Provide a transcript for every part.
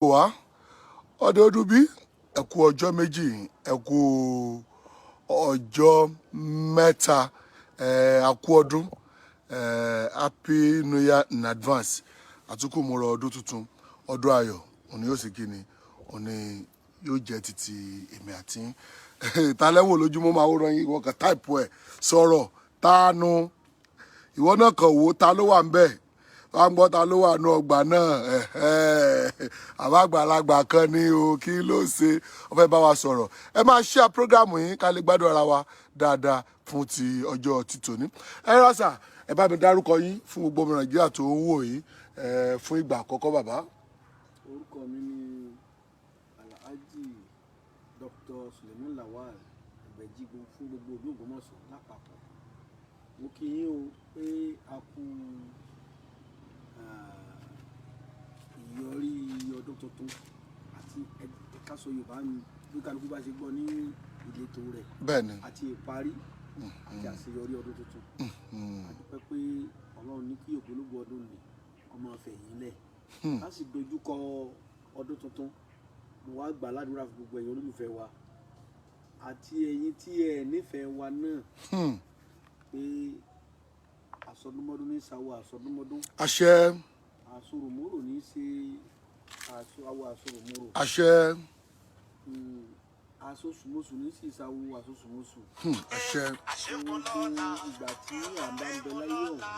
Wá ọdẹ ọdún bí, ẹ kú ọjọ́ 2, ẹ kú ọjọ́ 3, ẹ a kú ọdún, ẹ happy New Year in advance. Àtúkù múra ọdún tuntun, ọdún ayọ̀ òní yóò sì kí ni òní yóò jẹ́ títí èmi àti yín. Ta lẹ́wọ̀n lójúmọ́ máa wòran yín? Ìwọ kan type ẹ̀ sọ̀rọ̀ tánu, ìwọ náà kàn wò ta ló wà ń bẹ̀. Wọ́n á gbọ́ ta ló wà ní ọgbà náà. Àbá àgbàlagbà kan ní o. Kí ló ṣe? Wọ́n fẹ́ bá wa sọ̀rọ̀. Ẹ máa share program yín ká lè gbádùn ara wa dáadáa fún ti ọjọ́ títòní. Ẹ rà sà, ẹ bá mi dárúkọ yín fún gbogbo ọmọ Nàìjíríà tó ń wò yín fún ìgbà àkọ́kọ́, bàbá. Orúkọ mi ni Alhaji Dr. Suleiman Lawal Ẹgbẹ̀jì fún gbogbo ìlú Ògbómọ̀ṣọ́ lápapọ̀. Mo kí yín o pé a kú ìyọrí ọdún tuntun àti ká sọ Yorùbá mi bí kálukú bá ṣe gbọ́ ní ìletò rẹ̀ àti ìparí àti àṣeyọrí ọdún tuntun. A dúpẹ́ pé Ọlọ́run ní kí ògbólógbò ọdún ní ọmọ fẹ̀yìn lẹ̀ ká sì dojúkọ ọdún tuntun. Mo wá gbà ládùúrà fún gbogbo ẹ̀yin olólùfẹ́ wa àti ẹ̀yin tí ẹ nífẹ̀ẹ́ wa náà pé àsọdúnmọ́dún ní sáwọ́ àsọdúnmọ́dún, àṣẹ. Àsoròmórò ní ṣe àwọ̀ àsoròmórò, àṣẹ. Àsosùmọ́sù ní sì sáwọ́ àsosùmọ́sù. Àṣẹ. Gbogbo ìgbà tí à ń bá ń bẹ láyé ọ̀hún tá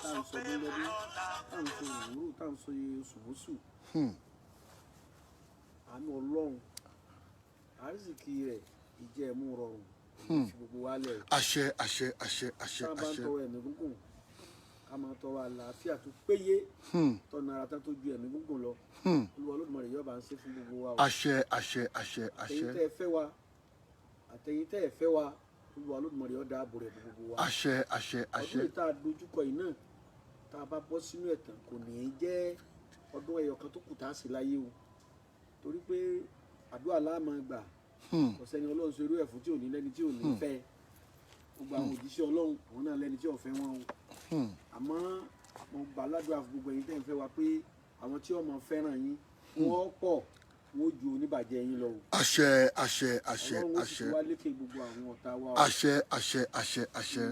à ń sọdún lọ́dún, tá à ń sọ òwúrò, tá à ń sọ oṣùmọ́sù, àánú Ọlọ́run, àrísìkí rẹ̀, ìjẹ́ ẹ̀mú rọrùn kò ní fi gbogbo wa lẹ̀ o. Àṣẹ, àṣẹ, àṣẹ, àṣẹ. Tá a bá ń Àṣẹ. tọrọ ẹ̀mí gígùn, ká máa tọrọ àlàáfíà tó péye, tọ́nà ara tán tó ju ẹ̀mí gígùn lọ. Olúwa Olódùmarè yóò bá ń ṣe fún gbogbo wa o. Àṣẹ, àṣẹ, àṣẹ, àṣẹ. Àtẹ̀yin tẹ́ ẹ fẹ́ wa, àtẹ̀yin tẹ́ ẹ fẹ́ wa, Olúwa Olódùmarè yóò dáàbò rẹ̀ bo gbogbo wa. Àṣẹ, àṣẹ, àṣẹ. Ọdún yìí tá a dojúkọ yìí náà, tá a bá bọ́ sínú ẹ̀tàn, kò ní í jẹ́ ọdún ẹyọ kan tó kù tá a sì láyé o, torí pé àdúrà la máa gbà. Kò sẹ́ni Ọlọ́run ṣe irú ẹ̀ fún tí ò ní lẹ́ni tí ò ní fẹ́. Gbogbo àwọn òjíṣẹ́ Ọlọ́run, àwọn náà lẹ́ni tí ò fẹ́ wọn o. Àmọ́ mo gbà ládùúrà fún gbogbo ẹ̀yin tẹ́ ń fẹ́ wa pé àwọn tí ó máa fẹ́ràn yín, wọ́n pọ̀, wọ́n ju oníbàjẹ́ yín lọ o. Àṣẹ, àṣẹ, àṣẹ. Ọlọ́run ó sì Àṣẹ. fi wá lékè gbogbo àwọn ọ̀tá wa o. Àṣẹ, àṣẹ, àṣẹ, àṣẹ.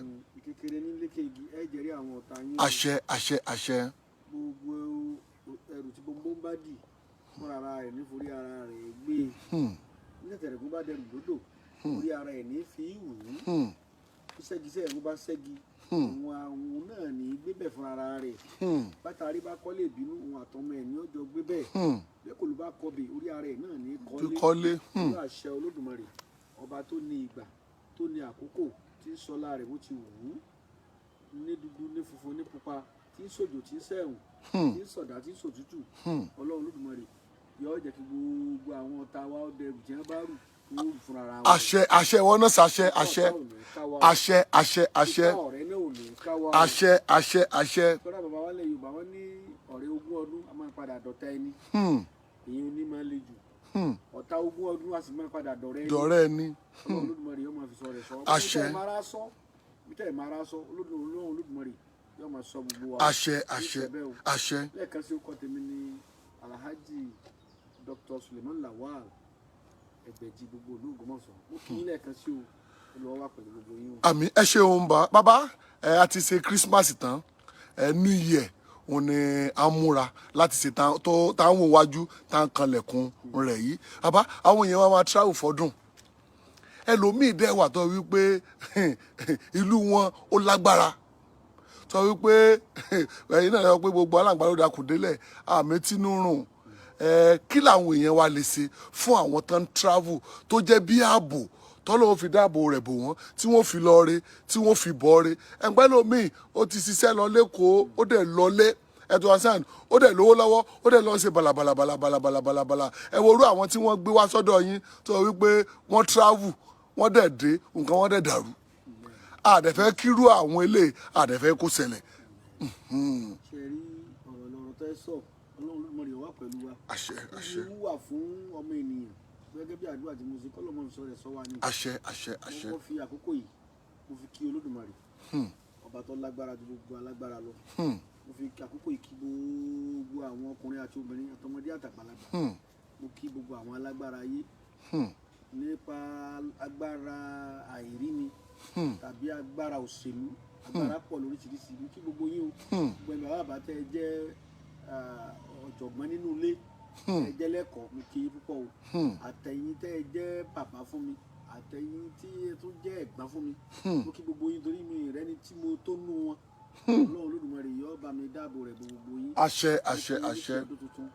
Kékeré ní lékè igi, ẹ jẹ́rìí àwọn ọ̀tá yín o. Àṣẹ, àṣẹ, àṣẹ. Gbogbo ẹrù tí gbogbo ń bá dì fúnra ara rẹ̀ níforí ara rẹ̀ gbé. Ní tẹ̀tẹ̀rẹ̀gún bá dẹrù lódò, orí ara ẹ̀ ní fi wù ú. Ṣẹ́gi sẹ́ẹ̀gún bá ṣẹ́gi, òun àwọn náà ní gbé bẹ̀ fúnra ara rẹ̀. Bátàrí bá kọ́lé ìbínú, òun àtọmọ ẹ̀ ní ọjọ́ gbé bẹ́ẹ̀. Bẹ́ẹ̀ kò ló bá kọbè, orí ara ẹ̀ náà ní Fi kọ́lé. Kọ́lé. Pẹ̀lú àṣẹ Olódùmarè, ọba tó ní ìgbà, tó ní àkókò, tí ń sọlá rẹ̀ bó ti wù ú, ní dúdú, ní funfun, ní pupa, tí ń sòjò, tí ń sẹ̀rùn, tí ń sọ̀dá, tí ń sòtútù, Ọlọ́run Olódùmarè yóò jẹ́ kí gbogbo àwọn ọ̀tá wa ó dẹrù tí wọ́n bá rù, kí wọ́n rù fúnra wọn. Àṣẹ, àṣẹ. Ìwọ náà ṣàṣẹ, àṣẹ. Ọ̀tá ò ní ká wa o. Àṣẹ, àṣẹ, àṣẹ. Ìta ọ̀rẹ́ náà ò ní ká wa o. Àṣẹ, àṣẹ, àṣẹ. Kọ́dà bàbá wa lẹ̀ Yorùbá, wọn ní ọ̀rẹ́ ogún ọdún a máa padà dọ̀tá ẹni. Èyí ò ní máa le jù. Ọ̀tá ogún ọdún a sì máa padà dọ̀rẹ́ ẹni. Dọ̀rẹ́ ẹni. Ọlọ́run Olódùmarè yóò máa fi sọ rẹ̀ sọ. Àṣẹ. Bí tẹ́ ẹ̀ máa sọ, bí tẹ́ ẹ̀ máa sọ, Ọlọ́run Olódùmarè yóò máa sọ gbogbo wa. Àṣẹ, àṣẹ, Ní ìfẹ́ bẹ́ẹ̀ o. Àṣẹ. Lẹ́ẹ̀kan sí, orúkọ tèmi ní Alhaji Dr. Suleiman Lawal Ẹgbẹ̀jì gbogbo ìlú Ògbómọ̀ṣọ́. Mo kí yín lẹ́ẹ̀kan sí o. Olúwa wà pẹ̀lú gbogbo yín o. Àmín. Ẹ ṣeun bá bàbá. Ẹ a ti ṣe Christmas tán, ẹ New Year òun ni a ń múra láti ṣe tó tá ń wò wájú, tá ń kanlẹ̀kùn rẹ̀ yìí. Bàbá, àwọn èèyàn wa máa travel fọdún. Ẹlòmíì dẹ́ wà tó wípé ìlú wọn ó lágbára, tó wípé ẹ̀yin náà sọ pé gbogbo aláǹgbá ló dakùn délẹ̀ àmì tínú rùn. Ẹ kí làwọn èèyàn wa lè ṣe fún àwọn tó ń travel, tó jẹ́ bí ààbò tọ́lọ́wọ́ fi dáàbò rẹ̀ bò wọ́n, tí wọ́n fi lọ re, tí wọ́n fi bọ́ re? Ẹgbẹ́ lómi ó ti ṣiṣẹ́ lọ lẹ́kọ̀ọ́, ó dẹ̀ lọlé ẹ̀tọ́ hasan, ó dẹ̀ lówó lọ́wọ́, ó dẹ̀ lọ ṣe balabalabalabalabala. Ẹ wo irú àwọn tí wọ́n gbé wá sọ́dọ̀ yín tó wípé wọ́n travel, wọ́n dẹ̀ dé, nǹkan wọ́n dẹ̀ dàrú. Àdẹ̀fẹ́ kírú àwọn eléyìí, àdẹ̀fẹ́ kó ṣẹlẹ̀. Ṣe rí ọ̀rọ̀ lọ́rọ̀ tẹ́ sọ, Ọlọ́run Olódùmarè wà pẹ̀lú wa. Àṣẹ, àṣẹ. Ewu wà fún ọmọ ènìyàn gẹ́gẹ́ bí àdúrà tí mo ṣe kọ́ lọ́mọ sọ rẹ̀ sọ wa ni. Àṣẹ, àṣẹ, àṣẹ. Mo kọ́ fi àkókò yìí, mo fi kí Olódùmarè, ọba tó lágbára ju gbogbo alágbára lọ. Mo fi àkókò yìí kí gbogbo àwọn ọkùnrin àti obìnrin, àtọmọdé àtàgbàlagbà. Mo kí gbogbo àwọn alágbára ayé, nípa agbára àìrí ni tàbí agbára òṣèlú. Agbára pọ̀ lóríṣiríṣi. Mo kí gbogbo yín o. Gbogbo ẹ̀yin bàbá bàbá tẹ́ ẹ jẹ́ ọ̀jọ̀gbọ́n nínú ilé, ẹ jẹ́ lẹ́kọ̀ọ́, mo kí yín púpọ̀ o. Àtẹ̀yin tẹ́ ẹ jẹ́ bàbá fún mi, àtẹ̀yin tí ẹ tún jẹ́ ẹ̀gbọ́n fún mi, mo kí gbogbo yín, torí mi rẹ́ni tí mo tó nú wọn. Ọlọ́run Olódùmarè yóò bá mi dáàbò rẹ̀ gbogbo yín. Àṣẹ, àṣẹ, Mo kí yín àṣẹ. ní ọdún tuntun.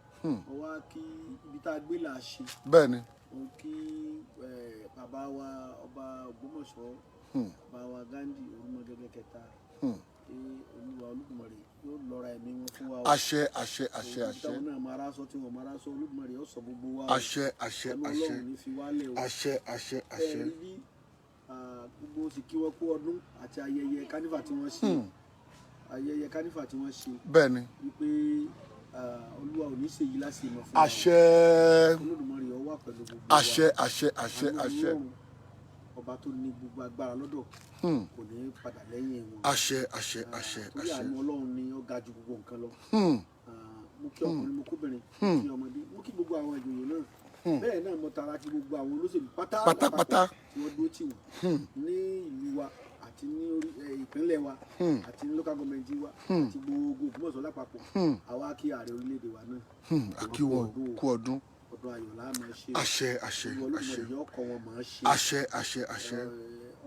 Mo wá kí ibi tá a gbé là á ṣe. Bẹ́ẹ̀ ni. Mo kí bàbá wa ọba Ògbómọ̀ṣọ́, bàbá wa Ghandi Orúmọgẹ́gẹ́ kẹta, pé Olúwa Olódùmarè yóò lọ́ra ẹ̀mí wọn fún wa o. Àṣẹ, àṣẹ, àṣẹ, Òun àṣẹ. táwọn náà máa rásọ tí wọn máa rásọ, Olódùmarè yóò sọ gbogbo wa o. Àṣẹ, àṣẹ, Àánú àṣẹ. Ọlọ́run ní fi wálẹ̀ o. Àṣẹ, àṣẹ, àṣẹ. Ẹ rí bí gbogbo sì kí wọ́n kú ọdún àti ayẹyẹ carnival tí wọ́n ṣe, ayẹyẹ carnival tí wọ́n ṣe, bẹ́ẹ̀ ni wípé Olúwa ò ní ṣe yìí láti ìmọ̀ fún wa o. Àṣẹ. Olódùmarè ó wà pẹ̀lú gbogbo wa. Àṣẹ, àṣẹ, àṣẹ. Àánú Àṣẹ. Ọlọ́run, ọba tó ní gbogbo agbára lọ́dọ̀, kò ní padà lẹ́yìn wọn. Àṣẹ, àṣẹ, àṣẹ. Torí Àṣẹ. àánú Ọlọ́run ni ó ga ju gbogbo nǹkan lọ. Mo kí ọkùnrin, mo kóbìnrin, mo kí ọmọdé, mo kí gbogbo àwọn ìjòyè náà. Bẹ́ẹ̀ náà mo tara kí gbogbo àwọn olóṣèlú pátá Pátápátá. lápapọ̀ tí wọ́n dúró tì wọ́n ní ìlú wa àti ní ìpínlẹ̀ wa àti ní local government wa àti gbogbo Ògbómọ̀ṣọ́ lápapọ̀. Àwa kí ààrẹ orílẹ̀-èdè wa náà. A kí wọn kú ọdún. Ọdún ayọ̀ la máa ṣe. Àṣẹ, àṣẹ. Olúwa Àṣẹ. Olódùmarè yóò kọ́ wọn máa ṣe. Àṣẹ, àṣẹ, àṣẹ.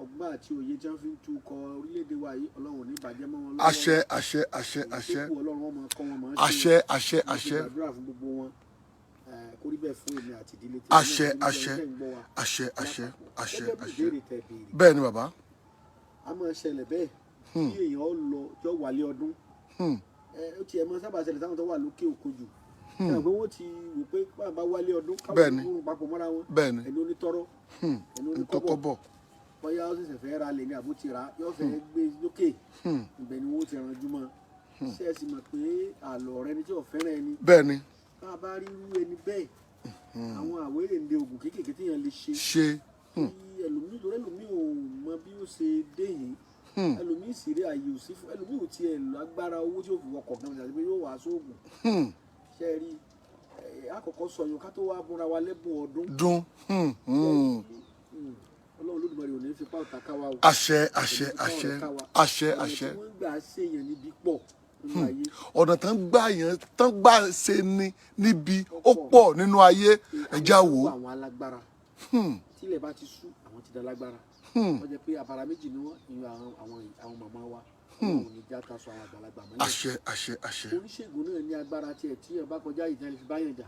Ọgbọ́n àti òye tí wọ́n fi ń tukọ̀ orílẹ̀-èdè wa yìí, Ọlọ́run ò ní bàjẹ́ mọ́ wọn lọ́wọ́. Àṣẹ, àṣẹ, àṣẹ, àṣẹ. Tó kù, Ọlọ́run wọn máa kọ́ wọn máa ṣe. Àṣẹ, àṣẹ, Mo ti àṣẹ. gbàdúrà fún gbogbo wọn, kó rí bẹ́ẹ̀ fún èmi àti ìdílé tèmi Àṣẹ. náà, àti gbogbo Àṣẹ. ẹ̀yin tẹ́ ń gbọ́ wa Àṣẹ, àṣẹ, lápapọ̀. àṣẹ. Gẹ́gẹ́ bí Àṣẹ. ìbéèrè tẹ́ béèrè, Bẹ́ẹ̀ ni, bàbá. A máa ṣẹlẹ̀ bẹ́ẹ̀ kí èèyàn lọ jọ wálé ọdún. Ó tiẹ̀ máa sábà ṣẹlẹ̀ sáwọn tó wà lókè òkun jù. Ṣé àwọn pé wọ́n ti wò pé báwọn bá wálé ọdún, káwọn kúrò papọ̀ mọ́ra wọn, Bẹ́ẹ̀ ni. ẹni onítọ́rọ́, ẹni oníkọ́bọ̀, Ntọ́kọ́bọ̀. bóyá ó ṣẹ̀ṣẹ̀ fẹ́ ra lẹ̀ ní àbó ti rà á, yóò fẹ́ gbé lókè, ibẹ̀ ni wọ́n ti ranjú mọ́. Ṣé ẹ sì mọ̀ pé àlọ́ rẹ ni tí ò fẹ́ràn ẹni? Bẹ́ẹ̀ ni. Bá a bá rí irú ẹni bẹ́ẹ̀, àwọn àwérèǹde oògùn kéékèèké tí yẹn lè ṣe Ṣe. kí ẹlòmíì, torí ẹlòmíì ò mọ bí ó ṣe dé yìí, ẹlòmíì sì rí àyè ò sí fún ẹlòmíì, ò tiẹ̀ lágbára owó tí ó fi wọkọ̀ gan àti pé yóò wá sóògùn. Ṣe é rí ẹ, àkọ́kọ́ sọ yun ká tó wá búra wa lẹ́bùn ọdún. Dún. Ọlọ́run Olódùmarè ò ní fipá ọ̀tá ká wa o. Àṣẹ, àṣẹ, Kò ní fipá àṣẹ. ọ̀rẹ́ ká wa. Àṣẹ. Ọ̀nà Àṣẹ. tí wọ́n ń gbà ṣèyàn níbi pọ̀ nínú ayé. Ọ̀nà tán gbà yẹn, tán gbà ṣe ni níbi, ó pọ̀ nínú ayé. Ẹja wò ó. Àwọn alágbára, tílẹ̀ bá ti sú, àwọn ti da lágbára. Wọ́n jẹ́ pé abara méjì ni wọ́n ìyẹn, àwọn màmá wa. Ọlọ́run ò ní já taṣọ àwọn àgbàlagbà mọ́lẹ̀. Àṣẹ, àṣẹ, àṣẹ. Oníṣègùn náà ní agbára tiẹ̀ tí ẹ̀ bá kọjá ìjà lè fi báyàn jà.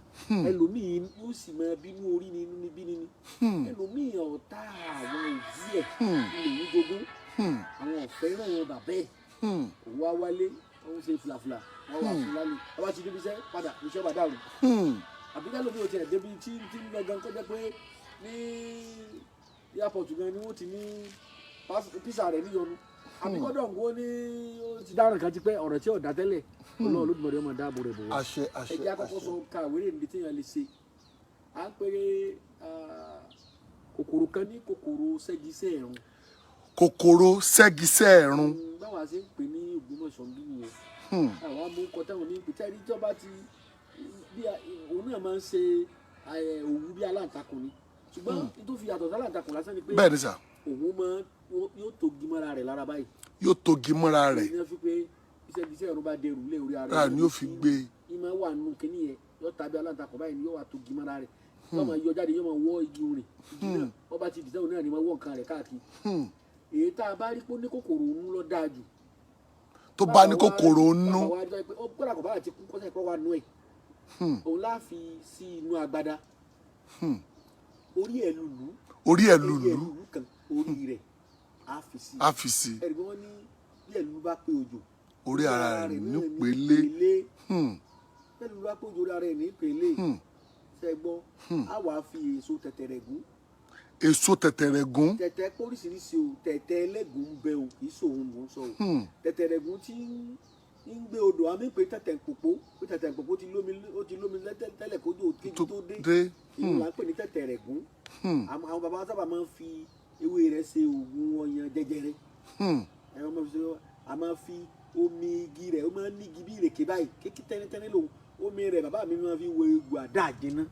Ẹlòmíì yóò sì máa bínú orí ni, inú níbí ni. Ẹlòmíì, ọ̀tá àwọn òbí ẹ̀ lòún jogún. Àwọn ọ̀fẹ́ràn bàbá ẹ̀. Òun wá wálé, òun ṣe fìlàfìlà, wọ́n wá fún lálẹ́, wọ́n bá ti débi iṣẹ́ padà, iṣẹ́ bá dàrú. Àbí kálómi ò tiẹ̀ débi tí ń lọ gan, kọjá pé ní airport gan ni wọ́n ti ní visa rẹ̀ níyọnu, àbí kọ́dọ̀ ń kó ní ó ti dáràn kan ti pẹ́, ọ̀rọ̀ tí ò dá tẹ́lẹ̀. Ọlọ́run Olódùmarè ọmọ dáàbò rẹ̀ bò wá. Àṣẹ, àṣẹ. Ẹ jẹ́ àkọ́kọ́ Àṣẹ. sọ kàwérè níbi téèyàn lè ṣe. À ń pè kòkòrò kan ní kòkòrò ṣẹ́giṣẹ́ ẹ̀rùn. Kòkòrò ṣẹ́giṣẹ́ ẹ̀rùn. Báwa ṣe ń pè ní Ògbómọ̀ṣọ́ ń bí nìyẹn. Àwọn amúkọ táwọn ní pè tẹ́rí tí wọ́n bá ti bí òun náà máa ń ṣe òwú bí aláǹtakùn ni, ṣùgbọ́n tó fi yàtọ̀ sí aláǹtakùn lásán ni pé Bẹ́ẹ̀ ni sà. òun máa yóò togi mọ́ra rẹ̀ lára báyìí. Yóò togi mọ́ra rẹ̀. Ní wọ́n fi pé iṣẹ́ ẹ̀rùn bá dẹrù lé orí ara Rà ni ó fi gbé e. Ìmọ̀ wà nù kínní yẹn, yóò tàbí aláǹtakùn báyìí ni yóò wà togi mọ́ra rẹ̀, yóò máa yọ jáde, yóò máa wọ́ igi rìn igi náà. Wọ́n bá ti dìtẹ́, òun náà ni máa wọ́ nǹkan rẹ̀ káàkiri. Èyí tá a bá rí pé ó ní kòkòrò òun lọ dáa jù. Tó bá ní kòkòrò nú. Bàbá wa rí pé ó gbọ́dọ̀ kò bá àti kú kọ́sẹ̀ kọ́ wa nú ẹ̀, òun láà fi sí inú agbada orí ẹ̀ lùlù. Orí ẹ̀ Orí ẹ̀ lùlù. lùlù kan, orí rẹ̀ á fi sí. Á fi sí. Ẹ̀rí bí wọ́n ní bí ẹ̀ lùlù bá pé òjò, Orí ara rẹ̀ náà ní nípele. pélé. Bí ẹ̀ lùlù bá pé òjò, orí ara rẹ̀ ní pélé. Ṣe gbọ́, á wàá fi èso tẹ̀tẹ̀rẹ̀ gún. Èso tẹ̀tẹ̀rẹ̀ gún. Tẹ̀tẹ̀ pé oríṣiríṣi o. Tẹ̀tẹ̀ ẹlẹ́gùn ń bẹ o, kì í ṣòun mò ń sọ o. Tẹ̀tẹ̀rẹ̀ gún tí ń gbé odò, àmì pé tẹ̀tẹ̀ pòpó, pé tẹ̀tẹ̀ pòpó ti lómi, ó ti lómi tẹ́lẹ̀ kójú kéjú tó tó dé. Dé. Ìlú là ń pè ní tẹ̀tẹ̀rẹ̀ gún. Àwọn bàbá wa sábà máa ń fi ewé rẹ̀ ṣe oògùn ọyàn jẹjẹrẹ. Ẹ̀rọ máa fi ṣe, a máa fi Omi igi rẹ̀ ó máa ń ní igi bí ìrèké báyìí, kékeré tẹ́nítẹ́ní lòun. Omi rẹ̀ bàbá mi máa fi wẹ egbò àdá àjẹná.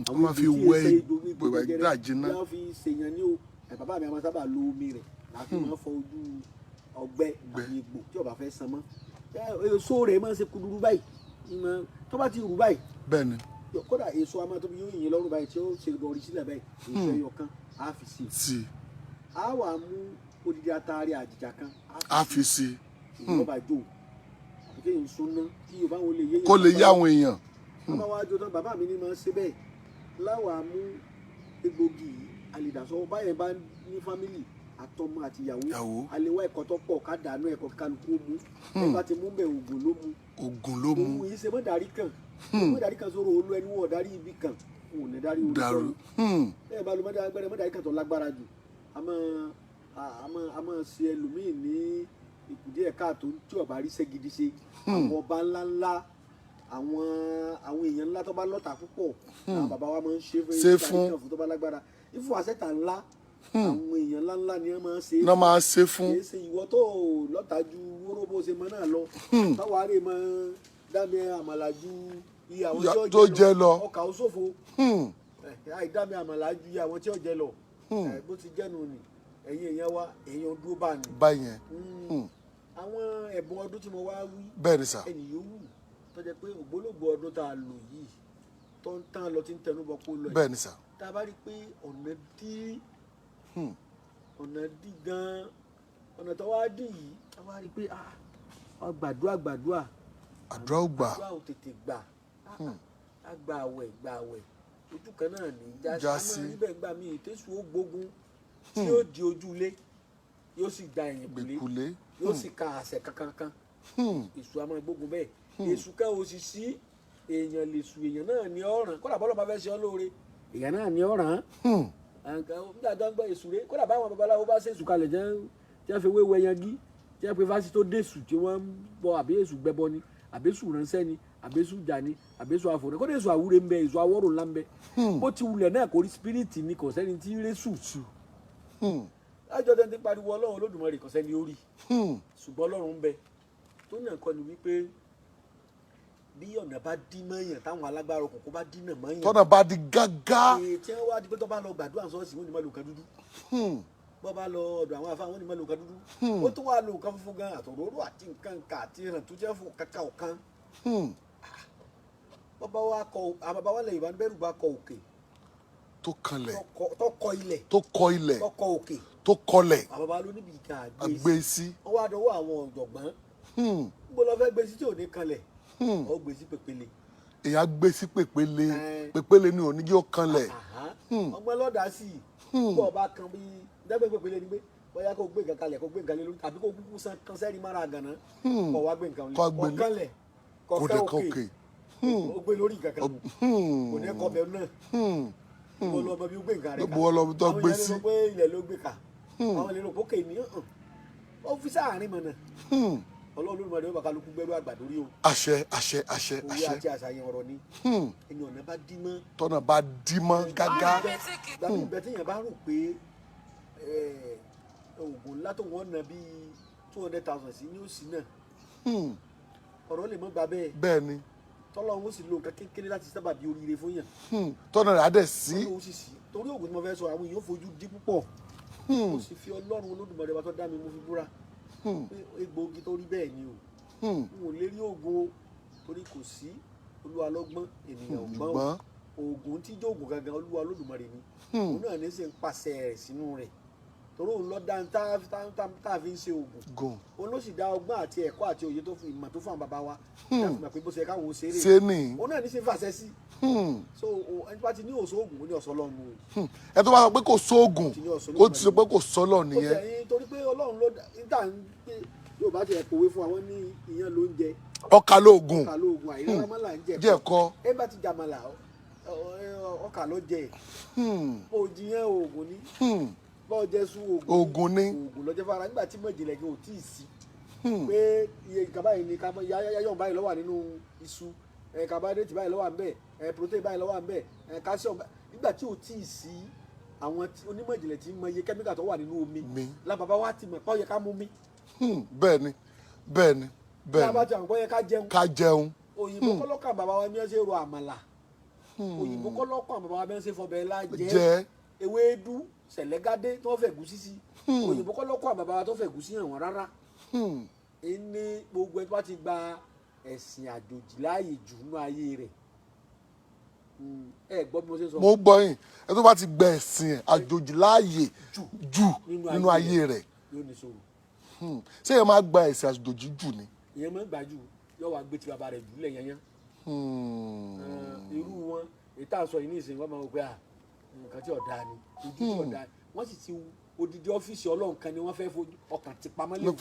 Wọ́n máa fi egbò tí wẹ èsè egbò egbò jẹjẹrẹ, àdá àjẹná. bí wọ́n fi ṣèyàn ní o. Bàbá mi a máa sábà lo omi rẹ̀ láti máa fọ ojú ọgbẹ́ àbí egbò tí ó bá fẹ́ san mọ́. Èso rẹ̀ máa ń ṣe kúdurú báyìí. Tó bá ti rú báyìí, Bẹ́ẹ̀ ni. kódà èso a máa tóbi, yóò yìn lọ́rùn báyìí tí ó ṣe gọrí sílẹ̀ báyìí. Èso ẹyọ kan á fi sí i. Sí. Á wà mú odidi atari àjìjà kan Á fi sí. Ìwọ́n bá jó àbí kéèyàn súná kí Yorùbá wọn lè yé. Kó lè yá àwọn èèyàn. Bàbá wa jó tán, bàbá mi ní máa ń ṣe bẹ́ẹ̀ láwàá mú egbògi yìí àlèdàsọ báyẹn bá ní family, àtọmọ àti ìyàwó. Ìyàwó. Àlewà ẹ̀kọ́ tó pọ̀ ká dànù ẹ̀kọ́ kálukú ó mú. Ẹ bá ti mú bẹ́ẹ̀, ògùn ló mú. Ògùn ló mú. Òun yìí ṣe mọ́ darí kan, mọ́ darí kan sọ̀rọ̀ olú ẹni wọ́n darí ibi kan, òun ò ní darí orí Dàrú. sọ́run. Bẹ́ẹ̀ bá lo mọ́ agbẹ́rẹ́ mọ́ darí kan tó lágbára jù, a máa ṣe ẹlòmíì ní ìkùdíẹ̀ káàtó tí ó bá rí iṣẹ́ gidi ṣe. Àwọn ọba ńláńlá, àwọn èèyàn ńlá tó bá lọ́ta púpọ̀, àwọn bàbá wa máa ń ṣe fún Ṣe darí fún. kan fún tó bá lágbára ìfún àṣẹta ńlá. Àwọn èèyàn ńláńlá ni wọ́n máa ń ṣe. Náà máa ṣe fún. Kì í ṣe ìwọ tó lọ́ta ju wóró bó ṣe mọ náà lọ, táwa rè mọ dámi àmàlà ju iye àwọn tí ó tó jẹ lọ. Ọkà ó ṣòfò. Àìdámi àmàlà ju iye àwọn tí ó jẹ lọ. Bó ti jẹ́nu ni, ẹ̀yin èèyàn wa, èèyàn dúró bá ní. Báyẹn. Àwọn ẹ̀bùn ọdún tí mo wá wí, Bẹ́ẹ̀ ni sà. ẹnì yòówù tó jẹ́ pé ògbólógbò ọdún tá a lò yìí tó ń tán lọ, tí ń tẹnu bọ kó lọ yìí, Bẹ́ẹ̀ ni sà. tá a bá rí i pé ọ̀nà dí, ọ̀nà dí gan-an, ọ̀nà tó wá dí yìí, a wá rí i pé ah, wá gbàdúrà gbàdúrà, Àdúrà ó gbà. Àdúrà ò tètè gbà, á gba àwẹ̀ gba àwẹ̀, ojú kan náà ní í já sí. Já A máa sí. rí bẹ́ẹ̀ gbà míì tẹ́sù ó gbógun tí yóò di ojú ilé, yóò sì gba ẹ̀yìn kùlé, Gbèkúlé. yóò sì ka àṣẹ kankankan. Èṣù a máa gbógun bẹ́ẹ̀. Èṣù kan ò sì sí, èèyàn lè sùn, èèyàn náà ní ọ̀ràn. Kódà bọ́lá bá fẹ́ ṣe ọ́ lóore, èèyàn náà ní ọ̀ràn. Nígbà tó ń gbọ́ èṣù rẹ, kódà báwọn babaláwo bá ṣèṣù kalẹ̀ jẹ́ tí wọ́n fi wéwẹ́ yangi, tí wọ́n pe fásitì tó dèṣù tí wọ́n ń bọ, àbí èṣù gbẹbọ ni, àbí èṣù ránṣẹ́ ni, àbí èṣù jà ni, àbí èṣù àfọ̀rẹ́, kódà èṣù àwúre ń bẹ, èṣù awọ́rò ńlá ń bẹ. Bó ti wulẹ̀ náà kò rí, spirit ni, kò sẹ́ni tí ń rẹ́sù. Lájọ́ tẹ́ ń ti pariwo Ọlọ́run Olódùmarè, kò sẹ́ni ó rí, ṣùgbọ́n Ọlọ́run ń bẹ. Tó náà kọ́ ni wípé bí ọ̀nà bá dí mọ́yàn, táwọn alágbára òkùnkùn bá dínà mọ́yàn, Tọ́nà bá di gágá. Èyí tí wọ́n wá di pé tó bá lọ gbàdúrà ṣọ́ọ̀ṣì, wọ́n ní má lo nǹkan dúdú. Bọ́ bá lọ ọ̀dọ̀ àwọn afá, wọ́n ní má lo nǹkan dúdú. Ó tún wá lo nǹkan funfun gan, àtòróró àti nǹkan nǹkan àti ìràn tó jẹ́ fún kàkà ọ̀kan. Bọ́ bá wá kọ, àwọn bàbá wa lẹ̀ Yorùbá ní bẹ́rù bá kọ òkè, Tó kanlẹ̀. tó kọ ilẹ̀, Tó kọ ilẹ̀. tó kọ òkè, Tó kọlẹ̀. Àwọn bàbá ló níbi ìka àgbé Àgbé sí. Wọ́n wá dọwọ́ àwọn ọ̀jọ̀gbọ́n. Níbo lọ fẹ́ gbé sí tí ò ní kanlẹ̀? Ó gbé sí pèpele. Èèyàn gbé sí pèpele. Pèpele ni ò ní jẹ́ ó kanlẹ̀. Ọgbọ́n lọ́dà sí i. Bó ọba kan bí dẹ́gbẹ́ pèpele ni pé bóyá kó gbé nǹkan kalẹ̀, kó gbé nǹkan lé lórí, tàbí kó kúkú san kan sẹ́rí mára gànà, kó wá gbé nǹkan lé, Kó gbé kó kanlẹ̀, kó Kò kẹ́ dé kan òkè, òkè. ó gbé lórí nǹkan kan, kò ní kọ́ bẹ́ẹ̀ náà. Bó lọ bẹ bí ó gbé nǹkan rẹ̀ ká. Bó lọ bí tó gbé Àwọn sí. èèyàn lè rò pé ilẹ̀ ló gbé ká, àwọn lè rò pé òkè ní hàn ó fi sáàárín mọ̀nà. Ọlọ́run Olódùmarè ó bá kálukú gbẹ́rú àgbàdo rí o. Àṣẹ, àṣẹ, àṣẹ. Òwe Àṣẹ. àti àṣàyàn ọ̀rọ̀ ni. Ẹni ọ̀nà bá dí mọ́, Tọ́nà bá dí mọ́ gágá. Gbàgbé ìgbà tí èèyàn bá rò pé oògùn ńlá tó wọ́n ná bíi 200,000 sí ní òsì náà, ọ̀rọ̀ lè mọ́ gba bẹ́ẹ̀. Bẹ́ẹ̀ ni. Tọ́lọ́run ó sì lo nǹkan kékeré láti sábà bí oríire fún yàn. Tọ́nà rẹ̀ á dẹ̀ sí. Tọ́lọ́run ó sì sí, torí oògùn tí mo fẹ́ sọ, àwọn èèyàn fojú dí púpọ̀. Mo sì fi Ọlọ́run Olódùmarè wa tó dá mi, mo fi búra pé egbòogi tó rí bẹ́ẹ̀ ni o. N ò lè rí oògùn o, torí kò sí Olúwa lọ́gbọ́n, ènìyàn ò gbọ́n o. Gbọ́n. Oògùn tí jó oògùn gangan, Olúwa Olódùmarè ni. Òun náà ní sì ń pàṣẹ rẹ̀ sínú rẹ̀, torí òun ló dá tá a fi ń ṣe oògùn. Gùn. Òun ló sì dá ọgbọ́n àti ẹ̀kọ́ àti òye tó fún ìmọ̀ tó fún àwọn bàbá wa láti mọ̀ pé bó ṣe káwọn ó ṣeré. Ṣé ní. Òun náà ní sì ń fàṣẹ sí. So ẹni tó bá ti ní òṣò oògùn, ó ní ọ̀sọ́ lọ́nu o. Ẹ tó bá sọ pé kò sóògùn, Ti ní ọ̀sán. ó ti sọ pé kò sọ́lọ̀ Ó nìyẹn. tẹ̀ yín torí pé Ọlọ́run ló dá níta ń pé yóò bá tiẹ̀ pòwe fún àwọn ní ìyẹn ló ń jẹ. Ọkà lóògùn. Ọkà lóògùn, àìrọ́lá mọ́là ń jẹ. Jẹ́ ẹ̀kọ́. Ẹ bá ti jàmàlà, ọkà ló jẹ. Bó o jiyàn, oògùn ní. Bó o jẹ sú, oògùn. Oògùn ní. Oògùn lọ́jọ́ fara nígbà tí mọ̀jìnlẹ̀ kí o tí ì sí pé iye nǹkan báyìí ni yáyọ̀ báyìí ló wà nínú iṣu, carbohydrate báyìí ló wà ńbẹ̀, protein báyìí ló wà ńbẹ̀, calcium nígbà tí o tí ì sí àwọn onímọ̀ ìjìnlẹ̀ tí ń mọ iye kẹ́míkà tó wà nínú omi Mi. la bàbá wa ti mọ̀ pé ó yẹ ká mú mi. Bẹ́ẹ̀ ni, bẹ́ẹ̀ ni. Tí a bá ti àwọn kọ́ yẹ ká jẹun. Ká jẹun. Òyìnbó kọ́lọ́kàn bàbá wa bí wọ́n ṣe ro àmàlà, òyìnbó kọ́lọ́kàn bàbá wa bí wọ́n ṣe fọbẹ̀ ẹ̀la jẹ, jẹ ewédú sẹ̀lẹ́gádé tó fẹ̀ gúsí sí. Òyìnbó kọ́lọ́kàn bàbá wa tó fẹ̀ gúsí hàn wọ́n rárá. Ní gbogbo ẹni tó bá ti gba ẹ̀sìn àjòjì láàyè jù nínú ayé rẹ̀. Ẹ gbọ́ bí mo ṣe sọ. Mo gbọ́ yín. Ẹ tó bá ti gba ẹ̀sìn àjòjì láàyè jù nínú ayé rẹ̀, yóò ní sọ̀rọ̀. Ṣé ẹ máa gba ẹ̀sìn àjòjì jù ni? Ìyẹn máa ń gbà jù, yóò wá gbé ti bàbá rẹ̀ jù lẹ̀ yẹnyẹn. Irú wọn èyí tá a sọ yìí ní ìsìn, wọn máa wọ pé à nǹkan tí ọ̀dà ni ojú tí ọ̀dà wọ́n sì ti odidi ọ́fíìsì Ọlọ́run kan ni wọ́n fẹ́ fojú ọkàn ti pamọ́ lé.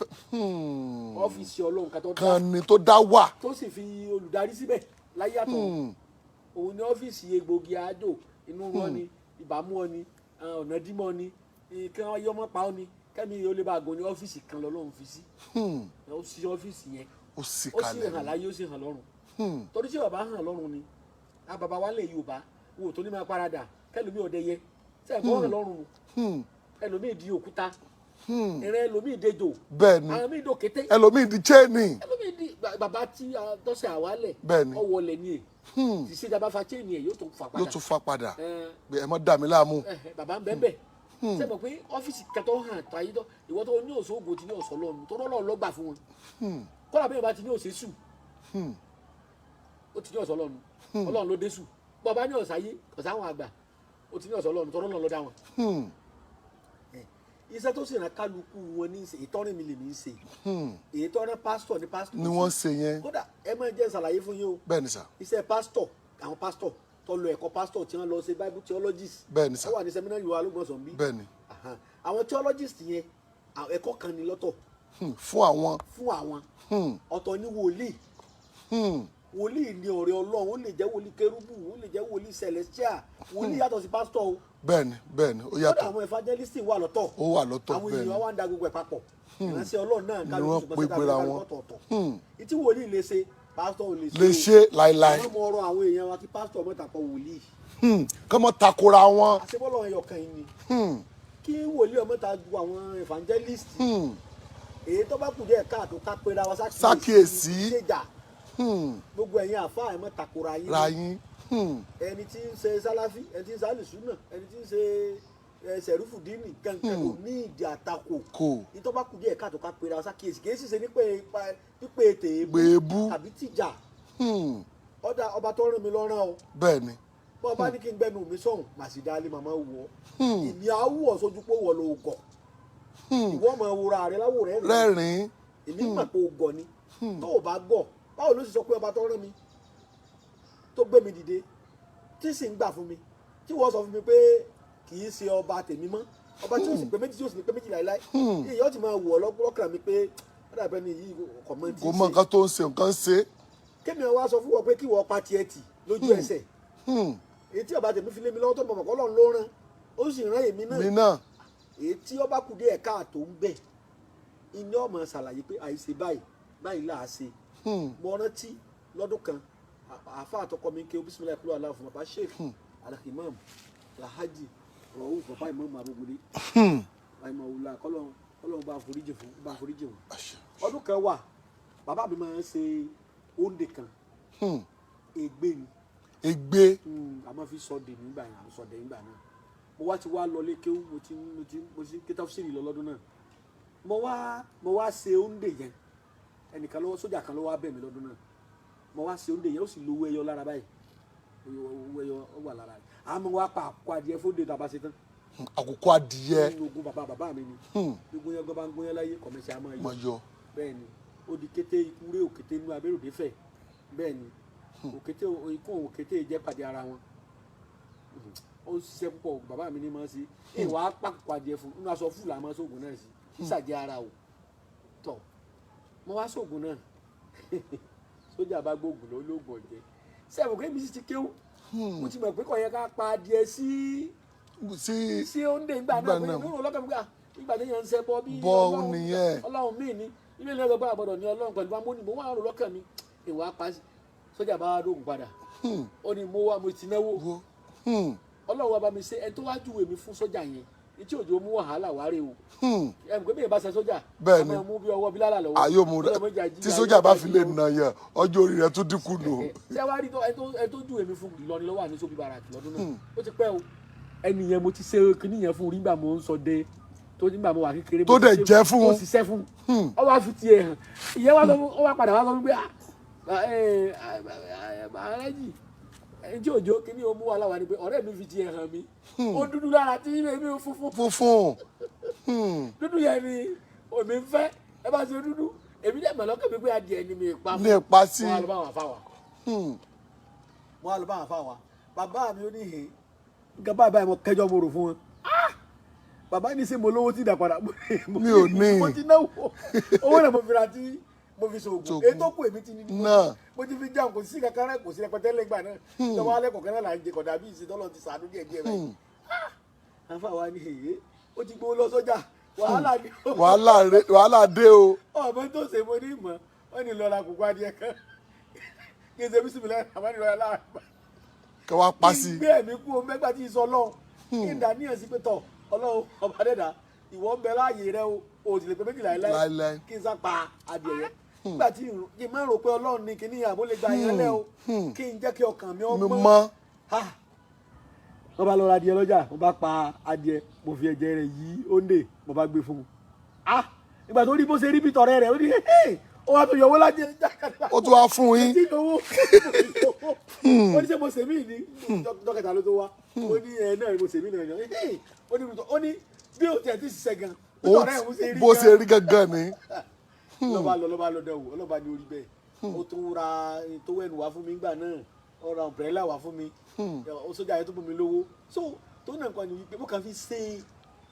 Ọ́fíìsì Ọlọ́run kan tó dá kan ni tó dá wà. Tó sì fi olùdarí síbẹ̀ láyé àtọ̀. Òun ní ọ́fíìsì egbògi àjò inú wọn ni ìbámu ọ ni ọ̀nà dímọ̀ ni kí wọ́n yọmọ pa ọ ni kẹ́mi ó lè bá a gùn ní ọ́fíìsì kan lọ́lọ́run fi sí. Ó sí ọ́fíìsì yẹn. Ó sì ó sì kalẹ̀. Hàn láyé, ó sì hàn lọ́run. Torí tí bàbá hàn lọ́run ni a bàbá wa lè Yorùbá wò tó ní máa parada kẹlòmíì ọdẹ yẹ tí ẹ̀kọ́ hàn lọ́run, ẹlòmíì di òkúta, ìrìn ẹlòmíì dejò, Bẹ́ẹ̀ ni. àwọn míì dòkété, Ẹlòmíì di chain. Ẹlòmíì di bàbá tí a tọ́sẹ̀ àwálẹ̀. Bẹ́ẹ̀ ni. Ọwọ́lẹ̀ ni è tí ṣèjàmbá fa chain ẹ̀ yóò tún fà padà. Yóò tún fa padà. Ẹ, pé ẹ má dà mí láàmú. Ẹ, bàbá ń bẹ́ẹ̀ bẹ́ẹ̀ ṣe mọ̀ pé ọ́fíìsì kẹtọ́ hàn tó ayé tó ìwọ tó ní òṣogbo ti ní ọ̀sọ́ lọ́nu tó rọ́lọ́ lọ́gbà fún wọn kọ́lá bẹ́ẹ̀ bá ti ní òṣèṣù, ó ti ní ọ̀sọ́ lọ́nu, Ọlọ́run ló dé sù. Bọ́ bá ní ọ̀sáyé ọ̀sá àwọn àgbà, ó ti ní ọ̀sọ́ lọ́nu tó rọ́lọ́ ló dá wọn. Iṣẹ́ tó sì rán kálukú wọn ní í ṣe ìtọ́rin mi lèmi ń ṣe, èyí tó rán pásítọ̀ ní pásítọ̀ Ni wọ́n ń ṣe yẹn. Kódà ẹ máa jẹ́ ṣàlàyé fún yín o. Bẹ́ẹ̀ ni sà. Iṣẹ́ pásítọ̀, àwọn pásítọ̀ tó lọ ẹ̀kọ́ pásítọ̀ tí wọ́n lọ ṣe bible theologist, Bẹ́ẹ̀ ni sà. ó wà ní seminary wa lÓgbómọ̀ṣọ́ ń bí. Bẹ́ẹ̀ ni. Ahan. Àwọn theologist yẹn, ẹ̀kọ́ kan ní lọ́tọ̀. Fún àwọn. Fún àwọn. Ọ̀tọ̀ ní wòlíì. Wòlíì ní ọ̀rẹ́ Ọlọ́run, ó lè jẹ́ wòlíì kérúbù, ó lè jẹ́ wòlíì celestial. Wòlíì yàtọ̀ sí pásítọ̀ o. Bẹ́ẹ̀ ni, bẹ́ẹ̀ ni, ó Kódà yàtọ̀. àwọn evangelist wà lọ́tọ̀. Ó wà lọ́tọ̀. Àwọn Bẹ́ẹ̀ ni. èèyàn wá ń da gbogbo ẹ̀ papọ̀. Ìránṣẹ́ Ọlọ́run náà Ni kálukú wọ́n ṣùgbọ́n pé sẹ́ta pera kálukú wọn. ọ̀tọ̀ọ̀tọ̀. Ìtí wòlíì lè ṣe, pásítọ̀ ò lè ṣe Lè o. ṣe láéláé. Wọ́n mọ ọ̀rọ̀ àwọn èèyàn wa kí pásítọ̀ mọ́ta kọ wòlíì. Kọ́ mọ́ takora wọn. Àṣebọ́lọ̀ ẹyọ kan yìí ni kí wòlíì ọmọ ta ju àwọn evangelist. Èyí tó bá kù díẹ̀ káàtó, ká pera wa Sákìyèsí. Ṣèjà gbogbo ẹ̀yin àfáà, ẹ̀ mọ́ takora yín. Ra yín. Ẹni tí ń ṣe sálàfí, ẹni tí ń ṣe àlùsùnà, ẹni tí ń ṣe sẹ̀rúfùdínì kankan kò ní ìdí àtakò. Kò. Ní tó bá kù díẹ̀ káàtó, ká pera wa sákìyèsí. Kì í sì ṣe ní pé pípé tèébú Gbèébú. tàbí tìjà. Ọ̀dà ọba tó rán mi lọ́rán o. Bẹ́ẹ̀ ni. Bọ́ ọba ní kí n gbẹnu mi sọ̀hún, màá sì dálé màmá wù ọ́. Ìní àwù ọ̀ sójú pé wọ́n ló gọ̀. Ìwọ máa wúra rẹ láwò rẹ rẹ. Rẹ́rìn-ín. Èmi mọ̀ pé o gọ̀ ni. Tó o bá gọ̀, báwo ló sì sọ pé ọba tó rán mi, tó gbé mi dìde, tí sì ń gbà fún mi, tí wọ́n sọ fún mi pé kì í ṣe ọba tèmi mọ́, ọba tí ó sì pé méjì, tí ó sì ní pé méjì láéláé? Ìyẹn ó ti máa wù ọ́ lọ́kàn mi pé ó dàbẹ́ ni yìí kò mọ tí Kò ń mọ ṣe. nǹkan tó ń ṣe, nǹkan ń ṣe. Kémi wá sọ fún wọn pé kí wọ́n pa tiẹ̀ tì lójú ẹsẹ̀. Èyí tí ọba tèmi fi lé mi lọ́wọ́ tó mọ̀ mọ̀ Ọlọ́run ló rán, ó sì rán èmi náà. Mi náà. Èyí tí ọba kù díẹ̀ káàtó ń bẹ̀, iná ọmọ ṣàlàyé pé àìṣe báyìí báyìí là á ṣe. Mo rántí lọ́dún kan, àáfàá àtọkọ mi ké bisimilayi kúrò aláwọ̀ fún baba Sheikh Alhimam Alhaji Rauf, baba Imam Abogunde rahimahullah, kọ́lọ́n kọ́lọ́n bá foríjì fún, bá foríjì wọn. Àṣẹ. Ọdún kan wà, bàbá mi máa ń ṣe oúnjẹ kan. Ègbé ni. Ègbé. A máa fi sọdẹ nígbà yẹn, à ń sọdẹ nígbà náà. Mo wá ti wá lọlé kéwú, mo ti ké tafsiri lọ lọ́dún náà. Mo wá ṣe oúnjẹ yẹn. Ẹnìkan lọ́wọ́ sójà kan ló wá bẹ̀ mí lọ́dún náà. Mo wá ṣe oúnjẹ yẹn, ó sì lo owó ẹyọ lára báyìí. Owó ẹyọ ó wà lára rẹ̀. Àmọ́ wá pa àkókò adìẹ fóúnjẹ tá a bá ṣe tán. Àkókò adìyẹ. Nínú ogun bàbá bàbá mi ni. Gbogbo yẹn gan bá ń gbóyán láyé kọ̀mẹ́sì àmọ́ Mọ yọ. yọ. Bẹ́ẹ̀ ni, ó di kété ikú ré òkété inú abéròdé fẹ̀. Bẹ́ẹ̀ ni, òkété ikú òun òkété jẹ́ pàdé ara wọn. Ó ń ṣiṣẹ́ púpọ̀. Bàbá mi ní máa ń ṣe ìwà pàkókò adìẹ fún inú aṣọ fúlù àmọ́ sóògùn náà sí sísàjẹ́ ara o tọ̀. Mo wá sóògùn náà, sójà bá gbóògùn lọ lóògùn ọ̀jẹ̀ sẹ́wọ̀n pé mi sì ti kéwú. Mo ti mọ̀ pé kò yẹ ká pa adìẹ sí Sí. Sí oúnjẹ ìgbà Ìgbà náà pé náà. nínú ọlọ́kàn mi gbà ìgbà tí yẹn ń ṣẹbọ bí Bọ́ Ọlọ́run nìyẹn. Ọlọ́run míì ní ilé ilé ọgbà àgbọ̀dọ̀ ní Ọlọ́run pẹ̀lú amóni. Mo wà rò lọ́kàn mi, ìwà apá sójà bá wá dóògùn padà. Ó ní mo wá, mo ti náwó. Wo. Ọlọ́run wa bá mi ṣe, ẹni tó wá júwèé mi fún sójà yẹn. Etí òjò mú wàhálà wáré o. Ẹ mọ̀ pé bí èèyàn bá ṣe sójà, Bẹ́ẹ̀ a ni. máa mú bí ọwọ́ bílálà lọ́wọ́. Àyò mu rẹ. Ọlọ́mọ ìjà jí, Tí ayé sójà bá ìjà fi jí lè o. nà yẹn, ọjọ́ orí rẹ̀ tún dínkù nù. Ṣé wàá rí ẹ tó ju èmi fún Ìlọrin lọ́wọ́ àní sóbì baraki lọ́dún náà, ó ti pẹ́ o. Ẹni yẹn, mo ti ṣe kinní yẹn fún un nígbà mo ń sọ dé tó, nígbà mo wà kékeré. Tó Mo ti dẹ̀ ṣe jẹ́ fún tó un. ṣiṣẹ́ fún un. Ọ wá fi tiẹ̀ hàn. Ìyẹn wá sọ fún ọ, wá padà wá sọ fún pé, "Ah, ẹ alájì, ẹni tí òjò kinní o mú wa láwa ni pé ọ̀rẹ́ mi fi tiẹ̀ hàn mí, ó dúdú lára tí èmi ò funfun." Funfun. Dúdú yẹn ni èmi ń fẹ́. Ẹ bá ṣe dúdú, èmi dẹ̀ mọ̀ lọ́kàn mi pé adìẹ ni mi pa fún. Ní ipa sí. Wọn á lọ bá wọn fà wá. Mo wá lọ bá àwọn afá wa. Bàbá mi ó ní hìn nǹkan báyìí báyìí, mo kẹjọ, mo rò fún wọn. Ah! Bàbá ní, ṣé mo lówó tí ì dà padà? Mi ò ní. Mo ti náwó owó náà, mo fi ra tí mo fi ṣoògùn. Ṣoògùn. Èyí tó kù, èmi ti ní. Náà. Mo ti fi jẹun, kò sí kankan rẹ, kò sí rẹpẹtẹ lẹ́gbàá náà lọ́wọ́ alẹ́ kọ̀ọ̀kan náà là ń jẹ, kọ̀dà bí ìṣe tọ́lọ́ ti sàánú díẹ̀ díẹ̀ báyìí. Àfa wa ní èyí ó ti gbowó lọ sọ́jà, wàhálà ni ó. Wàhálà dé o. Ọmọ tó ṣe, mo ní ìmọ̀ wọ́n ní lọ́ra kókó adìẹ kan, kí n ṣe bísí mi lẹ́yìn àbá ní lọ́ra láàrín. Kẹ wá pa sí. Kí n gbé ẹ̀mí kú o mẹ́gbà tí ì sọ ọlọ́run, kí n dà níyàn sí pé tọ̀, Ọlọ́run ọba dẹ́dà, ìwọ ń bẹ láàyè rẹ o, o sì lè pé méjìlá láéláé. Láéláé. Kí n sá pa adìẹ yẹn nígbà tí kí n má rò pé Ọlọ́run ní kíní àbó lè gba yẹn lẹ́ o, kí n jẹ́ kí ọkàn mi Mi ọmọ mọ́. Wọ́n bá lọ ra adìẹ lọ́jà, wọ́n bá pa adìẹ, mo fi ẹ̀jẹ̀ rẹ̀ yí óńdè, mo bá gbé fún un. Ah, ìgbà tó rí bó ṣe rí bí tọ̀rẹ́ rẹ̀, ó ní, "Hey!" Ó wá tó yọ owó láti Ó tún wá fún yín. Tí owó ó ní, ṣe mo sèmí ní dọ́kítà ló tó wá. Ó ní, ẹ náà mo sèmí náà ní. Ó ní bí o tiẹ̀ ti ṣiṣẹ́ gan bí tọ̀rẹ́ òun ṣe rí. Bó ṣe rí gangan ni. Lọ́ba lọ, lọ́ba lọ dẹ̀wò, ọlọ́ba ní orí bẹ́ẹ̀. Ó tún ra towel wá fún mi gbà náà, ó ra umbrella wá fún mi, ó sójà yẹn tó bù mí lówó. So tó náà nǹkan ni wípé mo kàn fi ṣe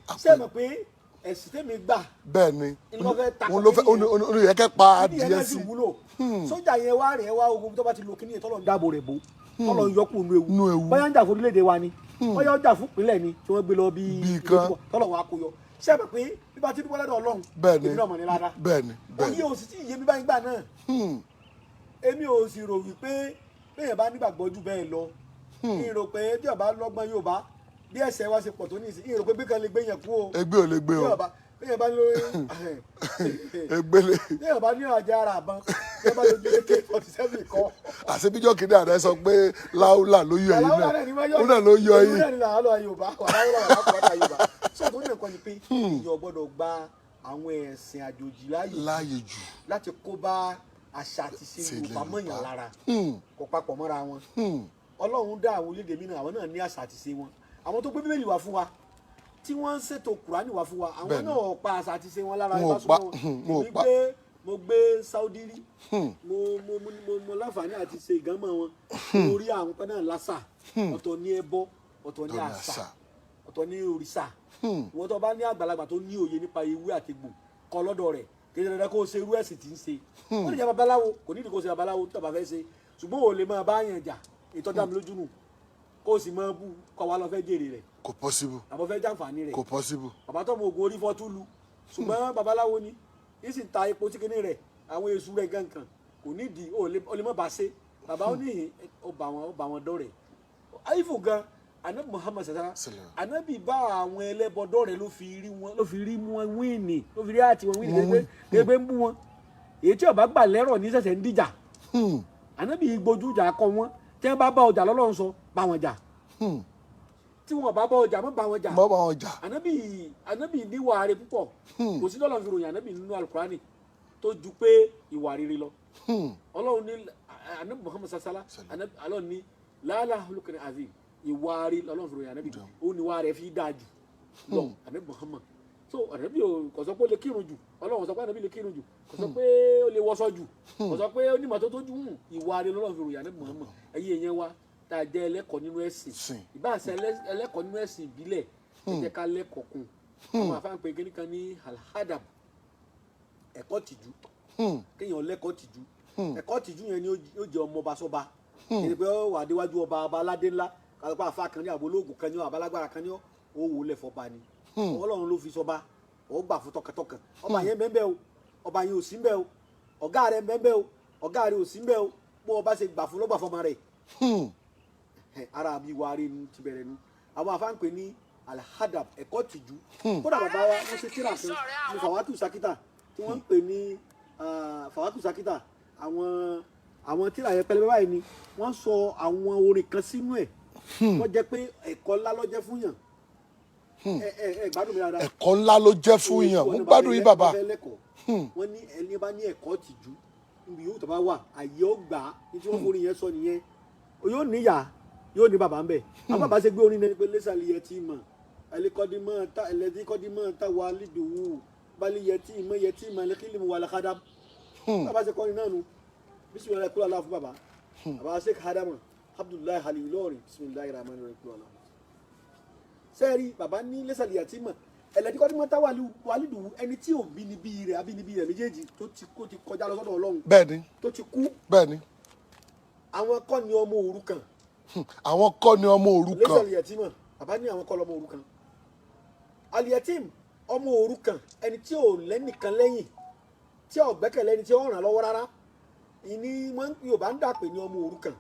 ṣé mọ̀ pé ẹ̀sìn tẹ́mi gbà Bẹ́ẹ̀ ni. ni wọ́n fẹ́ takò Òun ló fẹ́ kíní yẹn. òun ló yẹ kẹ́ pa Kíní yẹn adìẹ náà sí. Sì wúlò. Sójà yẹn wá rẹ̀ wá ogun tó bá ti lo kíní yẹn, tọ́lọ̀ ń dáàbò rẹ̀ bò, tọ́lọ̀ ń yọkù nínú Nínú ewu. ewu. Bóyá ń jà fún orílẹ̀-èdè wa ni, bóyá ń jà fún ìpínlẹ̀ ni tí wọ́n gbé lọ bí Bí kan. tọ́lọ̀ wọn á kó yọ. Ṣé ẹ mọ̀ pé bí bá ti dúpọ́ lọ́dọ̀ Ọlọ́run, Bẹ́ẹ̀ ni. èmi náà mọ̀ ní ládàá. Bẹ́ẹ̀ ni, bẹ́ẹ̀ Òye ni. ò sì tí ì yé mi báyìí gbà náà. Èmi ò sì rò wípé béèyàn bá nígbàgbọ́ jù bẹ́ẹ̀ lọ, kí n rò pé tí ọba lọ́gbọ́n yóò bá bí ẹ̀ṣẹ̀ wa ṣe pọ̀ tó ní ìsìn, kí n rò pé bí kan lè gbé yẹn kú o. Ẹgbẹ́ ò lè gbé Bí o. béèyàn bá lórí Ẹgbẹ́ lè. Béèyàn bá ní àjẹ ara àbọn, bí ẹ bá lójú AK-47 kọ́. Àṣebíjọ́ kìíní àná sọ pé láúlà ló yọ yín. Wàláwùlà Náà ni wọ́n yọ. Ó náà ló yọ Èmi yín. náà ni làálọ̀ Yorùbá, wàláwùlà wàláwùlà Yorùbá. Sọ tó ní nǹkan ni pé èèyàn gbọ́dọ̀ gba àwọn ẹ̀sìn àjòjì láàyè Láàyè jù. láti kó bá àṣà àti ṣe Ṣe Yorùbá ilẹ̀ mọ̀yàn Yorùbá. lára. Kò papọ̀ mọ́ra wọn. Ọlọ́run dá àwọn orílẹ̀-èdè mìíràn, àwọn náà ní àṣà àti ṣe wọn. Àwọn tó gbé Bíbélì wá fún wa, tí wọ́n ń ṣètò Kùránì wá fún wa, àwọn Bẹ́ẹ̀ni. náà ò pa àṣà àti ṣe wọn lára. Wọn ò Ẹ bá súnmọ́ wọn. wọn ò Èmi pa. gbé, mo gbé Saudi rí, mo láǹfààní àti ṣe ìgánmọ̀ wọn. Mo rí àwọn kan náà lásà. Ọ̀tọ̀ ní ẹbọ, ọ̀tọ̀ ní Ọ̀tọ̀ ní àṣà, àṣà. ọ̀tọ̀ ní òrìṣà. Ìwọ́n tó bá ní àgbàlagbà tó ní òye nípa ewé àti egbò kọ lọ́dọ̀ rẹ̀, kí ẹ dandan kó o ṣe irú ẹ̀sìn tí ń ṣe. Ó lè jẹ́ babaláwo, kò nídìí kó o ṣe babaláwo tí o bá fẹ́ ṣe, ṣùgbọ́n o lè máa bá yàn jà ìtọ́jú àmì lójú nù, kó o sì máa bú kọ́ wa lọ fẹ́ jèrè rẹ̀. Kò possible. Àbọ̀ fẹ́ jàǹfààní rẹ̀. Kò possible. Bàbá tó mọ oògùn orí fọ́ túlù, ṣùgbọ́n babaláwo ni, yìí sì ń ta epo tí kinní rẹ̀, àwọn èṣù rẹ̀ gankan, kò nídìí o lè má bàa ṣe. Bàbá ó ní ìhìn, ó bá wọn dọ́rẹ̀ àyífò gan. Anabi Muhammad sasa, Sallam. Anabi bá àwọn ẹlẹ́bọ dọ́rẹ̀, ló fi rí wọn, ló fi rí wọn wíìnì, ló fi rí àti wọn wíìnì kékeré ń bú wọn. Èyí tí ó bá gbà lẹ́rọ̀ ní sẹ̀sẹ̀ ń dìjà. Anabi gbójú ìjà kọ wọn. Tí wọ́n bá bá ọjà lọ́lọ́run sọ, bá wọn jà. Tí wọn bá bá ọjà, má bá wọn jà. Mọ́ bá wọn jà. Anabi níwà rere púpọ̀. Kò sí lọ́lọ́run fi ròyìn anabi nínú Alukurani tó ju pé ìwà rere lọ. Ọlọ́run ní anabi Muhammad sasala, anabi Ọlọ́run ní lálá olùkọ́ni azim, ìwà rere lọ́lọ́run fi ròyìn anabi. Ó ní ìwà rẹ̀ fi dáa jù lọ, anabi Muhammad. So anabi ò kò sọ pé ó lè kírun jù. Ọlọ́run sọ pé anabi lè kírun jù, kò sọ pé ó lè wọṣọ jù, kò sọ pé ó ní ìmọ́tótó jù. Ìwà rere lọ́lọ́run fi ròyìn anabi Muhammad. Ẹ̀yin èèyàn wa tá a jẹ́ ẹlẹ́kọ̀ọ́ nínú ẹ̀sìn, Sìn. ìbáṣẹ ẹlẹ́kọ̀ọ́ nínú ẹ̀sìn ìbílẹ̀, ẹ jẹ́ ká lẹ́kọ̀ọ́ kún. Àwọn afáǹpẹ̀ kínní kan ní alhadab, Ẹ̀kọ́ tìjú, kéèyàn lẹ́kọ̀ọ́ tìjú. Ẹ̀kọ́ tìjú yẹn ni ó jẹ́ ọmọ ọba sọ́ba. Kì í ṣe pé ó wà déwájú ọba, ọba aládé ńlá kálukú, àfa kan ní, àbò olóògùn kan ní, àbálágbára kan ní, ó wò lẹ̀ fọba ni. Ọlọ́run ló fi sọba, ó gbà fún tọkàntọkàn. Ọba yẹn bẹ́ẹ̀ o, ọba yẹn ò sí bẹ́ẹ̀ o, ọ̀gá rẹ̀ bẹ́ẹ̀ o, ọ̀gá rẹ̀ ò sí bẹ́ẹ̀ o, bó ọba ṣe gbà fún lọ́gbà fọmọ rẹ̀. Ara mi wà rí nu ti bẹ̀rẹ̀ nu. Àwọn afáǹpẹ̀ ní Alhadab, ẹ̀kọ́ tìjú. Kódà bàbá wa, wọ́n ṣe tíra kan ní Fawatu Sakita tí wọ́n ń pè ní Fawatu Sakita. Àwọn tíra yẹn pẹlẹbẹ báyìí ni wọ́n sọ àwọn orin kan sínú ẹ̀, wọ́n jẹ́ pé ẹ̀kọ́ ńlá ló jẹ́ fún yàn. Ẹ ẹ ẹ gbádùn mi dáadáa. Ẹ̀kọ́ ńlá ló jẹ́ fún yàn. Mo gbádùn yín, bàbá. Wọ́n ní ẹni bá ní ẹ̀kọ́ tìjú, níbi yóò tó bá wà, àyè ó gbà á. Ní tí wọ́n forí yẹn sọ nìyẹn. Yóò níyà, yóò ní bàbá ń bẹ̀. Àwọn bàbá ṣe gbé orin náà pé lẹ́sàlì yẹ tí mọ̀ ẹlẹ́kọ́dímọ̀ tá ẹlẹ́díkọ́dímọ̀ tá wà lídùúwù balẹ̀ yẹ tí mọ̀ yẹ tí mọ̀ ẹlẹ́kílìmù wà lẹ́kádà. Bàbá ṣe kọrin náà nu. Bisimilayi kúlọ̀ aláwọ̀ fún bàbá, bàbá Sheikh Adama Abdullahi Halil Ilorin. Bisimilayi rahman rahim, kúlọ̀ aláwọ̀. Sẹ́ẹ̀rí, bàbá ní lẹ́sàlì yẹ tí mọ̀ ẹlẹ́díkọ́dímọ̀ tá wà lídùúwù, ẹni tí ò bí níbí rẹ̀ àbí níbí rẹ̀ méjèèjì tó ti kó ti kọjá lọ sọ́dọ̀ Ọlọ́run, tó ti kú, àwọn kọ́ ni ọmọ òrukàn. Àwọn kọ́ ni ọmọ òrukàn. Lẹ́sẹ̀ aliyatima, bàbá ní àwọn kọ́ lọ́mọ òrukàn. Aliyatim, ọmọ òrukàn, ẹni tí ò lẹ́nìkan lẹ́yìn, tí ò gbẹ́kẹ̀lé ẹni tí ó ràn lọ́wọ́ rárá, ìní wọ́n Yorùbá ń dàpè ní ọmọ òrukàn.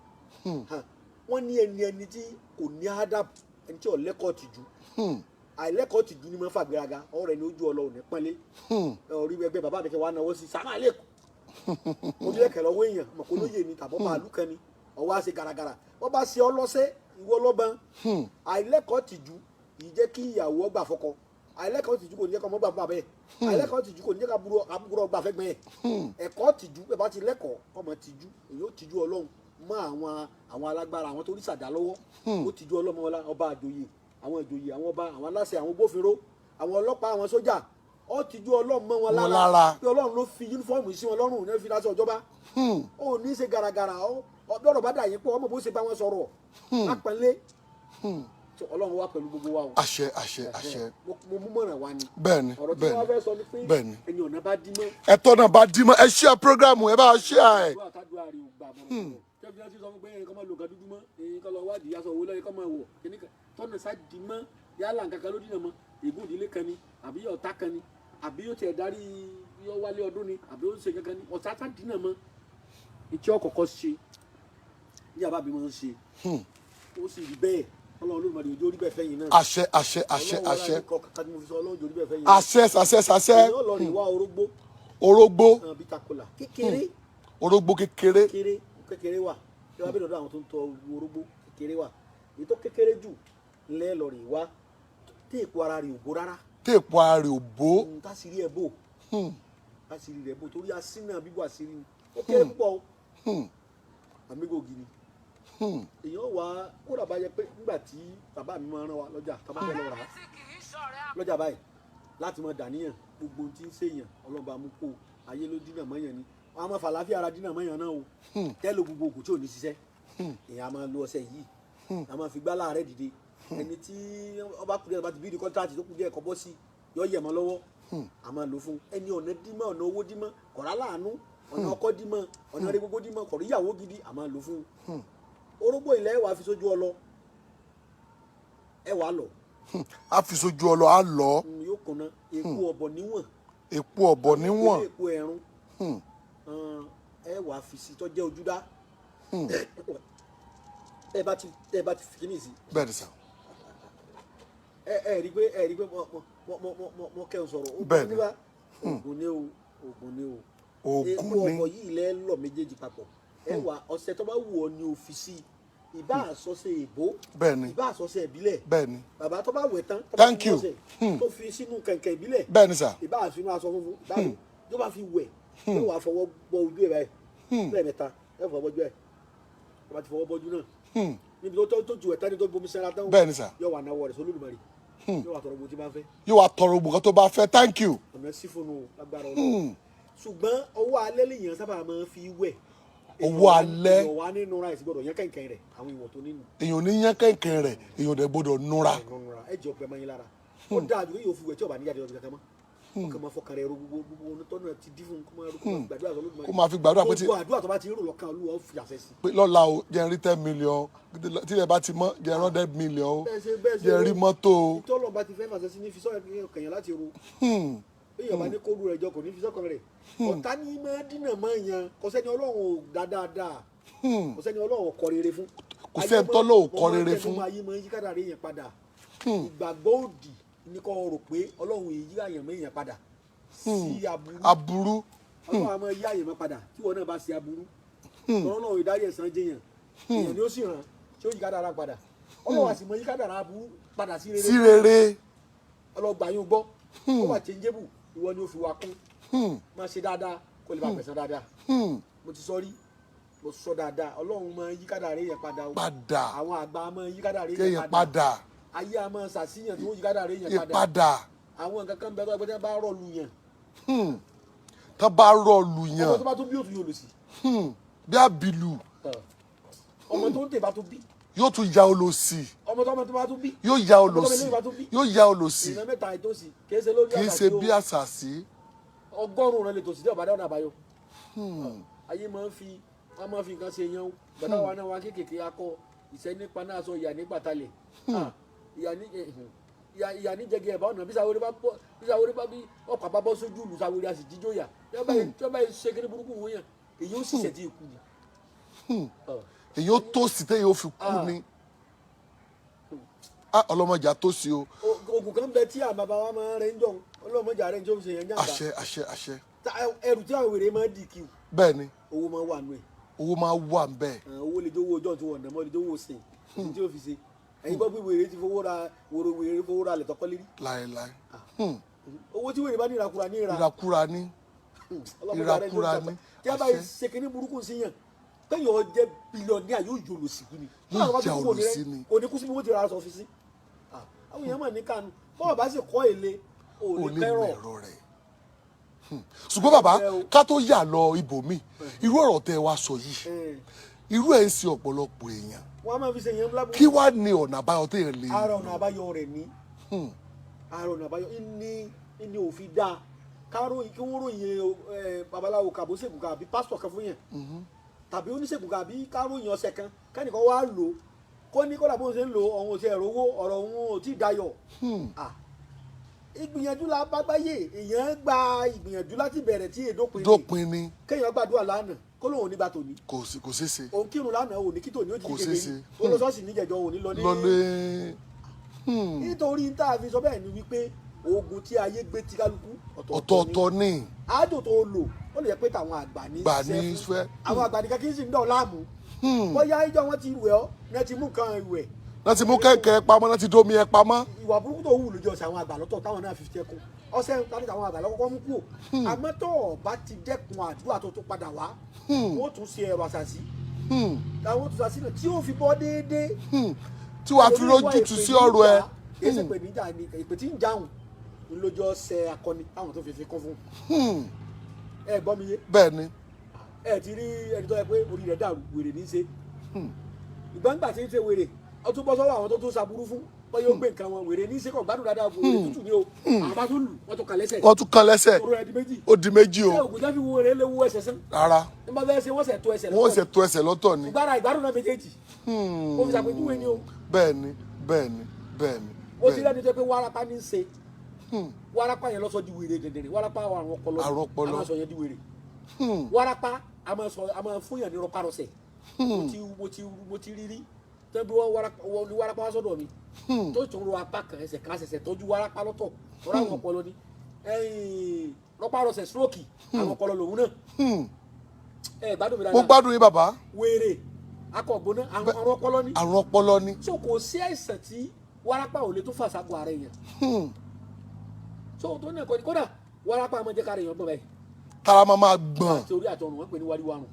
Hàn, wọ́n ní ẹni tí kò ní adab, ẹni tí ò lẹ́kọ̀ọ́ tìjú. Àìlẹ́kọ̀ọ́ tìjú ni mo fà gbéraga ọ̀rẹ́ ni ojú ọlọ́run ní pọ́nlé. Orí ẹgbẹ́ bàbá mi kẹ́ wàá náwó sí sàmà lẹ́kọ̀ọ́ ojú ẹ̀kẹ́ lọ́wọ́ èèyàn mọ̀ kó lóye ni tàbọ̀ màálù kan ni ọwọ́ á ṣe garagara, wọ́n bá ṣe ọlọ́sẹ́ ìwọ lọ́bọ̀n. Àìlẹ́kọ̀ọ́ tìjú yìí jẹ́ kí ìyàwó ọgbà fọkọ. Àìlẹ́kọ̀ọ́ tìjú kò ní jẹ́ kí ọmọ gbà fún bàbá ẹ̀. Àìlẹ́kọ̀ọ́ tìjú kò ní jẹ́ kí àbúrò ọgbà fẹ́gbẹ́ ẹ̀. Ẹ̀kọ́ tìjú, bẹ́ẹ̀ bá ti lẹ́kọ̀ọ́ ọmọ tìjú, èyí ó tìjú Ọlọ́run mọ́ àwọn alágbára, àwọn tó rí sàdá lọ́wọ́, ó tìjú Ọlọ́run mọ́ ọba àjòyè, àwọn ìjòyè, àwọn ọba, àwọn aláṣẹ, àwọn gbófinró, àwọn ọlọ́pàá, àwọn sójà. Ó tìjú Ọlọ́run mọ́ wọn Wọn lára lára. pé Ọlọ́run ló fi yúnífọ́ọ̀mù sí wọn lọ́rùn ní fi láṣọ ìjọba. Ó ní í ṣe garagara ọ̀dọ́rọ̀ bá dà yín pọ̀, ọmọ bó ṣe bá wọn sọ̀rọ̀ lápẹ́lẹ́. Ọlọ́run wà pẹ̀lú gbogbo wa o. Àṣẹ, àṣẹ, àṣẹ. Mo mú mọ̀ràn wa ni. Bẹ́ẹ̀ni. Ọ̀rọ̀ tí Bẹ́ẹ̀ni. wọ́n fẹ́ sọ ni pé ẹni ọ̀nà bá dí mọ́, ẹ̀tọ́ náà bá dí mọ́, ẹ share program, ẹ bá share ẹ. Àdúrà tádùá rẹ̀ ò gbà bọ̀rọ̀ tẹ́bí wọ́n ti sọ fún pé ẹ̀yin kọ́ máa lo nǹkan dúdú mọ́, ẹ̀yin kọ́ lọ wádìí aṣọ owó lẹ́yìn kọ́ máa wọ̀ kíní kan tọ́nà sá dí mọ́, yálà nǹkan kan ló dínà mọ́, ègún ìdílé kan ni, àbí ọ̀tá kan ni, àbí ó tiẹ̀ darí yọ wálé ọdún ni, àbí ó ń ṣe kankan ni, ọ̀tá sá dínà mọ́. Ìtí ọkọ̀ọ̀kọ̀ ṣe ní àbá bí wọ́n ń ṣe, ó sì rí bẹ́ẹ̀. Ọlọ́run Olódùmarè ojú orí bẹ́ẹ̀ fẹ́yìn náà. Àṣẹ, àṣẹ, àṣẹ. Ọlọ́run Àṣẹ. wọlé kọ kàkà tí mo fi sọ, Ọlọ́run ojú orí bẹ́ẹ̀ fẹ́yìn náà. Àṣẹ, àṣẹ, àṣẹ. Èèyàn lọ rìn wá orógbó. Orógbó. Bitter kola kékeré. Orógbó kékeré. Kékeré kékeré wà tí wọ́n bẹ lọ́dọ̀ àwọn tó ń tọ orógbó kékeré wà. Èyí tó kékeré jù ńlẹ́ lọ rìn wá, tí èpo ara rẹ̀ ò bó rárá. Téèpù ara rẹ̀ ò bó. Tásìrí ẹ̀ bò, tásìrí rẹ̀ bò, torí asínà bíbò àṣírí ni. Ó kéré púpọ̀ o, àmígògì ni. Èèyàn wà kódà bá yẹ pé nígbà tí bàbá mi máa rán wa lọ́jà, tá a bá fẹ́ lọ rà á lọ́jà báyìí láti máa dàníyàn gbogbo ohun tí ń ṣèyàn, Ọlọ́run bá mú kó ayé ló dínà mọ́yàn ni. Wọ́n á máa fàlàáfíà ara dínà mọ́yàn náà o. Tẹ́lẹ̀ gbogbo ògùn tí ò ní ṣiṣẹ́, èèyàn á máa lo ọṣẹ yìí, á máa fi gbálà rẹ̀ dìde. Ẹni tí ọba kù díẹ̀ bá ti bí di contract tó kù díẹ̀ kọ́ bọ́ sí, yọ yẹ̀ mọ́ lọ́wọ́, á máa lò fún ẹni ọ̀nà dímọ̀, ọ̀nà owó dímọ̀, kọ̀rá láàánú, ọ̀nà ọkọ dímọ̀, ọ̀nà rẹ̀ gbogbo dímọ̀, kọ̀ríyàwó gidi, á máa lò fún. Orógbó ilẹ̀ wàá fi sójú ọlọ, ẹ wàá lọ. A fi sójú ọlọ, á lọ. Yóò kùnà èpo ọ̀bọ̀ níwọ̀n. Èpo ọ̀bọ̀ níwọ̀n. Èpo ẹ̀rún ẹ wàá fi sí tọ́jẹ́ ojúdá. Ẹ bá ti fi kíní sí. Bẹ́ẹ̀ ni sà. Ẹ rí pé mo kẹ́ ń sọ̀rọ̀. Bẹ́ẹ̀ ni. Níbà ògùn ni o, ògùn ni o. Ògùn Epo ni. ọ̀bọ̀ yìí lẹ́ lọ méjèèjì papọ̀. Ẹ wà ọṣẹ tó bá wù ọ́ ní òfìsí, ìbá àsọṣe èbó, Bẹ́ẹ̀ ni. ìbá àsọṣe ìbílẹ̀. Bẹ́ẹ̀ ni. Bàbá tó bá wẹ̀ tán, tó bá Thank fi you. ọṣẹ tó fi sínú kẹ̀kẹ́ ìbílẹ̀, Bẹ́ẹ̀ ni sà. ìbá àfinú aṣọ funfun, ìbá tó bá fi wẹ̀, tó wàá fọwọ́ bọ ojú ẹ̀ báyìí lẹ́ẹ̀mẹ́ta, ẹ fọwọ́ bọ́jú ẹ̀. Tó bá ti fọwọ́ bọ́jú náà níbi tó ju ẹ̀ tán ní tó bomi sẹ́ra tán, Bẹ́ẹ̀ ni sà. yóò wà náwó rẹ̀ sólùmọ̀rì, yóò wà tọrọ bó ti bá fẹ́. Yóò wá tọrọ gbogbo nǹkan tó bá fẹ́. Thank you. Ọ̀nà sífónù lágbára Ọlọ́run. Ṣùgbọ́n ọwọ́ alẹ́ lèèyàn sábà máa ń fi wẹ̀. Ọwọ́ alẹ́. Èèyàn wà nínú ra ìsìgbọ́dọ̀ yẹn kẹ̀kẹ́ rẹ̀, àwọn ìwọ̀n tó nínú. Èèyàn ní yán kẹ̀kẹ́ rẹ̀, èèyàn dẹ̀ gbọ́dọ̀ núra. Ìrọ̀rùn ẹ jẹ́ ọ̀pẹ máa yín lára. Ó dáa ju kéèyàn fi wẹ̀ tí ọba níjáde lọ́dún kankan mọ́, ọkàn máa fọkàn rẹ̀ ro gbogbo ohun tọ́nà ti dín fún un, kó máa ro, kó máa gbàdúrà sọ Olódùmarè. Kó máa fi gbàdúrà pé Gbogbo àdúrà tó bá ti ń rò lọ́kàn, Olúwa ó fi àṣẹ sí. Pé lọ́la o, jẹ́ n rí 10 million, tílẹ̀ bá ti mọ́, jẹ́ n 100 million o, Bẹ́ẹ̀ ṣe jẹ́ n rí mọ́tò o. Tọ́lọ̀ bá ti fẹ́ fàṣẹ sí ní fi sọ́kàn kẹ̀yàn láti ro. Èèyàn bá ní kó ru rẹ̀ jọ, kò ní fi sọ́kàn rẹ̀. Ọ̀tá ní máa dínà mọ́ èèyàn. Kò sẹ́ni Ọlọ́run ò dá dáadáa, kò sẹ́ni Ọlọ́run ò kọ rere fún. Kò sẹ́ni tọ́lọ́run ò kọ rere fún. Ayé máa ń yí kádàrá èèyàn padà. Ìgbàgbọ́ òdì ní kò rò pé Ọlọ́run yìí yí àyànmọ́ èèyàn padà sí aburú. Aburú. Ọlọ́run á máa yí àyànmọ́ padà tí wọn náà bá ṣe aburú. Ọlọ́run ìdarí ẹ̀san jẹyàn, èèyàn ni ó sì ràn tí ó yí kádàrá padà. Ọlọ́run á sì mọ yí kádàrá aburú padà sí rere. Sí rere. Ọlọ́gbà yóò gbọ́, ó wà changeable. Ìwọ ni ó fi wá kún. Máa ṣe dáadáa kó lè bá pẹ̀sán dáadáa. Mo ti sọ rí, mo sọ dáadáa, Ọlọ́run máa yí kádàrá èèyàn padà o. Padà. Àwọn àgbà máa yí kádàrá èèyàn kéèyàn padà. Padà. Ayé a máa ṣàṣìyàn tí wọ́n yí kádàrá èèyàn padà. Ìpadà. Àwọn nǹkan kan bẹ tó ẹgbẹ́ tí wọ́n bá rọ̀ lu yàn. Tó bá rọ̀lù Ọmọ yàn. tó bá tún bí òtún yóò lò sí. Bí àbìlù. Ọmọ tó ń tè bá tún bí. Yóò tún ya olòṣì. Ọmọ tó bá tún bí. Yóò ya Ọmọ tó olòṣì. bá tún bí. Yóò ya olòṣì. Ìran mẹ́ta ìtòsí kì í ṣe lórí Kì í àṣà ṣe tí ó bí àṣàṣì. 100 rẹ lè tòsí tí ọba dáhùn àbáyọ. Ayé máa ń fi, wọ́n máa ń fi nǹkan ṣe yan o. Bàtà wa náà wá kéékèèké akọ ìṣẹ́ nípa náà sọ ìyà nígbà talẹ̀. Ìyà ní ìyà ní jẹgẹ ẹ̀bá ọ̀nà bí Sawore bá bọ́, bí Sawore bá bí ọkọ̀ bá bọ́ sójú ìlú, Sawore a sì jíjó yà. Tí wọ́n bá yẹ ṣe kíní burúkú wọ́n yàn, èyí ó sì ṣẹ̀ tí ì kú ni. Èyí ó tòsí téyàn ó fi kú ni. Ah, ọlọ́mọjà tòsí o. Oògùn kan bẹ tí àwọn bàbá wa máa ń rẹ ń jọ, ọlọ́mọjà rẹ ń jọ fi ṣe yẹn jàǹbá. Àṣẹ, àṣẹ, àṣẹ. Ẹrù tí àwọn wèrè máa ń dì kí o. Bẹ́ẹ̀ ni. Owó máa ń wà nù ẹ̀. Owó máa wà ń bẹ́ẹ̀. Owó lè jẹ́ owó ọjọ́ tí wọ́n nà mọ́, lè jẹ́ owó sìn èyí tí ó fi ṣe. Ẹ̀yin gbọ́ pé wèrè ti fowó ra wòrò, wèrè fowó ra lẹ̀ tọkọ lérí. Láéláé. Owó tí wèrè bá ní ìrakura ní ìra. Ìrakúra ní. Ọlọ́mọdé rẹ̀ ló ń Ìrakúra tàpá. ní. Tí a bá Àṣẹ. ṣe kinní burúkú sí yàn, kéèyàn jẹ́ billionaire, yóò yọ olòṣì kú ni. Yóò Báwo bá jẹ́ tún kú, kò ní olòṣì ni. Kò ní kú síbi wọ́n ti ra aṣọ fi sí. Àwọn èèyàn mà ní kánú, bọ́ọ̀ bá sì kọ́ èlé ò Ò ní lè kẹ́rọ̀. mẹ̀rọ rẹ̀. Ṣùgbọ́n bàbá, Ẹ o. ká tó yà lọ ibòmíì, irú ọ̀rọ̀ tẹ́ ẹ wá sọ yìí, irú ẹ̀ ń ṣe ọ̀pọ̀lọpọ̀ èèyàn. Wọ́n á máa fi ṣe èèyàn lábúrú. Kí wàá ní ọ̀nà àbáyọ téèyàn lè Ara ọ̀nà àbáyọ rẹ̀ ní, ara ọ̀nà àbáyọ ní ní òfin dáa káròyìn kí wọ́n ròyìn babaláwo kàbó ṣègùn kan àbí pásítọ̀ kan fún yẹn tàbí oníṣègùn kan àbí káròyìn ọ̀sẹ̀ kan kẹ́nìkan wá lò ó, kó ní kódà bóun ṣe ń lò ó, òun ò ti ẹ̀rọ owó, ọ̀rọ̀ òun ò tí ì dayọ̀. Ìgbìyànjú la bá gbáyé, èèyàn gba ìgbìyànjú láti bẹ̀rẹ̀ tí èdópin ni. Dópin ni. Kéèyàn gbàdúrà lánàá kó lóun ò ní gba tòní. Kò sí, kò ṣeé ṣe. Òun kírun lánàá, òní kí tòní ó ti Kò di ṣeé kékeré. ṣe. Ó lọ ṣọ́ọ̀ṣì níjẹ̀jọ́, òní lọ ní. Lọlé. Nítorí tá a fi sọ bẹ́ẹ̀ ni wípé oògùn tí ayé gbé tí kálukú Ọ̀tọ̀ọ̀tọ̀ ni. Àádò tó lò ó lè jẹ́ pé tàwọn àgbà ní Gbà ṣiṣẹ́ ní fún. fẹ́. Àwọn àgbà nìkan kì í sì ń dọ̀ láàmú. Bóyá ìjọ wọn ti wẹ̀ ọ́ ní ẹ ti mú nǹkan ìwẹ̀. Láti mú kẹ̀kẹ́ pamọ́, láti dómi ẹ pamọ́. Ìwà burúkú tó wù lójú ọ̀sẹ̀ àwọn àgbà lọ́tọ̀ táwọn náà fi fi ẹkún ọ̀sẹ̀ tàbí àwọn àgbà lọ́kọ́kọ́ mú kúrò. Àmọ́ tó o bá ti dẹ́kun àdúrà tó tó padà wá, wọ́n tún ṣe ẹ̀rọ àṣàṣì táwọn tún ṣàṣì náà tí ó fi bọ́ déédéé. Tí wàá fi rójútu sí ọ̀rọ̀ ẹ. Kì í ṣe pè níjà ni, ìpè tí ń jáhùn lójú ọ̀sẹ̀ akọni táwọn tó fi fi kún fún. Ẹ gbọ́ mi yé? Bẹ́ẹ̀ ni. Ẹ ti rí ẹni tó yẹ pé orí rẹ̀ dàrú, wèrè ní í ṣe. Ìgbàǹgbà tí ń ṣe wèrè, ó tún bọ́ sọ́wọ́ àwọn tó tún ṣaburú fún wọ́n, yóò gbé nǹkan wọn. Wèrè ní í ṣe, kàn gbádùn dáadáa, wèrè tútù ni o. Àwọn bá tún lù wọ́n tún kà lẹ́sẹ̀. Wọ́n tún kán lẹ́sẹ̀. Oró ẹ̀ di méjì. Ó di méjì o. Ṣé ògùn tó fi wo wèrè léwu ẹsẹ̀ sán? Rárá. Ní bá fẹ́ ṣe, wọ́n ṣẹ̀ tó ẹsẹ̀. Wọ́n ṣe tó ẹsẹ̀ lọ́tọ̀ ni. Gbára ìgbádùn náà méjèèjì, ó fi ṣàpèjúwe ni o. Bẹ́ẹ̀ ni, bẹ́ẹ̀ ni, bẹ́ẹ̀ ni. Ó ti Bẹ́ẹ̀ ni. rẹ́ni tó pé wárápá ní í ṣe, wárápá yẹn lọ́sọ̀ di wèrè dẹ̀dẹ̀rẹ̀. Wárápá àrùn ọpọlọ. Àrùn ọpọlọ. A máa sọ yẹn di wèrè. Wárápá a máa sọ, a máa fún yàn ní rọpárọsẹ̀. Mo ti rí rí tẹ́ bí wọ́n wárápá wọ́n ní wárápá wá sọ́dọ̀ mi tó tún ro apá kan, ẹsẹ̀ kan, ṣẹ̀ṣẹ̀ tọ́jú wárápá lọ́tọ̀ tọ́ra àwọn ọpọlọ ni. Ẹ̀yìn rọpárọsẹ̀, stroke, àwọn ọpọlọ lòun náà. Ẹ gbádùn mi Mo dáadáa. gbádùn yín, bàbá. Wèrè akọ̀gbóná, àrùn ọpọlọ ni. Àrùn ọpọlọ ni. So kò sí àìsàn tí wárápá ò lè tó fà ságo ara èèyàn. So tó ní ẹ̀kọ́ ni kódà wárápá máa jẹ́ kára èèyàn gbọ̀n báyìí. Tára máa máa gbọ̀n. Àti orí àti ọrùn, wọn pè ní wáríwárùn.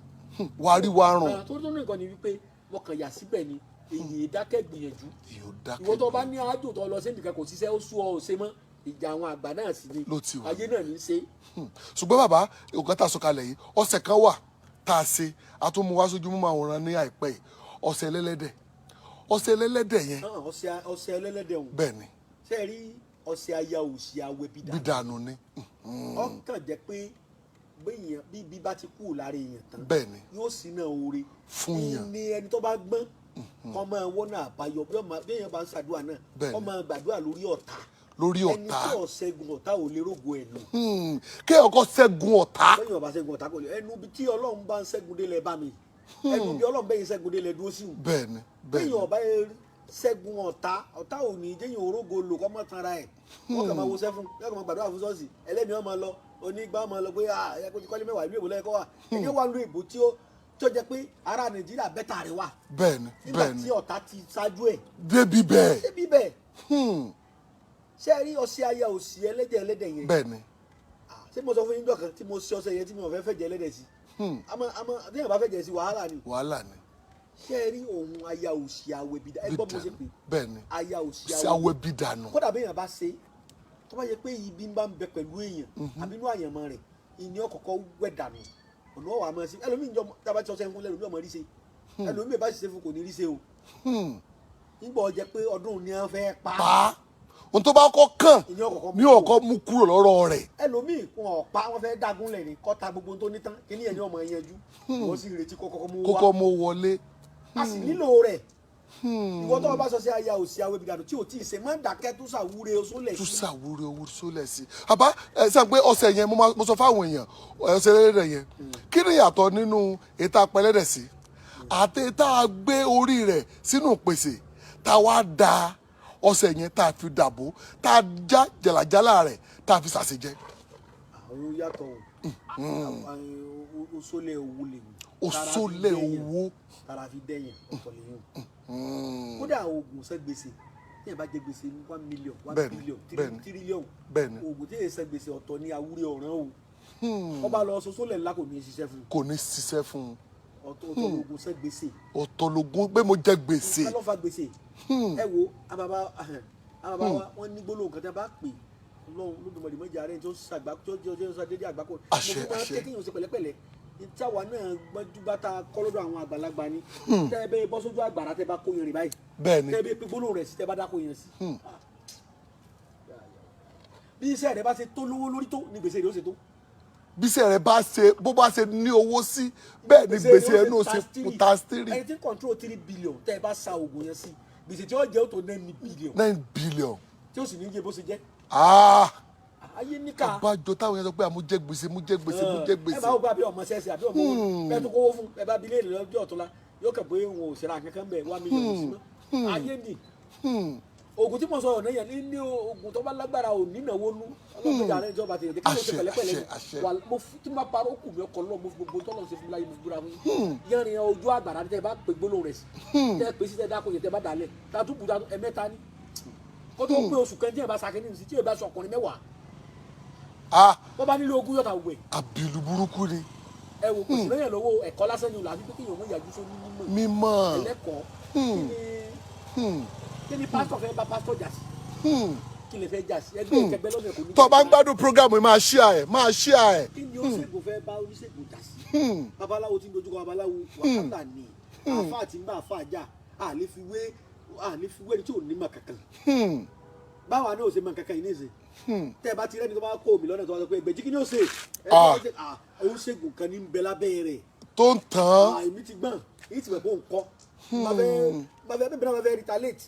Wáríwárùn. Tó ní nǹkan ni wípé mo kàn yà síbẹ̀ ni, èyí dákẹ́ gbìyànjú. Èyí ò dákẹ́. Ìwọ tó bá ní àjò tó lọ sí nìkan, kò ṣiṣẹ́, ó sú ọ, ò ṣe mọ́, ìjà àwọn àgbà náà sì ni. Ló ti wà. Ayé náà ní í ṣe. Ṣùgbọ́n bàbá, nǹkan tá a sọ kalẹ̀ yìí, ọ̀sẹ̀ kan wà tá a ṣe, a tún mú wá sójú mú àwòrán ní àìpẹ́ yìí, ọ̀sẹ̀ ẹlẹ́lẹ́dẹ̀, ọ̀sẹ̀ ẹlẹ́lẹ́dẹ̀ yẹn. Hàn, ọṣẹ ẹlẹ́lẹ́dẹ̀ ọ̀hún. Bẹ́ẹ̀ ni. Ṣe rí ọṣẹ aya òsì awẹ bí dànù. Bí dànù ni. Ọkàn jẹ́ pé béèyàn bí bí bá ti kú lára èèyàn tán, Bẹ́ẹ̀ ni. yóò sì náà oore Fún yàn. Ní ẹni tó bá gbọ́n kọ́ máa wọ́nà àbáyọ bí èèyàn bá ń ṣàdúrà náà, Bẹ́ẹ̀ kọ́ ni. máa gbàdúrà lórí ọ̀tá. Lórí Ẹni ọ̀tá. tí ò ṣẹ́gun ọ̀tá ò lè rógo ẹ̀ lò. Kí ọkọ ṣẹ́gun ọ̀tá. Lẹ́yìn ọba ṣẹ́gun ọ̀tá kò lè ẹnu bí tí Ọlọ́run bá ń ṣẹ́gun délẹ̀ bá mi, ẹnu bí Ọlọ́run bẹ́yìn ṣẹ́gun délẹ̀ dúró sí wù. Bẹ́ẹ̀ ni, bẹ́ẹ̀ Lẹ́yìn ni. ọba yẹn Ṣẹ́gun ọ̀tá. Ọ̀tá ò ní jẹ́yìn orógo lò kọ́ mọ́ tanra ẹ̀. Wọ́n kàn máa wo sẹ́fún, wọ́n kàn máa gbàdúrà fún ṣọ́ọ̀ṣì, ẹlẹ́mìí ọmọ lọ, onígbà ọmọ lọ pé ẹ kó ti kọ́lé 10 ìlú èbó lẹ́yìn kọ́ wà. Ẹni wà lu èbó tí ó tí ó jẹ́ pé ará Nàìjíríà better rẹ̀ wà Bẹ́ẹ̀ni. nígbà Bẹ́ẹ̀ni. tí ọ̀tá ti ṣáájú ẹ̀ Débi bẹ́ẹ̀. débi bẹ́ẹ̀. Ṣé ẹ rí ọṣẹ aya òsì ẹlẹ́dẹ̀ ẹlẹ́dẹ̀ yẹn? Bẹ́ẹ̀ni. Ah, ṣé mo sọ fún yín jọ́ kan tí mo ṣe ọṣẹ yẹn tí mi ò fẹ́ fẹ́ jẹ ẹlẹ́dẹ̀ sí? Àmọ́ téèyàn bá fẹ́ jẹ sí, wàhálà ni. Wàhálà ni. Ṣé ẹ rí òun aya òsì àwẹ̀ bìdá? Ẹ gbọ́ bí mo ṣe pè? Bẹ́ẹ̀ni. Aya òsì Sí àwẹ̀ awẹ́ bí dànù. Kódà bí èèyàn bá ṣe, tó bá yẹ pé ibi ń bá ń bẹ pẹ̀lú èèyàn àbí inú àyànmọ́ rẹ̀, ìní ọ̀kọ̀ọ̀kọ̀ wẹ̀ dànù, ọ̀nà ọ̀wà máa ṣe. Ẹlòmíì jọ tá a bá ti ọṣẹ fún, ẹlòmíì ọmọ rí ṣe. Ẹlòmíì bá ṣe fún, kò ní rí ṣe o. Nígbà ó jẹ́ pé ọdún ni wọ́n fẹ́ pa. Pa ohun tó bá kọ́ kàn Ìní ọ̀kọ̀ọ̀kọ̀ ní ọkọ̀ mú kúrò lọ́rọ̀ rẹ̀. Ẹlòmíì wọn ọ̀pá, wọn fẹ́ dágúnlẹ̀ ní kọ́ta gbogbo tó ní tán, kí ní ẹ̀yìn ọmọ yanjú, wọ́n sì retí kọ́kọ́ mú wá. Kókó mú wọlé. A sì nílò rẹ̀. Ìwọ tó o bá sọ sí aya òsì awé bìdàdù tí ò tí ì ṣe, má dákẹ́, tó ṣàwúre oṣù lẹ̀ Tún sí. ṣàwúrí owó sólẹ̀ sí. Àbá ẹ sọ pé ọṣẹ yẹn, mo sọ fáwọn èèyàn, ọṣẹ ẹlẹ́dẹ̀ yẹn, kí ni ìyàtọ̀ nínú ètò apẹlẹ́dẹ̀ sí àti tá a gbé orí rẹ̀ sínú pèsè, tá a wá da ọṣẹ yẹn, tá a fi dàbò, tá a já jàlàjàlà rẹ̀, tá a fi ṣàṣejẹ? Àwọn yàtọ̀ o. Oṣólẹ̀ owó lè wù. Oṣólẹ̀ owó. Tara fi dẹ́yìn ọ̀tọ̀ lè yùn. Kódà oògùn san gbèsè, tí yẹn bá jẹ gbèsè 1 million, one billion, trillion, oògùn tí yẹn san gbèsè ọ̀tọ̀ ní awúrẹ́ ọ̀ràn o. Ọba lọ sọ́sọ́lẹ̀ ńlá, kò ní í ṣiṣẹ́ fún un. Kò ní ṣiṣẹ́ fún un. Ọ̀tọ̀ ọ̀tọ̀ oògùn san gbèsè. Ọ̀tọ̀ lógún pé mo jẹ gbèsè. Ká ló fa gbèsè? Ẹ wo àbàbà àbàbà wa, wọ́n ní gbólóhùn kan tí a bá pè, Ọlọ́run Olódùmarè mọ́jà rẹ̀ tó ṣàgbá tó jẹ́ tó ṣàdédé àgbákò. Àṣẹ, Mo fi máa ń àṣẹ. ké kéèyàn ṣe pẹ̀lẹ́pẹ̀lẹ́. Táwa náà gbọ́njú bá ta kọ́ lọ́dọ̀ àwọn àgbàlagbà ni. Tẹ́ ẹ bẹ́ẹ̀ bọ́ sójú àgbàrá, tẹ́ bá kó yẹn rìn báyìí, tẹ́ ẹ bẹ́ẹ̀ pé gbólóhùn rẹ̀ sí, tẹ́ bá dákó yẹn sí, bí iṣẹ́ rẹ̀ bá ṣe tó lówó lórí tó ní gbèsè rẹ̀ ó ṣe tó. Bí iṣẹ́ rẹ̀ bá ṣe, bó bá ṣe ní owó sí, bẹ́ẹ̀ ni gbèsè ẹ̀ náà ṣe times three. Ẹni tí ń control 3 billion, tẹ́ ẹ bá sa oògùn yẹn sí, gbèsè tí ó jẹ́ ó tó 9 billion. 9 billion. Tí ó sì ní yé bó ṣe jẹ́. Ah! Ayé níkà. Àbájọ táwọn yẹn sọ pé àmú jẹ gbèsè, mú jẹ gbèsè, mú jẹ Ẹ gbèsè. bá wò pé àbí ọmọ sẹ́sẹ̀ àbí ọmọ owó bẹ́ẹ̀ tó kówó fún ẹ, bá bilé lọ́jọ́ ọ̀túnla, yóò kàn pé òun ò ṣẹlẹ̀ kankan bẹ́ẹ̀, 1 million sí mọ́. Ayé nì. Oògùn tí mo sọ ọ̀nà yẹn ní oògùn tó bá lágbára ò ní ìnáwó nú. Ọlọ́run ìjà rẹ̀ ìjọba tètè kí ló ṣe Àṣẹ, pẹ̀lẹ́pẹ̀lẹ́ àṣẹ, ni. Àṣẹ. Wà mo tí mo bá parọ́, ó kù mí ọkọ̀ lọ́ọ̀. Mo fi gbogbo tọ́lọ̀ ṣe fún mi láyé, mo fi búra fún yín. Yẹrin ojú àgbàrá, tẹ́ ẹ bá pè gbólóhùn rẹ̀ sí, tẹ́ ẹ pè sí, tẹ́ ẹ dákò yẹn, tẹ́ ẹ bá dálẹ̀ tàtú bùdá ẹ̀mẹ́ta ní kó tó pé oṣù kan, tí ẹ bá sàkíní sí, tí ẹ bá sọ ọkùnrin 10, Ah! wọ́n bá nílé ogún yọ̀tà wẹ̀. Àbìlú burúkú ni. Ẹ wò, kò sí lẹ́yìn lọ́wọ́ ẹ̀kọ́ lásán ni o, làbí pé kéèyàn mú ìyàjú sóní mímọ́. Mímọ́. Ẹlẹ́kọ̀ọ́. Kí ni pásítọ̀ fẹ́ bá pásítọ̀ jà sí? Kí lè fẹ́ jà sí? Ẹgbẹ́ ìkẹgbẹ́ lọ́nà kò ní. Tó o bá ń gbádùn program yìí, máa share ẹ̀, máa share ẹ̀. Kí ni oníṣègùn fẹ́ bá oníṣègùn jà sí? Babaláwo tí ń dojúkọ babaláwo, wàhálà ni. Àáfàá tí ń bá àáfàá jà, àlè fi wé ẹni tí ò ní mọ̀ kankan. Báwa náà ò ṣe mọ̀ kankan yìí nísìn. Tẹ́ ẹ bá ti rẹ́ni tó bá kó omi lọ́nà, tó bá sọ pé ẹgbẹ̀jì, kí ni ó ṣe? Oníṣègùn kan ní ń bẹ lábẹ́ rẹ̀ tó ń tàn án. Ah, èmi ti gbọ́n, èyí ti bẹ̀ bó ń kọ́. Mo fẹ́ bẹ́ẹ̀ náà, mo fẹ́ retaliate,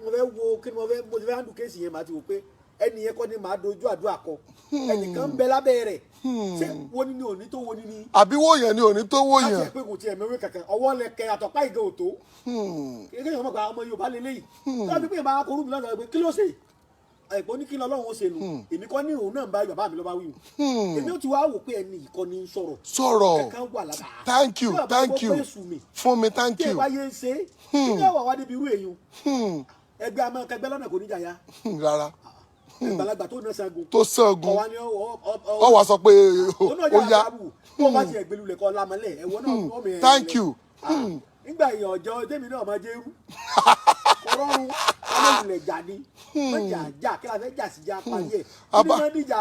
mo fẹ́ wo kí ni mo fẹ́, mo ti fẹ́ handle case yẹn. Màá ti wò pé ẹni yẹn kọ́ ni màá dojú àdúrà kọ. Ẹnìkan ń bẹ lábẹ́ rẹ̀. Ṣé wo ni ni òní tó wo ni ni? Àbí wò yẹn ni òní tó wò Láti yẹn. ẹ̀ pé kò tiẹ̀ mẹ́wé kankan, ọwọ́ lẹ kẹ àtọ̀pá ìgò òtó. Kéèyàn mọ̀ pé ọmọ Yorùbá lélẹ́yìí tó bá fi pé ìbá korú mi lọ́nà pé kí ló ṣe ẹ̀pọ̀ ní kí ni Ọlọ́run ó ṣe nù. Èmi kọ́ ní òun náà ń bá bàbá mi lọ́ba wí o. Èmi ó ti wá wò pé ẹni ìkọ́ni ń sọ̀rọ̀. Sọ̀rọ̀. Kankan wà lábàá. Thank you. Tí bàbá Thank gbọ́ you. pé èṣù mi Fún mi, thank tí ẹ you. bá yé ń ṣe, kí ni àwọn wá débi irú èyàn? Ẹgbẹ́ àmọ́ kẹgbẹ́ lọ́nà kò ní jà ya. Rárá. Àgbàlagbà tó náà sangun Tó sàngun. Ọ̀wá ni Ọ wá sọ pé ó náà ó yà yá. á bó bá tiẹ̀ gbẹlú lẹ̀ kọ́ lamọ́lẹ̀ ẹ̀wọ̀n náà wọ́n mi ẹ̀ Thank you. Nígbà èèyàn ọjọ́ tèmi náà máa jẹ́ irú ọlọ́run ọlọ́run lẹ̀ jà ni wọ́n jà jà, kí la fẹ́ jà sí? Jà parí ẹ̀. Kí ni wọ́n dìjà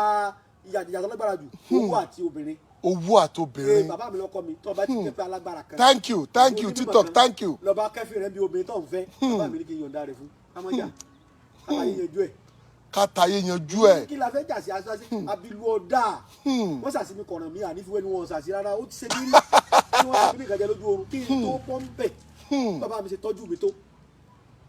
ìjà ìjà tó lágbára jù? Owó àti obìnrin. Owó Ee, àtobìnrin. Bàbá mi lọkọ mi tó bá ti jẹ́ pé alágbára kan, Thank you, thank you. onímọ̀ TikTok. kan, Thank you. lọ́ba kẹ́fì rẹ̀ bí obìnrin tó ń fẹ́. Bàbá mi ní kí n yọ̀ǹda rẹ̀ fún kámọ́jà kámáyé yanjú ẹ̀. Kátàyé yanjú ẹ̀. Kí la fẹ́ jà sí? Aṣọ sí abilu ọ̀dà wọ́n sàṣì mi kọ̀ràn mi ànífiwé ni wọ́n sàṣì rárá. Ó ti ṣe mí rí kí wọ́n sàṣì mí kàjẹ́ lójú oorun kí n tó pọ́n bẹ̀. Bàbá mi ṣe tọ́jú mi tó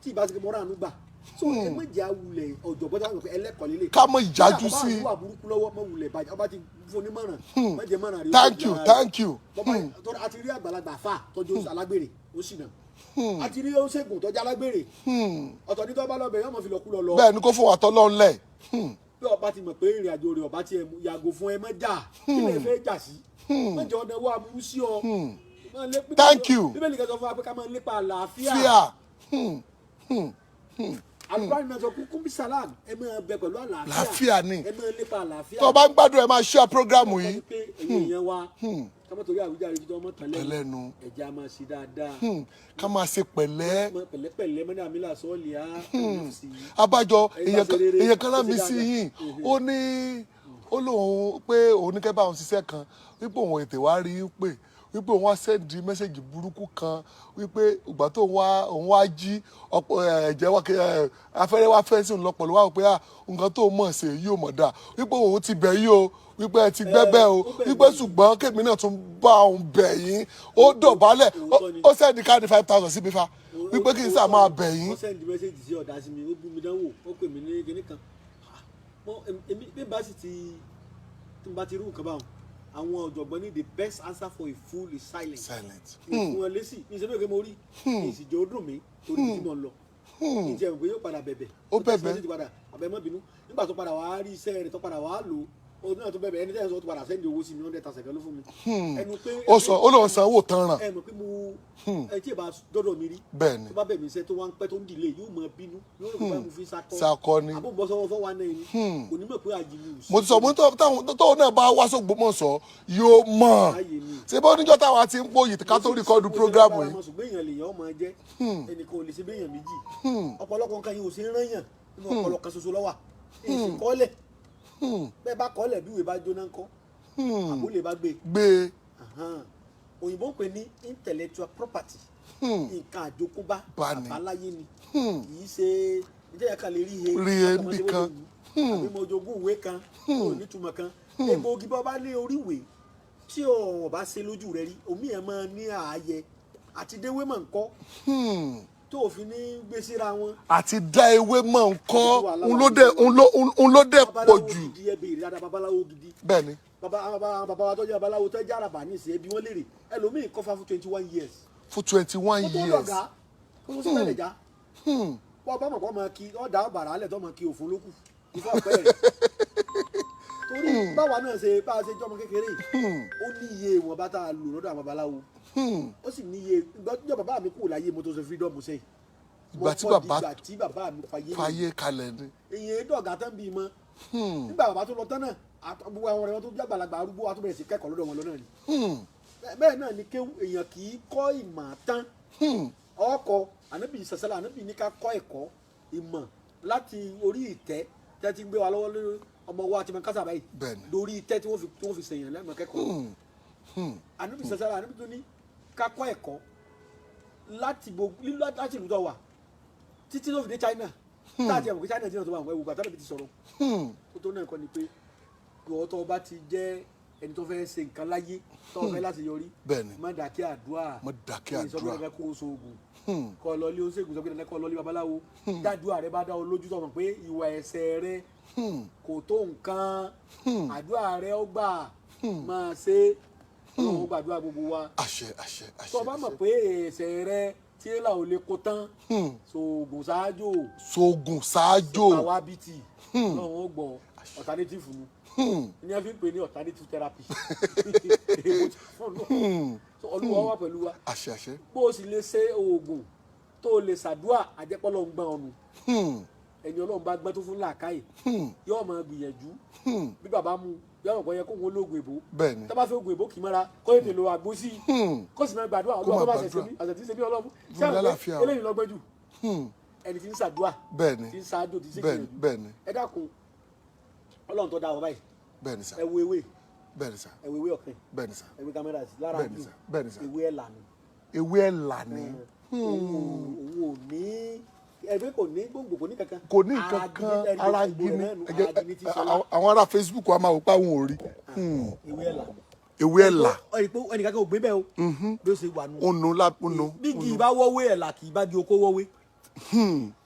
tí ìbá ti fi mọ́ra àánú gbà so ẹ méjì awulẹ̀ ọ̀jọ̀gbọ́n tí wọ́n pè ẹlẹ́kọ̀ọ́ lélẹ̀. Ká mọ ìjájú sí. Bàbá àdúrà burúkú lọ́wọ́ mọ wulẹ̀ bàjẹ́, ọba ti fún ní mọ̀ràn mọ̀jẹ̀ mọ̀ràn rí. Thank you, thank you. Bàbá tọ́ra àti rí àgbàlagbà fà tọ́jú alágbèrè ó sì nà. Àti rí oṣègùn tọ́jà alágbèrè. Ọ̀tọ̀ ní tó bá lọ́bẹ̀ yóò mọ̀ fi lọ́kú lọ lọ. Bẹ́ẹ̀ ni, kó fún wa tọ́lọ́ ńlẹ̀. Bí ọba ti mọ̀ pé ìrìn àjò rẹ̀ ọba tiẹ̀ mú, yàgò fún ẹ, má jà. Kí lè fẹ́ jà sí? Má jẹ́ ọ̀nà wo aburú sí ọ. Máa Thank you. Bíbélì kan sọ fún wa pé ká máa lépa àlàáfíà. Fíà. Alukóra náà sọ kúkú bí salam, ẹ máa bẹ pẹ̀lú àlàáfíà. Àlàáfíà ni. Ẹ máa lépa àlàáfíà. Tó o bá ń gbádùn, ẹ máa share program yìí. Pé ẹ̀yin èèyàn wa, ká má torí àwíjàre títọ́ ọmọ tán lẹ́nu. Tẹ́lẹ̀nu. Ẹ̀jẹ̀ a máa ṣe dáadáa. Ká máa ṣe pẹ̀lẹ́. Mọ pẹ̀lẹ́pẹ̀lẹ́ mọ́ni àmì làṣọ́ọ̀lì á sí. Abájọ Ẹ̀yin bá èèyàn kan ṣe rere, èèyàn kan rán ó mi ṣe sí dáadáa. yín. Ó ní ó lóun pé òun ní kẹ́ bá òun ṣiṣẹ́ kan, wípé òun ètè wá rí i pé wípé òun wá send message burúkú kan, wípé ìgbà tó wá òun wá jí ọ̀pọ̀ ẹ̀jẹ̀ wá afẹ́rẹ́ wá fẹ́ sí òun lọ́pọ̀lọpọ̀, wá wò pé nǹkan tó mọ̀ ṣe yìí ò mọ̀ dáa, wípé òun ti bẹ̀ yín o, wípé ẹ ti gbẹ́ bẹ́ẹ̀ o, Ó bẹ̀ wípé mí. ṣùgbọ́n kémi náà tún bá òun bẹ̀ yín. Ó dọ̀bálẹ̀, Òótọ́ ni. ó send káàdì 5,000 síbi fa, wípé kí n sáà máa bẹ̀ yín. Ó send message sí ọ̀dà sí mi, ó bú mi dánwò, ó pè mí ní kinní kan. Mo èmi bí n bá sì ti tí n bá ti rú nǹkan báwọn, àwọn ọ̀jọ̀gbọ́n ní the best answer for a fool is silence. Silent. Mi fún wọn lésì, mi ṣe pé mo rí ìsìjọ ó dùn mí torí ibi tí mo ń lọ, ní ti ẹ̀rù pé yóò padà bẹ̀bẹ̀. Ó text bẹ̀bẹ̀. message padà, àbẹ̀mọ́ bínú. Nígbà tó padà wàá rí iṣẹ́ rẹ̀, tó padà wàá lò ó náà, tó bẹ̀bẹ̀, ẹni tẹ́ ẹ̀ sọ tó padà send owó sí mi, 100,000 kan ló fún mi. Ẹnu pé Ó sọ ó lóun sanwó tán ràn. Ẹ mọ̀ pé mo ẹ tí ì bá dọ́dọ̀ mi rí, Bẹ́ẹ̀ ni. tó bá bẹ̀ mí iṣẹ́ tó wá ń pẹ́, tó ń dìlé, yóò mọ bínú, yóò rò pé mo fi sakọ. Sakọ ni. Àbó ń bọ́ sọ́wọ́ 419 ni, kò ní mọ̀ pé àjìlú. Mo ti sọ, mo ní táwọn tóun náà bá wá s'Ógbómọ̀ṣọ́ yóò mọ̀. Láyé mi. Ṣé bó níjọ́ táwa ti ń pòyì ká tó record program yìí. Ṣùgbọ́n èèyàn lèèyàn ọmọ jẹ́, ẹnìkan ò lè ṣe béèyàn méjì. Ọ̀pọ̀lọpọ̀ nǹkan yìí ò ṣe ń rányàn nínú ọpọlọ kan ṣoṣo lọ́wà èsì kọ́lẹ̀. Bẹ́ẹ̀ bá kọ́lẹ̀, bí ìwé bá jóná ńkọ́? Àbó lè bá gbé. Gbé. Ahan. Òyìnbó ń pè ní intellectual property, nǹkan àjogúnbá Bá ní. àbáláyé ni, kì í ṣe ìjẹ́ yẹn kan lè rí he Rí he àtọmọdé níbì bó kan. ṣe wù ú. Àbí mo jogún ìwé kan kò nítumọ̀ kan. Egbòogi bá bá ní orí ìwé tí ọ̀hún bá ṣe lójú rẹ rí, omi ẹ̀ máa ní ààyè àti déwé mọ̀ ńkọ́ tó o fi ní gbé síra wọn. Àti dá ewé mọ̀ nǹkan ń ló dẹ̀ pọ̀ Babaláwo jù. gidi, ẹ béèrè dáadáa, babaláwo gidi. Bẹ́ẹ̀ ni. Baba àwọn baba wa tó jẹ́ babaláwo tó jẹ́ àràbà ní ìsìn, ẹbí wọn léèrè, ẹlòmíì kọ́fà fún 21 years. Fún 21 Kó tó years. lọ̀gá, kó tó sílẹ̀ lè já wọ́n bá mọ̀ kó máa kí ọ̀dà ọ̀bàrà alẹ̀ tó máa kí òfin lókù ifá ọ̀pẹ́ rẹ̀, torí báwa náà ṣe bá a ṣe jọmọ kékeré yìí, ó ní iye ìwọ̀n bá tá a lò lọ́dọ̀ àwọn babaláwo, ó sì ní iye ìgbà bàbá mi kú láyé, mo tó ṣe freedom sẹ́yìn. Ìgbà tí Mo kọ́ bàbá di ìgbà tí bàbá mi fayé. Fàyè kalẹ̀ ni. Èyàn dọ̀gá tán bíi mọ́. Nígbà bàbá tó lọ tán náà, gbogbo àwọn ọ̀rẹ́ wọn tó jágbàlagbà arúgbó wa tó bẹ̀rẹ̀ sí kẹ́kọ̀ọ́ lọ́dọ̀ wọn lọ́nà ni. Bẹ́ẹ̀ náà ni kéwú, èèyàn kì í kọ́ ìmọ̀ tán. Ọkọ̀ ànábì sàṣàlà, ànábì ní ká kọ́ ẹ̀kọ́ ìmọ̀ láti orí ìtẹ́ tẹ́ ti ń gbé wa lọ́wọ́ lórí ọmọ wa ti mọ kásá báyìí, Bẹ́ẹ̀ni. lórí ìtẹ́ tí wọ́n fi sèyàn lẹ́mọ̀ kẹ́kọ̀ọ́. Ànábì sàṣàlà, ànábì tó ní ká kọ́ ẹ̀kọ́ láti gbogbo láti ìlú tó wà títí tó fi dé China, táàtì ẹ̀mọ̀ pé China jìnnà tó wà, wọ́n ẹ̀wù gbàtà níbi ti sọ̀rọ̀ tó tó náà kọ́ ni pé ìwọ tó bá ti jẹ́ ẹni tó fẹ́ ṣe nǹkan láyé, tó fẹ́ láti yọrí, Bẹ́ẹ̀ni. má dákẹ́ àdúrà. Má dákẹ́ Kí n sọ pé àdúrà. dandan kó o ṣoògùn, kó o lọ lé oṣègùn, sọ pé dandan kó o lọ lé babaláwo. Dádúrà rẹ bá dá ọ lójú, tó mọ̀ pé ìwà ẹ̀ṣẹ̀ rẹ kò tó nǹkan, àdúrà rẹ ó gbà. Máa ṣe, Ọlọ́run ó gbàdúrà gbogbo wa. Àṣẹ, àṣẹ, àṣẹ. Tó o bá mọ̀ pé ẹ̀ṣẹ̀ rẹ tírélà ò lè kó tán, ṣoògùn ṣáájò. Sógun ṣáájò. Àwa bíi Ọlọ́run ó gbọ́, alternative nu ní a fi ń pè ní alternative therapy. Èèwọ̀ ti fún un. So, Olúwa wà pẹ̀lú wa. Àṣẹ, àṣẹ. Bó o sì lè ṣe oògùn tó o lè ṣàdúà, àjẹpọ́lọ́ ń gbọ́n ọ̀nù. Ẹni Ọlọ́run bá gbọ́n tó fún làákàyè yóò máa gbìyànjú. Bí bàbá mu yóò mọ̀ pé yẹ kó wọn lóògùn èbó, tó bá fẹ́ oògùn èbó kì í mọ́ra, kó tètè lo àgbo sí i, kó sì máa gbàdúrà. Kó Olúwa máa tó bá ṣẹ̀ṣẹ̀ gbàdúrà. mí àṣẹ tí ń ṣe bí Ọlọ́run Fún ṣé mi àwọn lálàáfíà o. eléyìí lọ́gbọ́n jù, ẹni tí ń ṣàdúà, tí ń ṣáájò, tí ń ṣe gbìyànjú. Ẹ dákun, Ọlọ́run tó dá wa báyìí, Bẹ́ẹ̀ni sà. ẹ wo ewé, Bẹ́ẹ̀ni sà. ẹ wo ewé ọ̀kẹ́, Bẹ́ẹ̀ni sà. ẹ wo kámẹ́rà sí lára Bẹ́ẹ̀ni jù. sà, bẹ́ẹ̀ni sà. Ewé ẹ̀ lànà. Ewé ẹ̀là ni. Òun ò ní ẹgbẹ́, kò ní gbòǹgbò, kò ní kankan. Kò ní nǹkan kan, ara gini. Ara gini ti sọlá. Àwọn ará Facebook wa máa wò pé àwọn ò rí. Ewé ẹ̀là. Ewé ẹ̀là. Ẹnìkan kò gbé bẹ́ẹ̀ o, bí ó ṣe wà nù. Ònù la ònù. Bí kì í bá wọ́wé ẹ̀là, kì í bá di okó wọ́wé.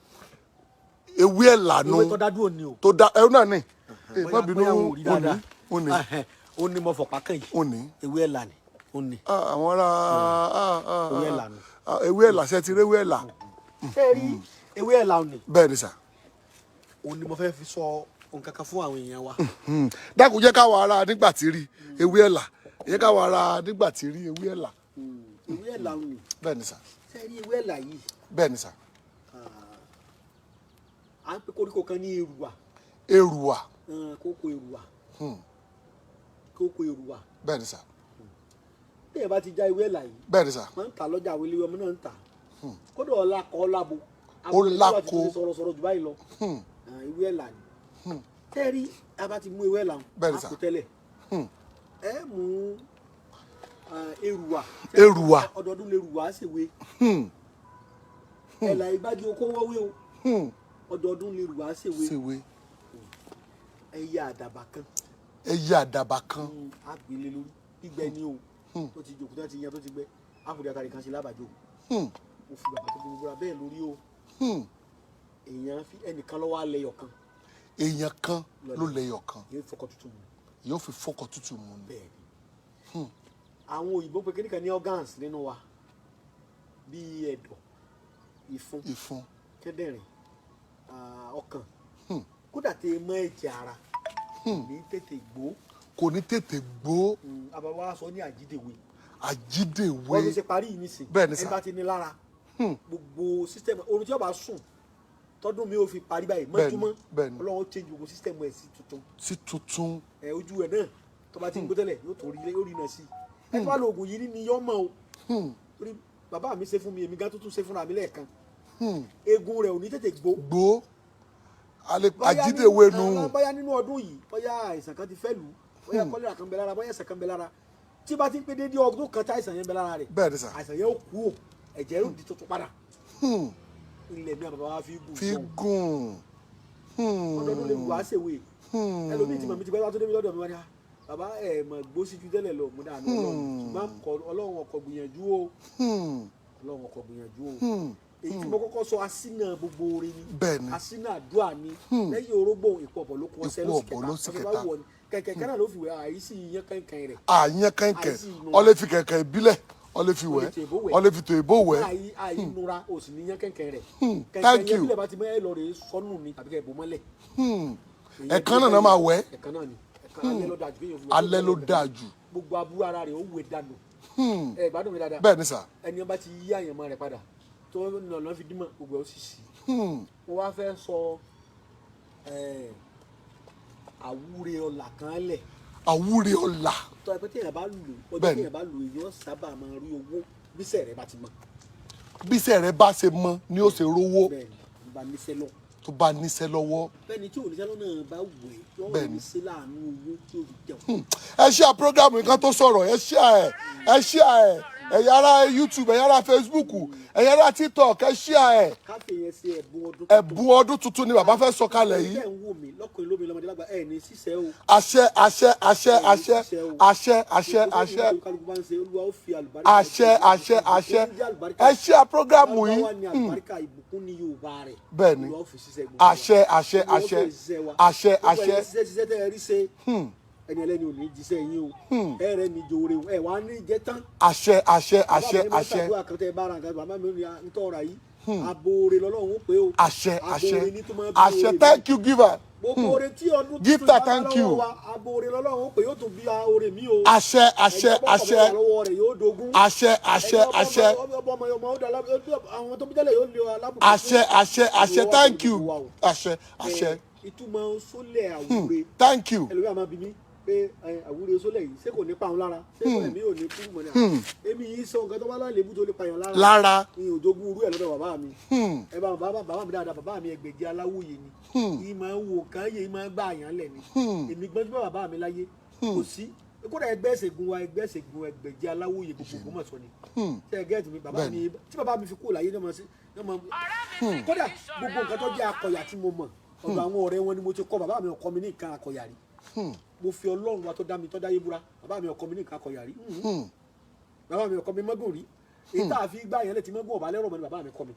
Ewé ẹ̀là nu. Ewé tó dá dúró ni o. Tó dá ẹrú náà ni ẹ má bínú. Bóyá wọn ò rí Òní dáadáa. òní. Ẹhẹ́n, ó ní mo fọ̀pá kàn yìí. Òní. Ewé ẹ̀là ni ó ní. Àwọn ará Ewé ẹ̀là nu. Ah, ewé ẹ̀là, ṣe ti rí ewé ẹ̀là? Ṣé ẹ rí ewé ẹ̀là òní? Bẹ́ẹ̀ ni sà. Òun ni mo fẹ́ fi sọ nǹkan kan fún àwọn èèyàn wa. Dákun, jẹ́ káwọn ará nígbà tí rí ewé ẹ̀là, jẹ́ káwọn ará nígbà tí rí ewé ẹ̀là. Ewé ẹ̀là òní. Bẹ́ẹ̀ ni sà. Ṣé ẹ rí ewé ẹ̀là yìí? Bẹ́ẹ̀ ni sà. À ń pe koríko kan ní èrùwà. Èrùwà. Kókó èrùwà, kókó èrùwà. Bẹ́ẹ̀ ni sà. Téèyàn bá ti já ewé ẹ̀là yìí, Bẹ́ẹ̀ ni sà. wọ́n ń tà lọ́jà, àwọn eléwé ọmọ náà ń tà. Kódà ọ̀la kọ́ lábo. Ó láko. Sọ̀rọ̀ sọ̀rọ̀ jù báyìí lọ. Ewé ẹ̀là ni tẹ́rí. A bá ti mú ewé ẹ̀là, Bẹ́ẹ̀ ni a sà. kò tẹ́lẹ̀, ẹ mú èrùwà. Èrùwà. Ọdọọdún lèrùwà ṣèwé. Ẹ̀là ìgbájú okó wọ́wé o. Ọdọọdún lèrùwà ṣèwé. Ṣèwé. Ẹyẹ àdàbà kan. Ẹyẹ àdàbà kan. Á gbélé lórí, gbígbẹ ni o, tó ti jòkó, tó ti yan, tó ti gbẹ, á fòdì àtàrí kan sí lábàjọ. Mo fi bàbá tó fi gbogbo ra bẹ́ẹ̀ lórí o. Èèyàn fi ẹnìkan lọ́wọ́ alẹ́ yọ̀ kan. Èèyàn kan ló lẹ́yọ̀ kan. Yóò fọkọ tuntun mu. Yóò fi fọkọ tútù mu ni. Bẹ́ẹ̀ ni. Àwọn òyìnbó pé kíníkan ní organs nínú wa, bíi ẹ̀dọ̀, ìfun, ìfun, kíndìnrín, ọkàn, kódà tẹ mọ́ ẹ̀jẹ̀ ara, ní tètè gbó. Kò ní tètè gbó. Àbáwá sọ ní àjídèwé. Àjídèwé. Wọ́n ti ṣe parí yìí nísìn. Bẹ́ẹ̀ ni Ẹ sà. bá ti ní lára, gbogbo system, orun tí ó bá sùn tọdún mi ò fi parí báyìí Bẹ́ẹ̀ni, mọ́júmọ́, bẹ́ẹ̀ni. Ọlọ́run ó change gbogbo system ẹ̀ sí tuntun. Sí tuntun. Ẹ ojú ẹ náà tó bá ti ń gbó tẹ́lẹ̀, yóò tó rí, yóò rí náà sí i. Ẹ tó bá lo oògùn yìí ní yọ́ mọ́ o, torí bàbá mi ṣe fún mi, èmi gan tó tún ṣe fúnra mi lẹ́ẹ̀kan. Eegun rẹ̀ ò ní tètè gbó. Gbó alẹ́. Bóyá Àjídèwé nù. Bóyá nínú ọdún yìí, bóyá àìsàn kan ti fẹ́ lù ú, bóyá kọ́lẹ́rà kan bẹ lára, bóyá àìsàn kan bẹ lára, tí bá ti ń pé déédéé ọdún kan tí àìsàn yẹn bẹ lára rẹ̀, Bẹ́ẹ̀ ni sà. àìsàn yẹn ó kú o, ẹ̀jẹ̀ yóò di tuntun padà. Ilẹ̀ mi àbàbà wa fi gùn Fi gan. gùn. Ọdọọdún lè wù á ṣèwé. Ẹlòmíì tí màmí ti pẹ́ bá tó débi lọ́dọ̀ mi wá ní, "Ah, bàbá, ẹ̀ mọ̀ gbó síjú tẹ́lẹ̀ lọ." Mo dáa ní Ọlọ́run, ṣùgbọ́n Ọlọ́run ọkọ̀ gbìyànjú o. Ọlọ́run ọkọ̀ gbìyànjú o. Èyí tí mo kọ́kọ́ sọ, asínà gbogbo orin ni. Bẹ́ẹ̀ ni. Asínà àdúrà ni. Lẹ́yìn orógbó, ìpò ọ̀bọ̀ ló kún, ọṣẹ ló Ìpò sì ọ̀bọ̀ kẹta. ló sì Ọṣẹ bá kẹta. wù ọ ni, kẹ̀kẹ́ kan náà ló fi wẹ̀, àìsí iyán kẹ̀kẹ́ rẹ̀. Àyàn kẹ̀kẹ́. Àìsí inú. Ọ lè fi kẹ̀kẹ́ ìbílẹ̀, ọ lè fi wẹ̀. Ọ lè fi tèbó wẹ̀. Ọ lè fi tèbó wẹ̀. Àì nura o sì ní yán kẹ̀kẹ́ rẹ̀. Kẹ̀kẹ́ Thank yẹn you. bílẹ̀ bá ti mọ́ ẹ lọ rè é sọnù ni tàbí kẹ́ ẹ bò mọ́lẹ̀. Ẹ̀kan náà náà máa wẹ̀. Ẹ̀kan náà ni, ẹ̀kan alẹ́ ló dáa jù kéèyàn fi wẹ̀. Alẹ́ ló dáa jù. Gbogbo aburú ara rẹ̀ ó wẹ̀ dànù. Ẹ gbádùn mi dáadáa. Bẹ́ẹ̀ ni sà. Ẹni bá ti yí àyànmọ́ rẹ̀ padà, tó nànà fi dímọ̀, gbogbo ẹ̀ ó sì sí. Mo wá fẹ́ sọ àwúre ọlà kan lẹ̀. Àwúre ọlà. Tó ẹ pé téèyàn bá lò ọjọ́, Bẹ́ẹ̀ni. téèyàn bá lò, èèyàn sábà máa rí owó bísẹ̀ rẹ̀ bá ti mọ̀. Bíṣẹ́ rẹ bá ṣe mọ ni ó ṣe rówó. Bẹ́ẹ̀ni, n bá níṣẹ́ lọ. Tó bá níṣẹ́ lọ́wọ́. Bẹ́ẹ̀ni, tí ò níṣẹ́ lọ́nà bá wẹ̀ yọ Bẹ́ẹ̀ni. ní sí láàánú owó tí ó fi jẹun. Ẹ ṣe à program nǹkan tó sọ̀rọ̀, ẹ ṣe à ẹ, ẹ ṣe à ẹ, ẹ̀yin ará YouTube, ẹ̀yin ará Facebook, ẹ̀yin ará TikTok, ẹ ṣe à ẹ. Káfí yẹn ṣe ẹ̀bùn ọdún. Ẹ̀bùn ọdún tuntun ni bàbá fẹ́ sọ kalẹ̀ yìí. Ẹ̀ ń wò mí lọ́kùnrin, lómi, lọ́mọdé, lágbà, ẹ̀ ní ṣiṣẹ́ o. Àṣẹ, àṣẹ, àṣẹ, àṣẹ, àṣẹ, àṣẹ, àṣẹ. Kálukú bá ń ṣe, Olúwa ó fi àlùbáríkà. Àṣẹ, àṣẹ, àṣẹ. Ẹ ṣe à program yìí. Olúwa ní àlùbáríkà, ìbùkún ní Yorùbá rẹ̀. Bẹ́ẹ̀ni. Olúwa ó fi ṣiṣẹ́ gbogbo wa. Àṣẹ, àṣẹ. Olúwa ó Àṣẹ. fi ṣiṣẹ́ wa. Àṣẹ. Gbogbo Àṣẹ. ẹni ṣiṣẹ́ ṣiṣẹ́ tẹ́ ẹ rí ṣe, ẹni ẹlẹ́ni ò ní jíṣẹ́ yín o, ẹ rẹ ní jòrè o, ẹ wà á ní jẹ tán. Àṣẹ, àṣẹ, àṣẹ. Bàbá mi máa ń Àṣẹ. ṣàdúrà kan tẹ́ ẹ bá ra nǹkan, bàbá mi ò ní ntọ́ra yìí, aboore lọ́lọ́run ó pé o. Àṣẹ, àṣẹ. Aboore ní tó máa bí Àṣẹ. oore mi. Thank you, giver. Gbogbo oore tí ọdún Gifter, tuntun bá thank you. lọ́wọ́ wa, aboore lọ́lọ́run ó pé, yóò tún bí oore mi o. Àṣẹ, àṣẹ. Ẹni tó bá Àṣẹ. kọ̀ lọ́wọ́ rẹ̀ yóò dogun. Àṣẹ, àṣẹ. Ẹni tó bá Àṣẹ. ọmọ ọmọ ó dá àwọn tó bí tẹ́lẹ̀ yóò lé alábùkún. Àṣẹ, àṣẹ, àṣẹ. Thank you. Àṣẹ, àṣẹ. Ìtumọ̀ sólẹ̀ àwúre. Thank you. Ẹlòmíràn máa bí mi pé àwúre sólẹ̀ yìí, ṣé kò ní pa òun lára? Ṣé kò ẹ̀mí ò ní kú mọ̀ ní àná? Èmi yìí sọ nǹkan tó bá lálébù tó lè pààyàn lára. Lára. Mi ò jogún irú ẹ̀ lọ́dọ̀ bàbá mi. Ẹ bá bàbá bàbá mi dáadáa, bàbá mi ẹgbẹ̀jì aláwòye ni. Yìí máa ń wo nǹkan yìí, máa ń gbà yàn lẹ̀ ni. Èmi gbọ́njú bá bàbá mi láyé, kò sí kódà ẹgbẹ́ ìṣègùn wa, ẹgbẹ́ ìṣègùn ẹgbẹ̀jì aláwòye gbogbo Ògbómọ̀ṣọ́ ni. Ṣé ẹ get mi? Bàbá mi, tí bàbá mi fi kúrò láyé ní ọmọ sí ní ọmọ, kódà gbogbo nǹkan tó jẹ́ akọ̀yà tí mo mọ̀, ọ̀dọ̀ àwọn ọ̀rẹ́ wọn ni mo ti kọ́. Bàbá mi ọkọ mi ní nǹkan akọ̀yà rí. Mo fi Ọlọ́run wa tó dá mi, tó dáyé búra, bàbá mi ọkọ mi ní nǹkan akọ̀yà rí. Bàbá mi ọkọ mi mọ́gùn rí, èyí tá a fi gbá yẹn lẹ́tí mọ́gùn ọ̀bá lẹ́rọ̀ mọ́ ni bàbá mi kọ́ mi.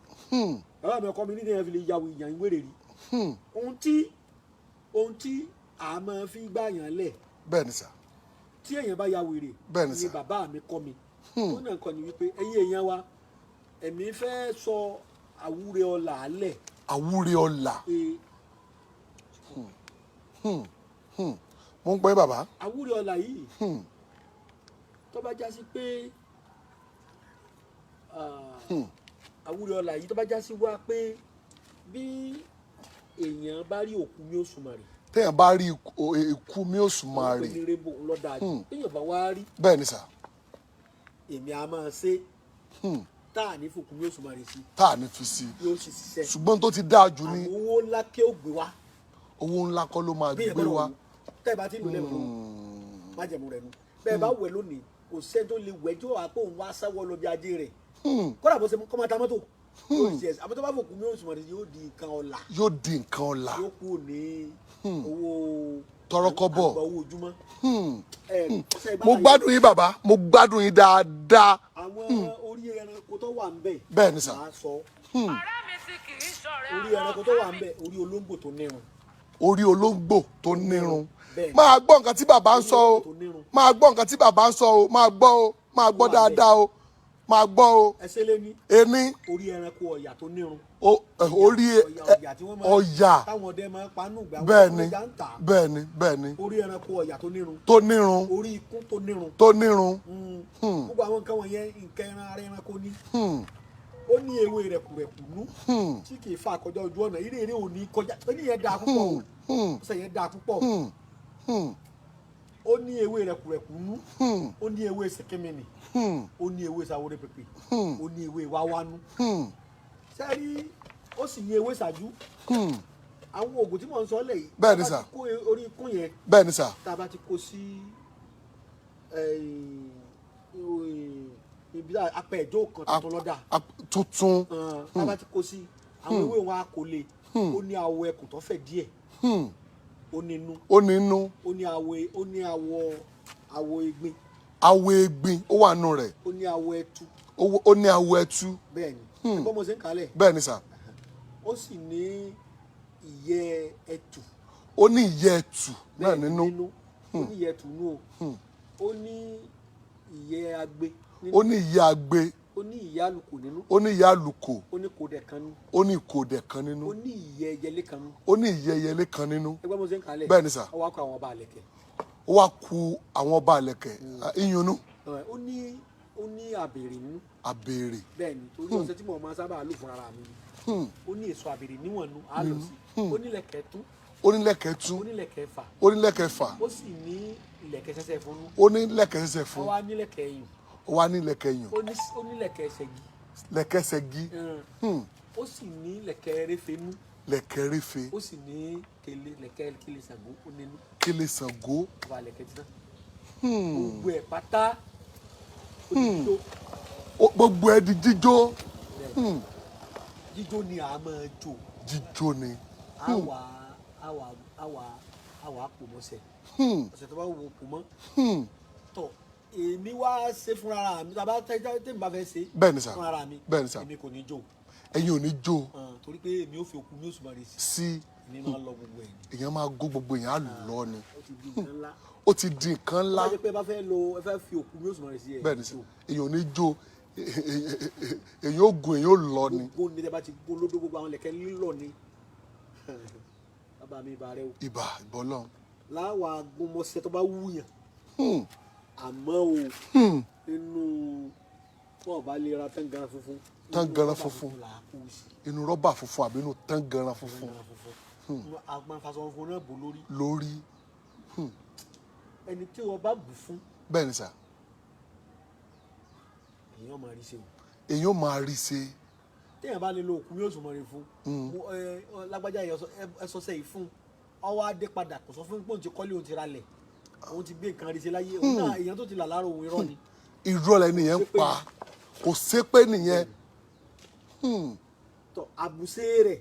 Bàbá mi ọkọ mi ní ìyẹn fi lè yàwó ìyàn ìwéré rí. Ohun tí a máa fi gbá yẹn lẹ̀, Bẹ́ẹ̀ ni sà. tí èèyàn bá ya wèrè, Bẹ́ẹ̀ ni ni sà. bàbá mi kọ́ mi. Ó náà kọ́ ni wípé ẹ̀yin èèyàn wa, Ẹ̀mí fẹ́ sọ àwúre ọlà alẹ̀. Àwúre ọlà. Pé Mo ń pẹ́ bàbá. Àwúre ọlà yìí, tó bá já sí pé àwúre ọlà yìí, tó bá já sí wá pé bí èèyàn bá rí òkú mi Òṣùmàrè, Téèyàn bá rí ikú mi Òṣùmàrè, wọ́n pè ní rainbow ńlọ́dà jù. Téèyàn bá wá rí, Bẹ́ẹ̀ ni sà. Èmi a máa ṣe tá à ní fòkú mi Òṣùmàrè sí, Tá à ní fi sí, yóò sì ṣiṣẹ́. Ṣùgbọ́n tó ti dáa jù ní Àwọn owó ńlá kí ó gbé wá. Owó ńlá kọ́ ló máa Bí gbé wá. Tẹ́ ẹ bá ti lò lẹ́nu, májẹ̀mú rẹ̀ nu. Bẹ́ẹ̀ bá wẹ̀ lónìí, kò sẹ́ni tó lè wẹ̀ tí ó wà pé òun wá sáwọ́ lọ bí ajé rẹ̀, kódà bó ṣe kọ́ máa ta mọ́tò, yóò di ẹ̀sìn. Àmọ́ tó bá fòkú mi Òṣùmàrè, yóò di nǹkan ọ̀la. Yóò di nǹkan ọ̀la. Yóò kú ní owó Tọrọkọ́bọ̀. Àgbà owó ojúmọ́. Ẹ, ṣe Mo gbádùn yín bàbá, mo gbádùn yín dáadáa. Àwọn orí ẹranko tó wà ń bẹ̀, Bẹ́ẹ̀ ni sà. máa sọ Ọ̀rẹ́ mi tí kì í ṣọ̀rẹ́ orí àwọn ẹranko tó wà ọ̀tá ń mi. bẹ̀, orí olóńgbò tó nírun. Orí olóńgbò tó nírun. Bẹ́ẹ̀ ni. Máa gbọ́ nǹkan tí bàbá ń sọ o. Olóńgbò tó nírun. Máa gbọ́ nǹkan tí bàbá ń sọ o, máa gbọ́ o, máa gbọ́ Ó wà bẹ́ẹ̀. dáadáa o, máa gbọ́ o. Ẹsẹ̀ lé ní Ení. Orí ẹranko ọ̀yà tó nírun. Orí ọ̀yà, ọ̀yà tí wọ́n máa ọ̀yà. Táwọn ọdẹ máa ń panú ìgbà Bẹ́ẹ̀ wọn ni. ẹja ń tà. Bẹ́ẹ̀ ni, bẹ́ẹ̀ ni. Orí ẹranko ọ̀yà tó nírun. Tó nírun. Orí ikún tó nírun. Tó nírun. Gbogbo àwọn nǹkan wọ̀nyẹn, nǹkan ẹran ara ẹranko ní. Ó ní ewé rẹ̀kùrẹ̀kù nú tí kì í fa kọjá ojú ọ̀nà eré eré ò ní kọjá. Ó ní yẹn dáa púpọ̀ o, ó sọ yẹn dáa púpọ̀. Ó ní ewé rẹ̀kùrẹ̀kù nú, ó ní ewé sẹ̀kẹ́mìnì, ó ní ewé sàwórẹ́ pèpè, ó ní ewé wáwánú sẹ́rí, ó sì ní ewé ṣáájú. Àwọn oògùn tí mò ń sọ lẹ̀ yìí, Bẹ́ẹ̀ ni tá a bá sà. ti kó orí ikún yẹn, Bẹ́ẹ̀ ni sà. tá a bá ti kó sí ibi apẹ ẹjọ́ kan tuntun lọ́dà, Tuntun. Tá a bá ti kó sí àwọn ewé wọn, á kó lé. Ó ní awọ ẹkùn tó fẹ̀ díẹ̀, ó ní inú. Ó ní inú. Ó ní awọ, ó ní awọ egbin. Awọ egbin ó wà nù rẹ̀. Ó ní awọ ẹtu. Ó ní awọ ẹtu. Bẹ́ẹ̀ ni, ẹgbọ́n mo ṣe ń kálẹ̀. Bẹ́ẹ̀ ni sà. Ó sì ní ìyẹ́ ẹtù. Ó ní ìyẹ́ ẹtù náà Bẹ́ẹ̀ ni, nínú. Ó ní ìyẹ́ ẹtù nú o. Ó ní ìyẹ́ agbe nínú. Ó ní ìyẹ́ agbe. Ó ní ìyẹ́ àlùkò nínú. Ó ní ìyẹ́ àlùkò. Ó ní kòdẹ̀ kan nú. Ó ní ìkòdẹ̀ kan nínú. Ó ní ìyẹ́ ẹyẹlé kan nú. Ó ní ìyẹ́ ẹyẹlé kan nínú. Ẹgbẹ́ mo ṣe ń kálẹ̀. Bẹ́ẹ̀ ni sà. Ó wá kó àwọn ọba àlẹ̀kẹ̀. Ó wá ku àwọn ọba àlẹ̀kẹ̀ ìyúnú. Ó ní àbèrè nínú. Àbèrè. Bẹ́ẹ̀ ni, torí ọṣẹ tí mo máa sábà lò fún ara mi ni. Ó ní èso àbèrè níwọ̀n nú, á lọ sí. Ó ní ìlẹ̀kẹ̀ tún. Ó ní lẹ̀kẹ̀ tú. Ó ní ìlẹ̀kẹ̀ fà. Ó ní lẹ̀kẹ̀ fà. Ó sì ní ìlẹ̀kẹ̀ sẹ́sẹ́ fún nú. Ó ní lẹ̀kẹ̀ sẹsẹ Ó fún. wá ní ìlẹ̀kẹ̀ ẹ̀yìn. Ó wá ní lẹ̀kẹ̀ yùn. Ó ní ìlẹ̀kẹ̀ ṣẹ́gi. Lẹ̀kẹ̀ ṣẹ́gi. Ó sì ní ìlẹ̀kẹ̀ eréfenú. Lẹ̀kẹ̀ réfe. Ó sì ní kele lẹ̀kẹ̀ kele Ṣàngó, ó nínú. Kele Ṣàngó. Ọba lẹ̀kẹ̀ tí náà gbogbo ẹ̀ pátá ó ti tó. Gbogbo ẹ di jíjó. Bẹ́ẹ̀. Jíjó ni a máa jó. Jíjó ni. Á wà pò mọ́sẹ̀ ọ̀sẹ̀ tó bá wù pò mọ́ tọ̀. Èmi wá ṣe fúnra mi, tá a bá tẹ́ tẹ́mi bá fẹ́ ṣe Bẹ́ẹ̀ ni sà. fúnra mi, Bẹ́ẹ̀ ni sà. èmi kò ní jó. Ẹ̀yin ò ní jó. Torí pé èmi ò fi òkú mi Òṣùmàrè sí. Sí. Èmi máa ń lọ gbogbo ẹ̀ ni. Èèyàn máa gó gbogbo, èèyàn á lọ ni. Ó ti di nǹkan ńlá. Ó ti di nǹkan ńlá. Tó bá jẹ́ pé ẹ bá fẹ́ lo, ẹ fẹ́ fi òkú mi Òṣùmàrè sí ẹ̀ Bẹ́ẹ̀ ni sà, èèyàn ò ní jó, èèyàn ó gun, èèyàn ó lọ ni. Gbogbo ní tẹ́ bá ti gún lódó, gbogbo àwọn lẹ̀kẹ́ lílọ ni. Bàbá mi, ibà rẹ o. Ibà ìbọlọ́run. Láwa gúnmọ́sẹ́ tó bá wúyàn, àmọ́ o, inú wọn bá lè ra tángan funfun, inú Tángànran rọ́bà funfun. là á kú sí. Inú rọ́bà funfun àbí inú tángànran funfun. Tángaran funfun, àgbọn faṣọ funfun náà bò lórí. Lórí. Ẹni tí wọn bá bù fún, Bẹ́ẹ̀ ni sà. Èèyàn máa rí ṣe o. Èèyàn ó máa rí ṣe. Téèyàn bá lè lo òkú mi Òṣùmàrè fún lágbájá yìí, ẹ sọsẹ yìí fún, ọwọ́ adé padà kò sọ fún pé òun ti kọ́lé, òun ti ralẹ̀, òun ti gbé nǹkan rí ṣe láyé òun náà, èèyàn tó ti là lára òun, irọ́ ni. Irọ́ lẹni yẹn ń pa, kò sépè nìyẹn. Tọ àbùsé rẹ̀,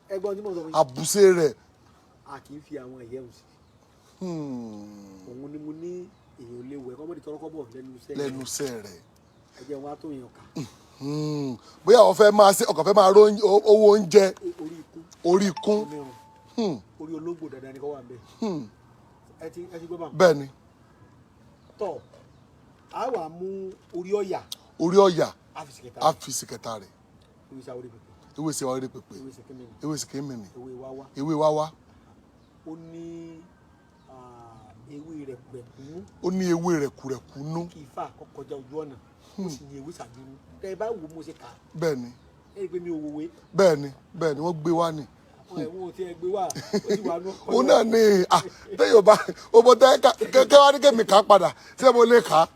ẹgbọ́n tí mo sọ fún yín. Àbùsé rẹ̀. A kì í fi àwọn ìyẹn sí. Òun ni mo ní èèyàn lè wẹ̀ kọ́mọ́dé tọrọkọ́bọ̀ lẹ́nu iṣẹ́. Lẹ́nu iṣẹ́ rẹ̀. Ẹ jẹ́ wọn á tó yàn ká. Bóyá àwọn fẹ́ máa ṣe ọkàn fẹ́ máa ró owó oúnjẹ. Orí ikú. Orí ikún. Onírun, orí ológbò dandan ni kò wà nbẹ. Ẹ ti gbọ́ bá. Bẹ́ẹ̀ ni. Tọ, a wà mú orí ọ̀yà. Orí ọ̀yà. Àfìsí kẹta. Á fi sí kẹta rẹ̀. Ewé sáwórí pèpè. Ewé ṣe wá rí pèpè. Ewé sèkémìnì. Ewé sìkémìnì. Ewé wáwá. Ewé wáwá. Ó ní ewé rẹ̀kúrẹ̀kú. Ó ní ewé rẹ̀kúrẹ̀kú nú. Kí ifá kọjá ojú ọ̀nà. Ó sì ní ewé sàdúrú. Tẹ́ ẹ bá wò ó mo ṣe kà á. Bẹ́ẹ̀ ni. Ẹ rí i pé mi ò wòwe. Bẹ́ẹ̀ ni, bẹ́ẹ̀ ni, wọ́n gbé wá ni. Àwọn ẹ̀wọ̀n ò tí ẹ gbé wá, ó sì wà nú ọkọ̀. Òun náà ni téèyàn bá ọmọ tẹ́ kẹ́kẹ́ wá ní kẹ́mi kà á padà, ṣé mo lè kà á?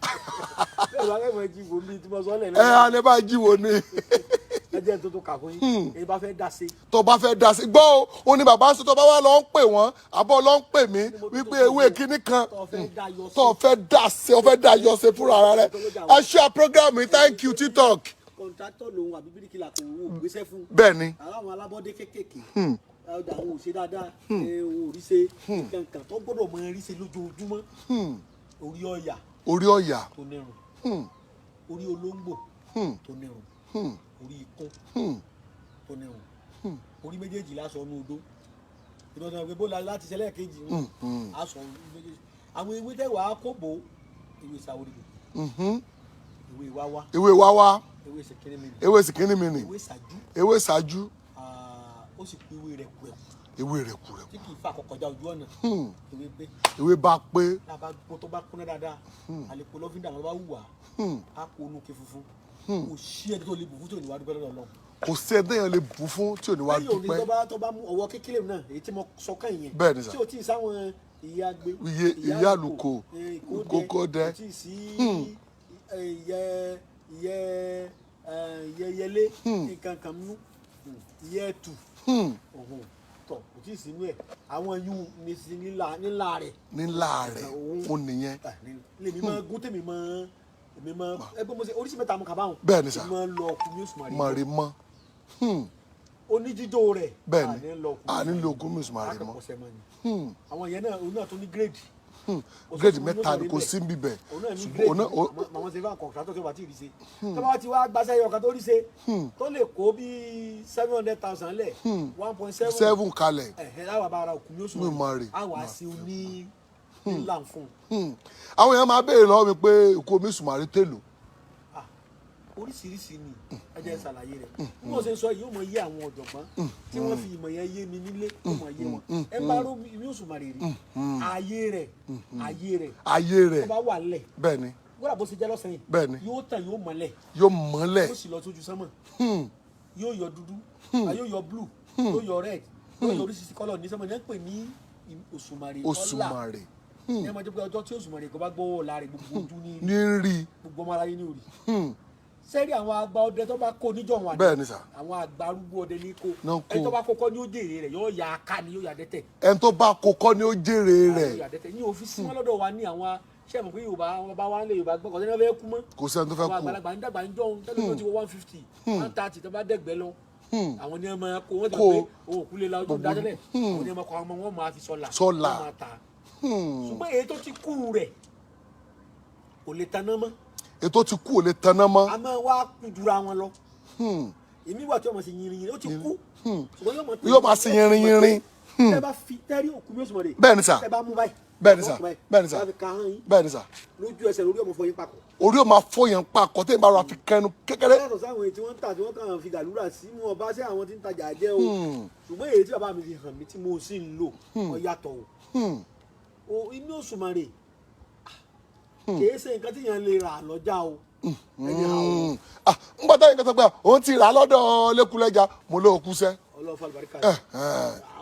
Bẹ́ẹ̀ bá kẹ́mọ̀ jí wo mi tí mo sọ lẹ̀. Ẹ alẹ́ bá jí wo ni. Ẹ jẹ́ tó kà fún yín. Ẹ bá fẹ́ dá sí. Tó bá fẹ́ dá sí gbọ́ o, ó ní bàbá sọ, tó bá wà lọ ń pè wọ́n, àbọ̀ lọ ń pè mí wípé ewé kinní kan tó fẹ́ dá yọ sí. tó fẹ́ dá sí, ó fẹ́ dá yọ sí fúnra ara rẹ̀. Ẹ ṣe program yìí, thank you TikTok. Kọ̀ǹtrátọ̀ lòun àbí bíríkìlà kò wò gbéṣẹ́ fún. Bẹ́ẹ̀ ni. Àwọn alábọ́dé kéékèèké. Ọjà àwọn ò ṣe dáadáa, ò rí ṣe kankan tó gbọ́dọ̀ mọ rí ṣe lójoojúmọ́. Orí ọ̀yà. Orí ọ̀yà. Tó nírun. Orí olóńgbò tó nírun. Orí ikún tó nírun. Orí méjèèjì lásọ ọnú odó. Ìbọn pé bó la láti ṣẹlẹ̀ kejì aṣọ orí méjèèjì. Àwọn ewé tẹ wàá kó bò, ewé sàwórí, ewé wáwá. Ewé wáwá. Ewé sèkérémìnì. Ewé sìkínnímìnì. Ewé sàjú. Ewé ṣáájú. Ó sì kú ewé rẹ̀ kúrẹ̀kú. Ewé rẹ̀kúrẹ̀kú. Tí kì í fa àkọkọjá ojú ọ̀nà. Ewé pé. Ewé bá pé. Tá a bá gbó tó bá kúnná dáadáa, àlèkò lọ́fíńdà ló bá wù wá, á kó onú ke funfun. Kò sí ẹni tó lè bù fún tí ò ní wá dúpẹ́ lọ́dọ̀ Ọlọ́run. Kò sí ẹni téèyàn lè bù fún tí ò ní wá Lẹ́yìn òní dúpẹ́. tó bá mú ọwọ́ kékeré náà, èyí tí mo sọ kàn yẹn, Bẹ́ẹ̀ ni sà. tí o tí ì sáwọn ìyá gbé, Ìyá àlùkò, ìkókódẹ. kò tí ì sí ìyẹ ìyẹ ìyẹ yẹlé nǹkan kan mú, ìyẹ ẹtù ọ̀hún tọ̀, kò tí ì sínú ẹ̀. Àwọn yún ní sí nílà nílà rẹ̀. Nílà rẹ̀ ó nìyẹn. Lèmi máa gún tèmi máa, èmi máa ẹgbẹ́ mo ṣe oríṣi mẹ́ta mo kà báwọn. Bẹ́ẹ̀ ni sà. Èmi máa lọ ọkùnrin oṣù màrí. Mọ̀rì mọ́. Oníjíjó rẹ̀. Bẹ́ẹ̀ ni. Àní lọ ọkùnrin. À nílò ogún mi mọ̀rì mọ́. Akẹ́kọ̀ọ́sẹ̀ mọ́ ni àwọn yẹn náà, òun náà tó ní grade. Grade mẹ́ta ni, kò sí níbẹ̀. Òun náà ní Ṣùgbọ́n grade. òun náà Àwọn ṣe fún àkọ́kọ́ tó bá ti rí ṣe, tó bá ti wá gbaṣẹ́ yọkan tó rí ṣe, tó lè kó bíi 700,000 lẹ̀, 1.7 seven kalẹ̀. Ẹ̀hẹ́, láwa bá ara òkú mi ó sùn Mi mọ̀ rè. àwa sí oní ńlá fún un. Àwọn èèyàn máa béèrè lọ́wọ́ mi pé òkú omi sùmàrè tèlò. Ah, oríṣiríṣi ni. Ẹ jẹ́ n ṣàlàyé rẹ̀ bí wọ́n ṣe ń sọ yìí, yóò mọ yé àwọn ọ̀jọ̀gbọ́n tí wọ́n fi ìmọ̀ yẹn yé mi nílé, yóò mọ yé wọn. Ẹ bá ró mi òṣùmàrè rí ayé rẹ̀, ayé rẹ̀ Ayé rẹ̀. tó bá wà lẹ̀, Bẹ́ẹ̀ ni. gbọ́dọ̀ bó ṣe jẹ́ lọ́sàn yìí, Bẹ́ẹ̀ ni. yóò tàn, yóò mọ́lẹ̀. Yóò mọ́lẹ̀. Yóò sì lọ sójú sánmọ̀, yóò yọ dúdú, yóò yọ blue, yóò yọ red, yóò yọ oríṣiríṣi colour ní sánmọ̀ ní ẹ ń pè ní òṣùmàrè ọlá. Òṣùmàrè. Ní ẹ máa jẹ́ pé ọjọ́ tí òṣùmàrè kò bá gbọ́wọ́ ọ̀la rẹ̀, gbogbo ojú ní ní rí. Gbogbo ọmọ aráyé ní orí sẹ́rí. Àwọn àgbà ọdẹ tó bá kó níjọ́ wọn àná, Bẹ́ẹ̀ ni sà. àwọn àgbà arúgbó ọdẹ ní kó. Náà kó. Ẹni tó bá kó kọ́ ní ó jèrè rẹ̀, yóò ya aká ni, yóò ya dẹ́tẹ̀. Ẹni tó bá kó kọ́ ni ó jèrè rẹ̀. Yóò ya dẹ́tẹ̀ ní òfin sí wọn lọ́dọ̀ wa ní àwọn ṣé mọ̀ pé Yorùbá, àwọn bàbá wa ń lè Yorùbá gbọ́, kò sẹ́ni wọ́n fẹ́ kú mọ́. Kò sẹ́ni tó fẹ́ Àwọn kú. àgbàlagbà ń dàgbà ń jọun tẹ́lẹ̀ tó ti wọ 150, 130, tó bá dẹ̀gbẹ́ lọ, àwọn ní ọmọ kó wọ́n ti Kó. mọ̀ pé òun òkú lè la ojú ń dájọ́lẹ̀, àwọn ní ọmọ kọ, àwọn ọmọ wọn máa fi sọlà. Sọlà. Wọ́n máa ta. Ṣùgbọ́n èyí tó ti kú rẹ̀ kò lè taná mọ́. Ètò ti kú ò lè taná mọ́. A máa wá kú jura wọn lọ. Èmi wà tí ọmọ sì yìnrìn yìnrìn, ó ti kú, ṣùgbọ́n yóò mọ̀ Yóò máa ṣe yìnrìn yìnrìn. Tẹ́ bá fi tẹ́rí òkú mi ó sì mọ̀ rè. Bẹ́ẹ̀ ni sà. Tẹ́ bá mú báyìí, Bẹ́ẹ̀ ni sà. ọkùnrin báyìí, Bẹ́ẹ̀ ni sà. tẹ́ bá fi ka hàn yín, Bẹ́ẹ̀ ni sà. lójú ẹsẹ̀ lórí ọmọ fọyín papọ̀. Orí ò máa fọ́ yẹn pa àkọ́ tẹ́yìn bá rọra fi kẹnu kékeré. Yàtọ̀ sáwọn èyí tí wọ́n ń tà tí wọ́n kàn fi gàlúrà sí mú ọba sí àwọn tí ń tajà jẹ́ o, ṣùgbọ́n èyí tí bàbá mi fi hàn mí tí mo sì ń lò, ó yàtọ̀ o. O inú òṣùmàrè kìí ṣe nǹkan tí yẹn lè rà lọ́jà o, ẹni àwọn Ah, ń gbọ́dọ̀ yín kẹta pé òun ti rà á lọ́dọ̀ lẹ́kúlẹ́jà, mo lóò kú sẹ́. Ọlọ́fà àlùbáríkà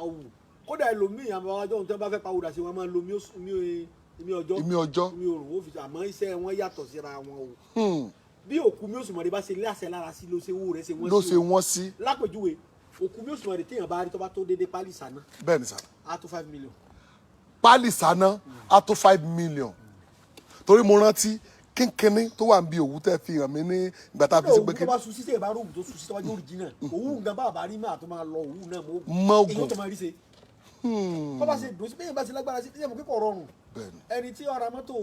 àwù. Kódà ẹlòmíì, àwọn ọjọ́ ohun tí wọ́n bá fẹ́ pawódà sí, wọn máa ń lo omi ọjọ́, Ìmí ọjọ́. omi òrùn ó fi, àmọ́ iṣẹ́ wọn yàtọ̀ síra wọn o. Bí òkú mi òṣùmàrè bá ṣe lé àṣẹ lára sí, ló ṣe owó rẹ̀ ṣe wọ́n Ló sí ṣe o. wọ́n sí. Lápèjúwe, òkú mi òṣùmàrè téèyàn bá rí tó bá tó déédéé pálí ìsáná, Bẹ́ẹ̀ ni sà. á tó 5 million. Pálí sáná á tó 5 million, torí mo rántí kínkínní tó wà níbi òwú tẹ́ fi hàn mí ní ìgbà tá a fi sí pé Òwú tó bá sun sísè, ìbá rògùn tó sun sí tọ́jú original òwú nǹkan bá bá rí máa tó máa lọ òwú náà mọ́. Mọ́ ògùn. Èyí ó tó máa rí ṣe tó bá ṣe dùn sí bẹ́ẹ̀ bá ṣe lágbára sí ṣe mọ̀ kíkọ̀ rọrùn. Bẹ́ẹ̀ ni. Ẹni tí ó ra mọ́tò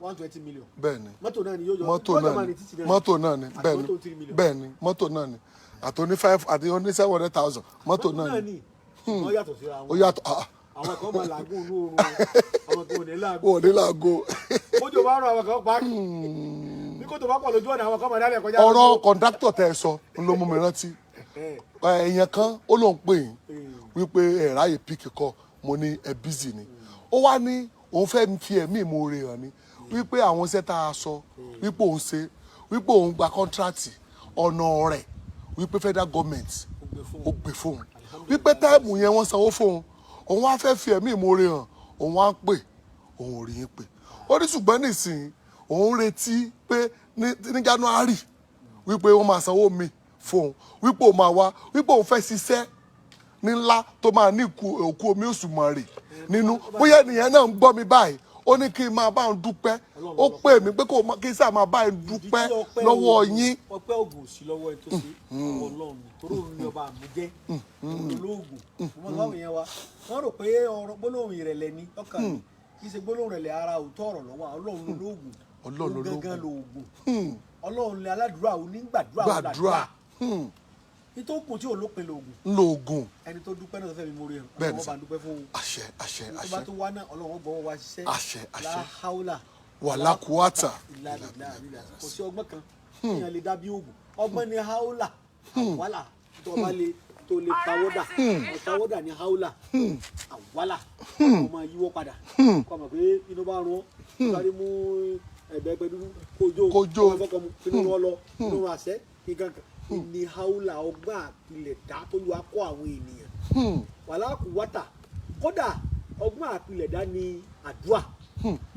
120 million, Bẹ́ẹ̀ ni. mọ́tò náà ni yóò yọ Mọ́tò yóò náà máa ni ní títì náà. Mọ́tò náà ni. Àti Bẹ́ẹ̀ ni. mọ́tò 3 million. Bẹ́ẹ̀ ni, mọ́tò náà ni, àti oní five àti oní 700,000, mọ́tò náà ni. Ṣùgbọ́n yàtọ̀ síra Ó wọn. yàtọ̀, ah. Àwọn kan máa làágùn inú oorun, àwọn kan ò ní làágùn. Ò ní làágùn. Bójú bá rọ, àwọn kan pa bí Kó tó bá pọ̀ lójú ọ̀nà, àwọn kan máa dálẹ̀ kọjá. Ọ̀rọ̀ kọ̀ǹdáktọ̀ tẹ́ ẹ sọ ń ló mú mi rántí. Èèyàn kan ó lóun pè yín wípé ẹ ráyè pick call. Mo ní ẹ busy ni. Ó wá ní òun fẹ́ fi ẹ̀mí ìmoore hàn ni wípé àwọn iṣẹ́ tá a sọ wípé òun ṣe, wípé òun gba contract ọ̀nà rẹ̀, wípé federal government ó gbé fóun, wípé time yẹn wọ́n sanwó fóun. Òun wá fẹ́ fi ẹ̀mí ìmoore hàn. Òun wá ń pè, òun ò rí yín pè. Ó ní ṣùgbọ́n nísìnyí òun retí pé ní January wípé wọ́n máa sanwó mi fóun, wípé òun máa wá, wípé òun fẹ́ ṣiṣẹ́ ní ńlá tó máa ní òkú omi òṣùmàrè nínú. Bóyá ènìyàn náà ń gbọ́ mi báyìí, ó ní kí n máa bá òun dúpẹ́. Ó pè mí pé kí n sáà máa bá òun dúpẹ́ Ìdí tí ọpẹ́ lọ́wọ́ yín. Ọpẹ́ ògùn sí lọ́wọ́ ẹ tó ṣe Ọlọ́run ni, torí òun ní ọba àmújẹ́ olóògùn. Mo máa ń yẹn wa, wọ́n rò pé ọ̀rọ̀ gbólóhùn ìrẹ̀lẹ̀ ni ọkàn mi, kì í ṣe gbólóhùn ìrẹ̀lẹ̀, ara òótọ́ ọ̀rọ̀ lọ́wọ́. Ọlọ́run lolóògùn. Ọlọ́run Òun gangan lolóògùn. lóògùn. Ọlọ́run ni aládùúrà, onígbàdúrà. Gbàdúrà. Nítòkùn tí olópin lóògùn. Ńlọgùn. Ẹni tó dúpẹ́ náà tó fẹ́ mi mórí ẹ̀, Bẹ́ẹ̀ ni Ọlọ́run sà. bá ń dúpẹ́ fún un. Àṣẹ, àṣẹ. Tó bá Àṣẹ. tó wá náà, Ọlọ́run gbọ́wọ́ wá ṣiṣẹ́. Àṣẹ, àṣẹ. Láháúlà wàlá kúwàtà. Ìlà ìlà ìlà. Kò sí ọgbọ́n kan èèyàn lè dá bí oògùn. Ọgbọ́n ni haúlà àwálà. Tó bá lè tó lè pawọ́dà, pawọ́dà ni haúlà àwálà. Kó máa yíwọ́ padà, kó mọ̀ pé inú bá rún ọ́, sáré mú ẹ̀bẹ̀ ẹgbẹ́ dúdú kó jó. Kó jó. Kó fọkàn mu inú rún ọ lọ inú rún àṣẹ nǹkan kan ní haúlà. Ọgbọ́n àpilẹ̀ dá tó lù á kọ́ àwọn ènìyàn wàhálà kù wátà. Kódà ọgbọ́n àpilẹ̀dá ni àdúrà.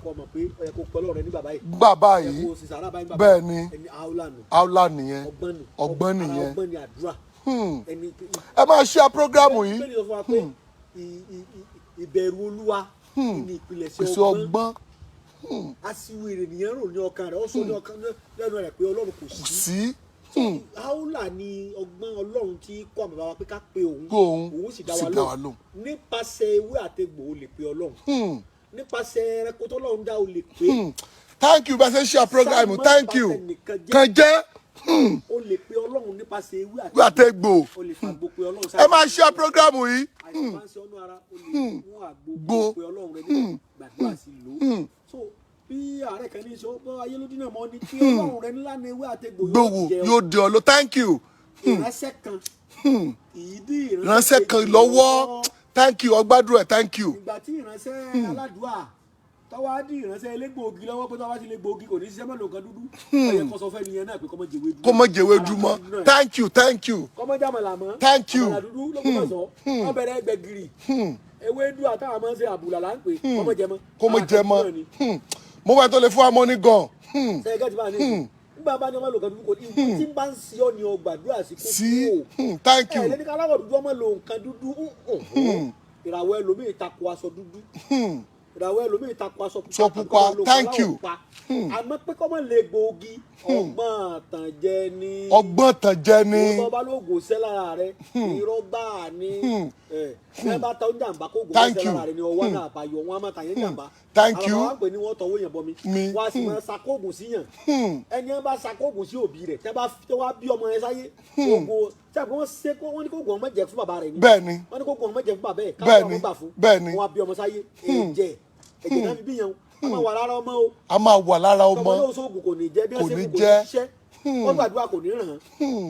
Kó mọ̀ pé ó yẹ kó pẹ́ lọ́rọ̀ rẹ ní bàbá yìí, bàbá ó yẹ yìí. kó o sì sàrà báyìí bàbá. Bẹ́ẹ̀ ni. Ẹni haúlà nù. Aula nìyẹn. Ọgbọ́n nù. Ọgbọ́n Ara nìyẹn. ọgbọ́n ni àdúrà ẹni. Ẹ máa share program yìí. Bẹ́ẹ̀ ni, sọ fún wa pé ìbẹ̀rù Olúwa ní ìpilẹ̀ṣẹ̀ pèsè ọgbọ́n. Ọgbọ́n. Aṣiwèrè nìyẹn rò ní ọkàn rẹ̀, ó sọ ní ọkàn lẹ́nu rẹ̀ pé Ọlọ́run kò Kò sí. sí. Haúlà ni ọgbọ́n Ọlọ́run tí kọ́ àwọn bàbá wa pé ká pe òun. Pé òun Òun sì dá sì wa dá wa lóhùn. lóhùn. Nípasẹ̀ ewé àtegbò, o lè pe Ọlọ́run. Nípasẹ̀ ẹranko tọ́lọ́run dá, o lè pe. Thank you. Bẹ́ẹ̀ ṣe ń share program, Sáà má thank you. bá tẹnìkan jẹ́. Kan jẹ́. O lè pe Ọlọ́run nípasẹ̀ ewé Ewé àtegbò. O lè fàgbo pe Ọlọ́run. Ẹ máa share program yìí. Àìsàn máa ń ṣe ọ́nú ara, o lè mú àgbo Gbo. kó pe Ọlọ́run rẹ nígbà gbàdúrà sí lò ó. So bí ààrẹ kan ní sọ bọ́ ayé lójú náà mọ́ ni kí Ọlọ́run rẹ ńlá ní ewé àtegbò Gbòwò jẹ ọ́. Yóò di ọ lọ. Thank you. Ìránṣẹ́ kan ìdí Ìránṣẹ́ kan lọ́wọ́. Thank you. Ọgbádùn ẹ̀. Thank you. Ìgbà tí ìránṣẹ́ aládùúà tọ́wọ́ á dí ìránṣẹ́ elégbòogi lọ́wọ́ pé tọ́wọ́ á ti lè gbòógì, kò ní ṣiṣẹ́ mọ́, lòkan dúdú, ó yẹ kó sọ fẹ́ nìyẹn náà pé kó má jẹ̀wé dúdú. Kó mọ jẹ̀wé dúmọ́. Thank you, thank you. Kó má jàmàlà mọ́. Thank you. Àmàlà dúdú ló kó mọ̀ sọ wọ́n bẹ̀rẹ̀ gbẹ̀gìrì, ewédú àtàwọn máa ń ṣe àbùlà là ń pè, kó má jẹ mọ́. Kó mọ jẹ mọ́. Ara kan náà ni. Mo bá tó lè fún wa mọ́ ní gan. Sẹ́yìn gẹ́tì bá ní nígbà bá ní ọmọ lòkan dúdú, kò ní tí ń bá ń ṣe ọ́ ni ọ gbàdúrà sí kó Sí. kú o. Thank you. Ẹ lẹ́ni ká aláwọ̀ dúdú ọmọ lo nǹkan dúdú. Ìràwọ̀ ẹlòmíì takò aṣọ dúdú, ìràwọ̀ ẹlòmíì takò aṣọ pupa. Aṣọ pupa, Tàbí kọ́ máa lo thank aláwọ̀ you. pupa. Àmọ́ pé kọ́ mọ̀ lè gbòógì, ọgbọ́n àtànjẹ ni. Ọgbọ́n tàn jẹ ni. Ìwọ tó bá lóògùn sẹ́ lára rẹ, irọ́ gbáà ni. Ẹ ẹ bá ta oúnjẹ àǹbá kó gùn Thank sẹ́ you. lára rẹ ni ọwọ́ náà àbáyọ wọn á máa tà yẹn jàǹbá. Thank Àwọn you. bàbá wa pè ní wọ́n tọwọ́ yẹn bọ mi. Mi. Wọ́n á sì máa sakóògùn sí yàn. Ẹni wọn bá sakóògùn sí òbí rẹ̀ tẹ́ bá tẹ́ wá bí ọmọ yẹn sáyé, oògùn tí a kò wọ́n ṣe kó wọ́n ní kóògùn ọmọ jẹ fún bàbá rẹ̀ ni. Bẹ́ẹ̀ ni. Wọ́n ní kóògùn ọmọ jẹ fún bàbá ẹ̀. Bẹ́ẹ̀ Káwọn ni. ọmọ gbà fún. Bẹ́ẹ̀ ni. Wọ́n á bí ọmọ sáyé, ẹ̀jẹ̀ ẹ̀jẹ̀ náà fi bí yẹn, a máa wà lára ọmọ o. A máa wà lára Tọmọ ọmọ. náà sóògùn kò ní jẹ bí Kò wọ́n ṣe ní kò ní jẹ́. ṣiṣẹ́. Wọ́n gbàdúrà kò ní ràn án,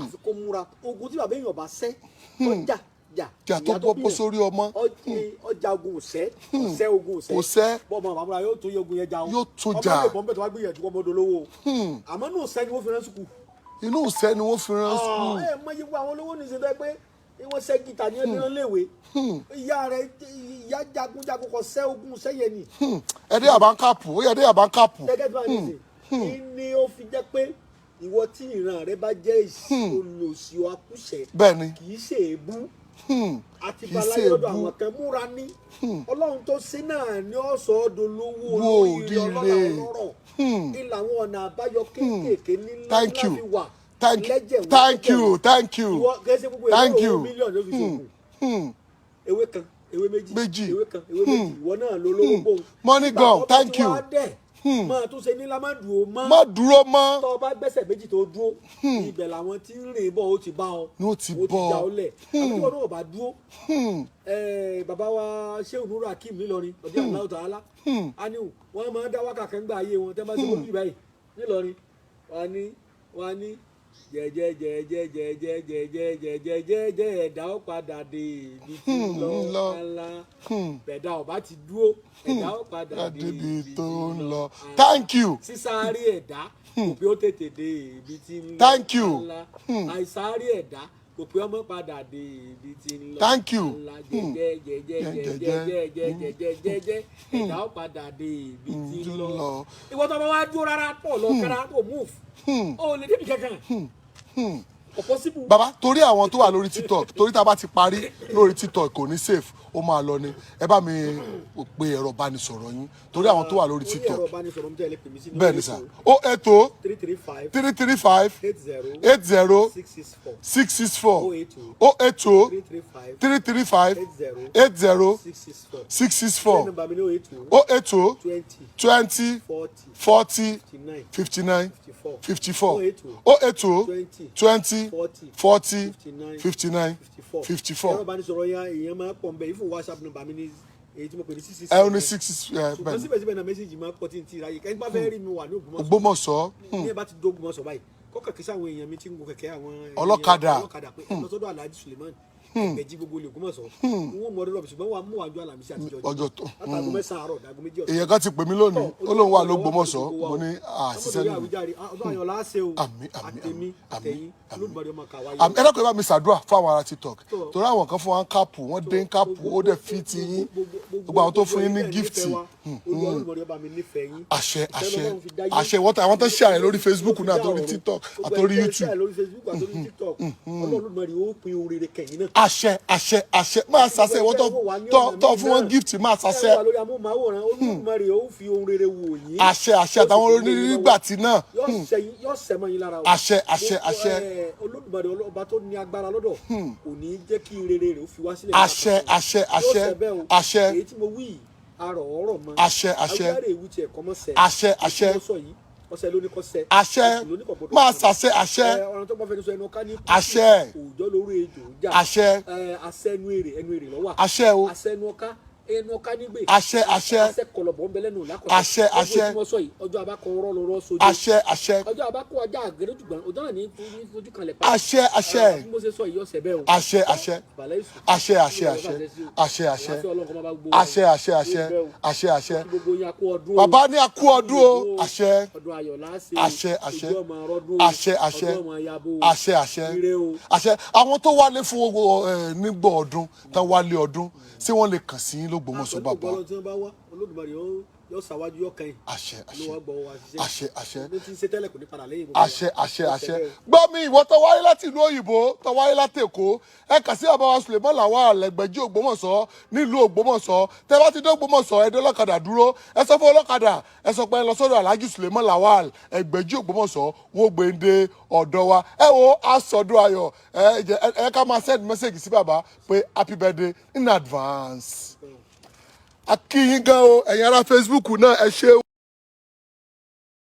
àfi kó múra ogun tí bàbá èèyàn bá ṣẹ́ tó jà jà. Jà tó Ìyá bọ́ bí bọ́ yàn, sórí ọmọ. Ọjà ogun ọ̀sẹ́ ọ̀sẹ́ ogun ọ̀sẹ́. Kò sẹ́. Bọ́ọ̀mọ àbámúra yóò tún yẹ ogun yẹn jà o. Yóò tún Ọmọ jà. lè bọ́ nbẹ̀ tó wá gbìyànjú kọ́ ọmọdé olówó o, àmọ́ nù sẹ́ni wọ́n fi rán sùkúù. Inú ìṣẹ́ ni wọ́n fi rán school. Ẹ mọ iye àwọn olówó ní ìṣẹ́jọ́ pé wọ́n ṣẹ́ gìtà ní ẹbí rán léwe. Ìyá rẹ̀, ìyá jagunjagun kọ sẹ́ ogun sẹ́yẹ ni. Ẹ dé àbáńkàpù, ó yẹ dé àbáńkàpù. Gẹ́gẹ́ bí wọ́n ti sè ní ó fi jẹ́ pé ìwọ tí ìran rẹ bá jẹ́ olòṣì akúṣẹ̀, Bẹ́ẹ̀ ni. kì í ṣe èébú àti Kì í balaye ṣe lọ́dọ̀ èébú. àwọn kan múra ní Ọlọ́run tó ṣe náà ní ọ̀sọ̀ ọdọọlówó Wo olóríire ọlọ́lá oríire. ọlọ́rọ̀ ìlà àwọn ọ̀nà àbáyọ kéékèèké ní ńlá Thank ńlá you. fi wà Thank lẹ́jẹ̀ wọ́n thank lẹ́jẹ̀ you. wọ́n. Thank you. Ìwọ kìí ṣe gbogbo Thank èrò you. mílíọ̀nù ló fi ṣògùn. Ewé kan, ewé méjì, Méjì. ewé kan, ewé méjì, ìwọ náà ló lówó gbóhùn. Money Nígbà gone. tó bá Thank ti you. wá dẹ̀, máa tún ṣe ní lámàdù ó mọ́. Má dúró mọ́. Tọ́ ọ bá gbẹ́sẹ̀ méjì tó dúró, ibẹ̀ làwọn tí ń rìn bọ̀ ó ti bá ọ. Ní ó ti Ó ti bọ́ ọ. já ọ lẹ̀. Àbí tí wọn náà bá dúró, bàbá wa Shehu Nuru Hakeem nílọrin ọdí Allahu Ta'ala aniu, wọn máa ń dá wákà kan gbà ayé wọn tẹ́ bá ṣe wọ́n bí báyìí nílọrin. Wọ́n ní jẹ́jẹ́ jẹ́jẹ́ jẹ́jẹ́ jẹ́jẹ́ jẹ́jẹ́ jẹ́jẹ́, ẹ̀dá ó padà dé ibi tí ń lọ. Lọ. Ńlá bẹ̀dá ọba ti dúró, ẹ̀dá ó padà dé débi ibi tó tí ń lọ. Thank you. Sísáré ẹ̀dá kò pé ó tètè dé ibi tí ń lọ. Thank you. Ńlá àìsáré ẹ̀dá kò pé ọmọ padà dé ibi tí ń lọ. Thank you. Ńlá jẹ́jẹ́ jẹ́jẹ́ jẹ́jẹ́ jẹ́jẹ́ jẹ́jẹ́ jẹ́jẹ́, ẹ̀dá ó padà dé ibi tí ń lọ. Lọ. Ìwọ tó bá wá dúró rárá pọ̀ lọ kára kò move, ó lè débi kankan, kò possible. Bàbá, torí àwọn tó wà lórí TikTok, torí tá a bá ti parí lórí TikTok kò ní safe, ó máa lọ ni. Ẹ bá mi pe ẹ̀rọ ìbánisọ̀rọ̀ yín torí àwọn tó wà lórí Orí TikTok. ẹ̀rọ ìbánisọ̀rọ̀ mi tẹ́lẹ̀ pè mí sí ní Bẹ́ẹ̀ ni sà, ó ètò 335 335 80 80 664 664 080 080 335 335 80 80 664. 664. Nọ́mbà mi ní 080 080 20 20 40 40 59 59 54. 54. 080 080 20 20 40 40 59 59 54. 54. Ẹ̀rọ ìbánisọ̀rọ̀ yẹn, èèyàn máa pọ̀ nbẹ̀ yìí fún WhatsApp nọ́mbà mi ní èyí tí mo pè ní six six. Ẹ ó ní six six ẹ. Ṣùgbọ́n Bẹ́ẹ̀ ni. síbẹ̀síbẹ̀ náà, message máa pọ̀ tí n ti ráyè kẹ́ni bá fẹ́ rí mi wà ní Ògbómọ̀ṣọ́. Ògbómọ̀ṣọ́. Ní ẹ bá ti dé Ògbómọ̀ṣọ́ báyìí, kọ́kàn kí sáwọn èèyàn mi tí ń gun kẹ̀kẹ́, àwọn Ọlọ́kadà. ọlọ́kadà, pé ẹ lọ sọ́dọ̀ Alhaji Suleiman Ẹgbẹ̀jì gbogbo ilé Ògbómọ̀ṣọ́. Wọ́n mọ ọdún lọ́bì, ṣùgbọ́n wọ́n á mú àjọ Àlàmísì àtijọ́ Ọjọ́ tó látàgọ́ 9 àárọ̀ dàgọ́ 2 ọ̀sán. Èèyàn kan ti pè mí lónìí, ó lóun wà lÓgbómọ̀ṣọ́. Mo ní àṣìṣe lónìí. lónìí. Àwíjàre ọdún ayọ̀ láṣẹ o. Àmín, àmín, Àtẹ̀mí àmín, àtẹ̀yìn àmín. Olódùmarè ọmọ kàwáyé. Àmín. Ẹ dákun, ẹ bá mi ṣàdúrà fún àwọn ará TikTok Tó. torí àwọn kan fún wa ń káàpù, wọ́n dé ń káàpù, ó dẹ̀ fi ti yín, gbogbo àwọn tó fún yín ní gift. Olódùmarè ọba mi nífẹ̀ẹ́ yín. Àṣẹ, Ìfẹ́ àṣẹ, l'Ọlọ́run fi dáyé. àṣẹ. Wọ́n àwọn tó ṣe àyè lórí Facebook náà, àtòrí TikTok, àtòrí YouTube. Lórí Facebook àtòrí TikTok, Olódùmarè ó pín oríire kẹyìn náà. Àṣẹ, àṣẹ, àṣẹ. Máa ṣàṣẹ. Ìwọ́n tó fún wọn gift, máa ṣàṣẹ. Ẹ wà lórí amóhùnmáwòrán, Olódùmarè ó fi ohun rere wò yín. Àṣẹ, àṣẹ. Àtàwọn onígbàtí náà. Yóò sẹ́ mọ́ yín lára o. Àṣẹ, àṣẹ, Gbogbo, àṣẹ. Olódùmarè ọba tó ní agbára lọ́dọ̀ kò ní jẹ́ kí rere rẹ̀ ó fi wá sílẹ̀. Àṣẹ, àṣẹ, Yóò àṣẹ, ṣẹ bẹ́ẹ̀ o. Àṣẹ. Èyí tí mo wí yìí, arọ̀ ọ̀rọ̀ mọ́. Àṣẹ, àṣẹ. Agbára èwú tiẹ̀ kọ́ mọ́ sẹ́. Àṣẹ, àṣẹ. Èyí tí mo sọ yìí, ọ̀sẹ̀ ló ní kọ́ sẹ́. Àṣẹ. Oṣù ló ní kò gbọdọ̀ Máa sọ. ṣàṣẹ, àṣẹ. Ọ̀rọ̀ tó bá fẹ́ ní sọ ẹnu ká ní kú. Àṣẹ. Òòjọ́ lórí ejò ń jà. Àṣẹ. Àṣẹ ẹnu èrè, ẹnu èrè lọ́wà. Àṣẹ o. Àṣẹ ẹnu ọká, ẹnu ọká nígbè. Àṣẹ, àṣẹ. Àṣẹ kọlọ̀bọ̀ ń bẹ lẹ́nu làkọ̀tà. Àṣẹ, àṣẹ. Gbogbo tí mo sọ yìí, ọjọ́ abákọ̀ ọ̀rọ̀ lọ́rọ́ sojú. Àṣẹ, àṣẹ. Ọjọ́ abákọ̀ ajá àgẹrẹ́dùgbọ̀n, ọjọ́ náà ní fojú kanlẹ̀ pa. Àṣẹ, àṣẹ. Bí mo ṣe sọ yìí, ọ̀sẹ̀ bẹ́ẹ̀ o. Àṣẹ, àṣẹ. Bàlẹ́ ìsù. Àṣẹ, àṣẹ, àṣẹ, àṣẹ, àṣẹ, àṣẹ, àṣẹ, àṣẹ, àṣẹ, àṣẹ. Gbogbo yín, a kú ọdún o. Bàbá ní a kú ọdún o. Àṣẹ. Ọdún ayọ̀ láṣẹ o. Àṣẹ, àṣẹ. Ojú ọmọ ọrọdún o. Àṣẹ, àṣẹ. Ọdún ọmọ yabo o. Àṣẹ, àṣẹ. Ire o. Àṣẹ. Àwọn tó wálé fún owó ẹ nígbà ọdún tán, wálé ọdún, ṣé wọ́n lè kàn sí yín lÓgbómọ̀ṣọ́, Pẹ̀lú bàbá? ògo Ọlọ́run, tí wọ́n bá wá, Olódùmarè yóò ṣàwájú, yóò kẹ́yìn. Àṣẹ, àṣẹ. Ló wá gbọ́ wa ṣiṣẹ́. Àṣẹ, àṣẹ. Ló ti ń ṣe tẹ́lẹ̀, kò ní padà lẹ́yìn gbogbo wa. Àṣẹ, àṣẹ, àṣẹ. Ó ṣẹ bẹ́ẹ̀ o. Gbọ́ mi, ìwọ tó wáyé láti ìlú òyìnbó, tó wáyé láti Èkó, ẹ kà sí bàbá wa Suleiman Lawal Ẹgbẹ̀jí Ògbómọ̀ṣọ́ nílùú Ògbómọ̀ṣọ́. Tẹ bá ti dé Ògbómọ̀ṣọ́, ẹ dé ọlọ́kadà dúró, ẹ sọ fún ọlọ́kadà, ẹ sọ pé ẹ lọ sọ́dọ̀ Alhaji Suleiman Lawal Ẹgbẹ̀jí Ògbómọ̀ṣọ́, wọ́n gbé ń dé ọ̀dọ̀ wa. Ẹ wo aṣọdún ayọ̀. Ẹ jẹ́ ẹ ká máa send message sí bàbá pé happy birthday in advance. A kí yín gan o. Ẹ̀yin ará Facebook náà, ẹ ṣé o.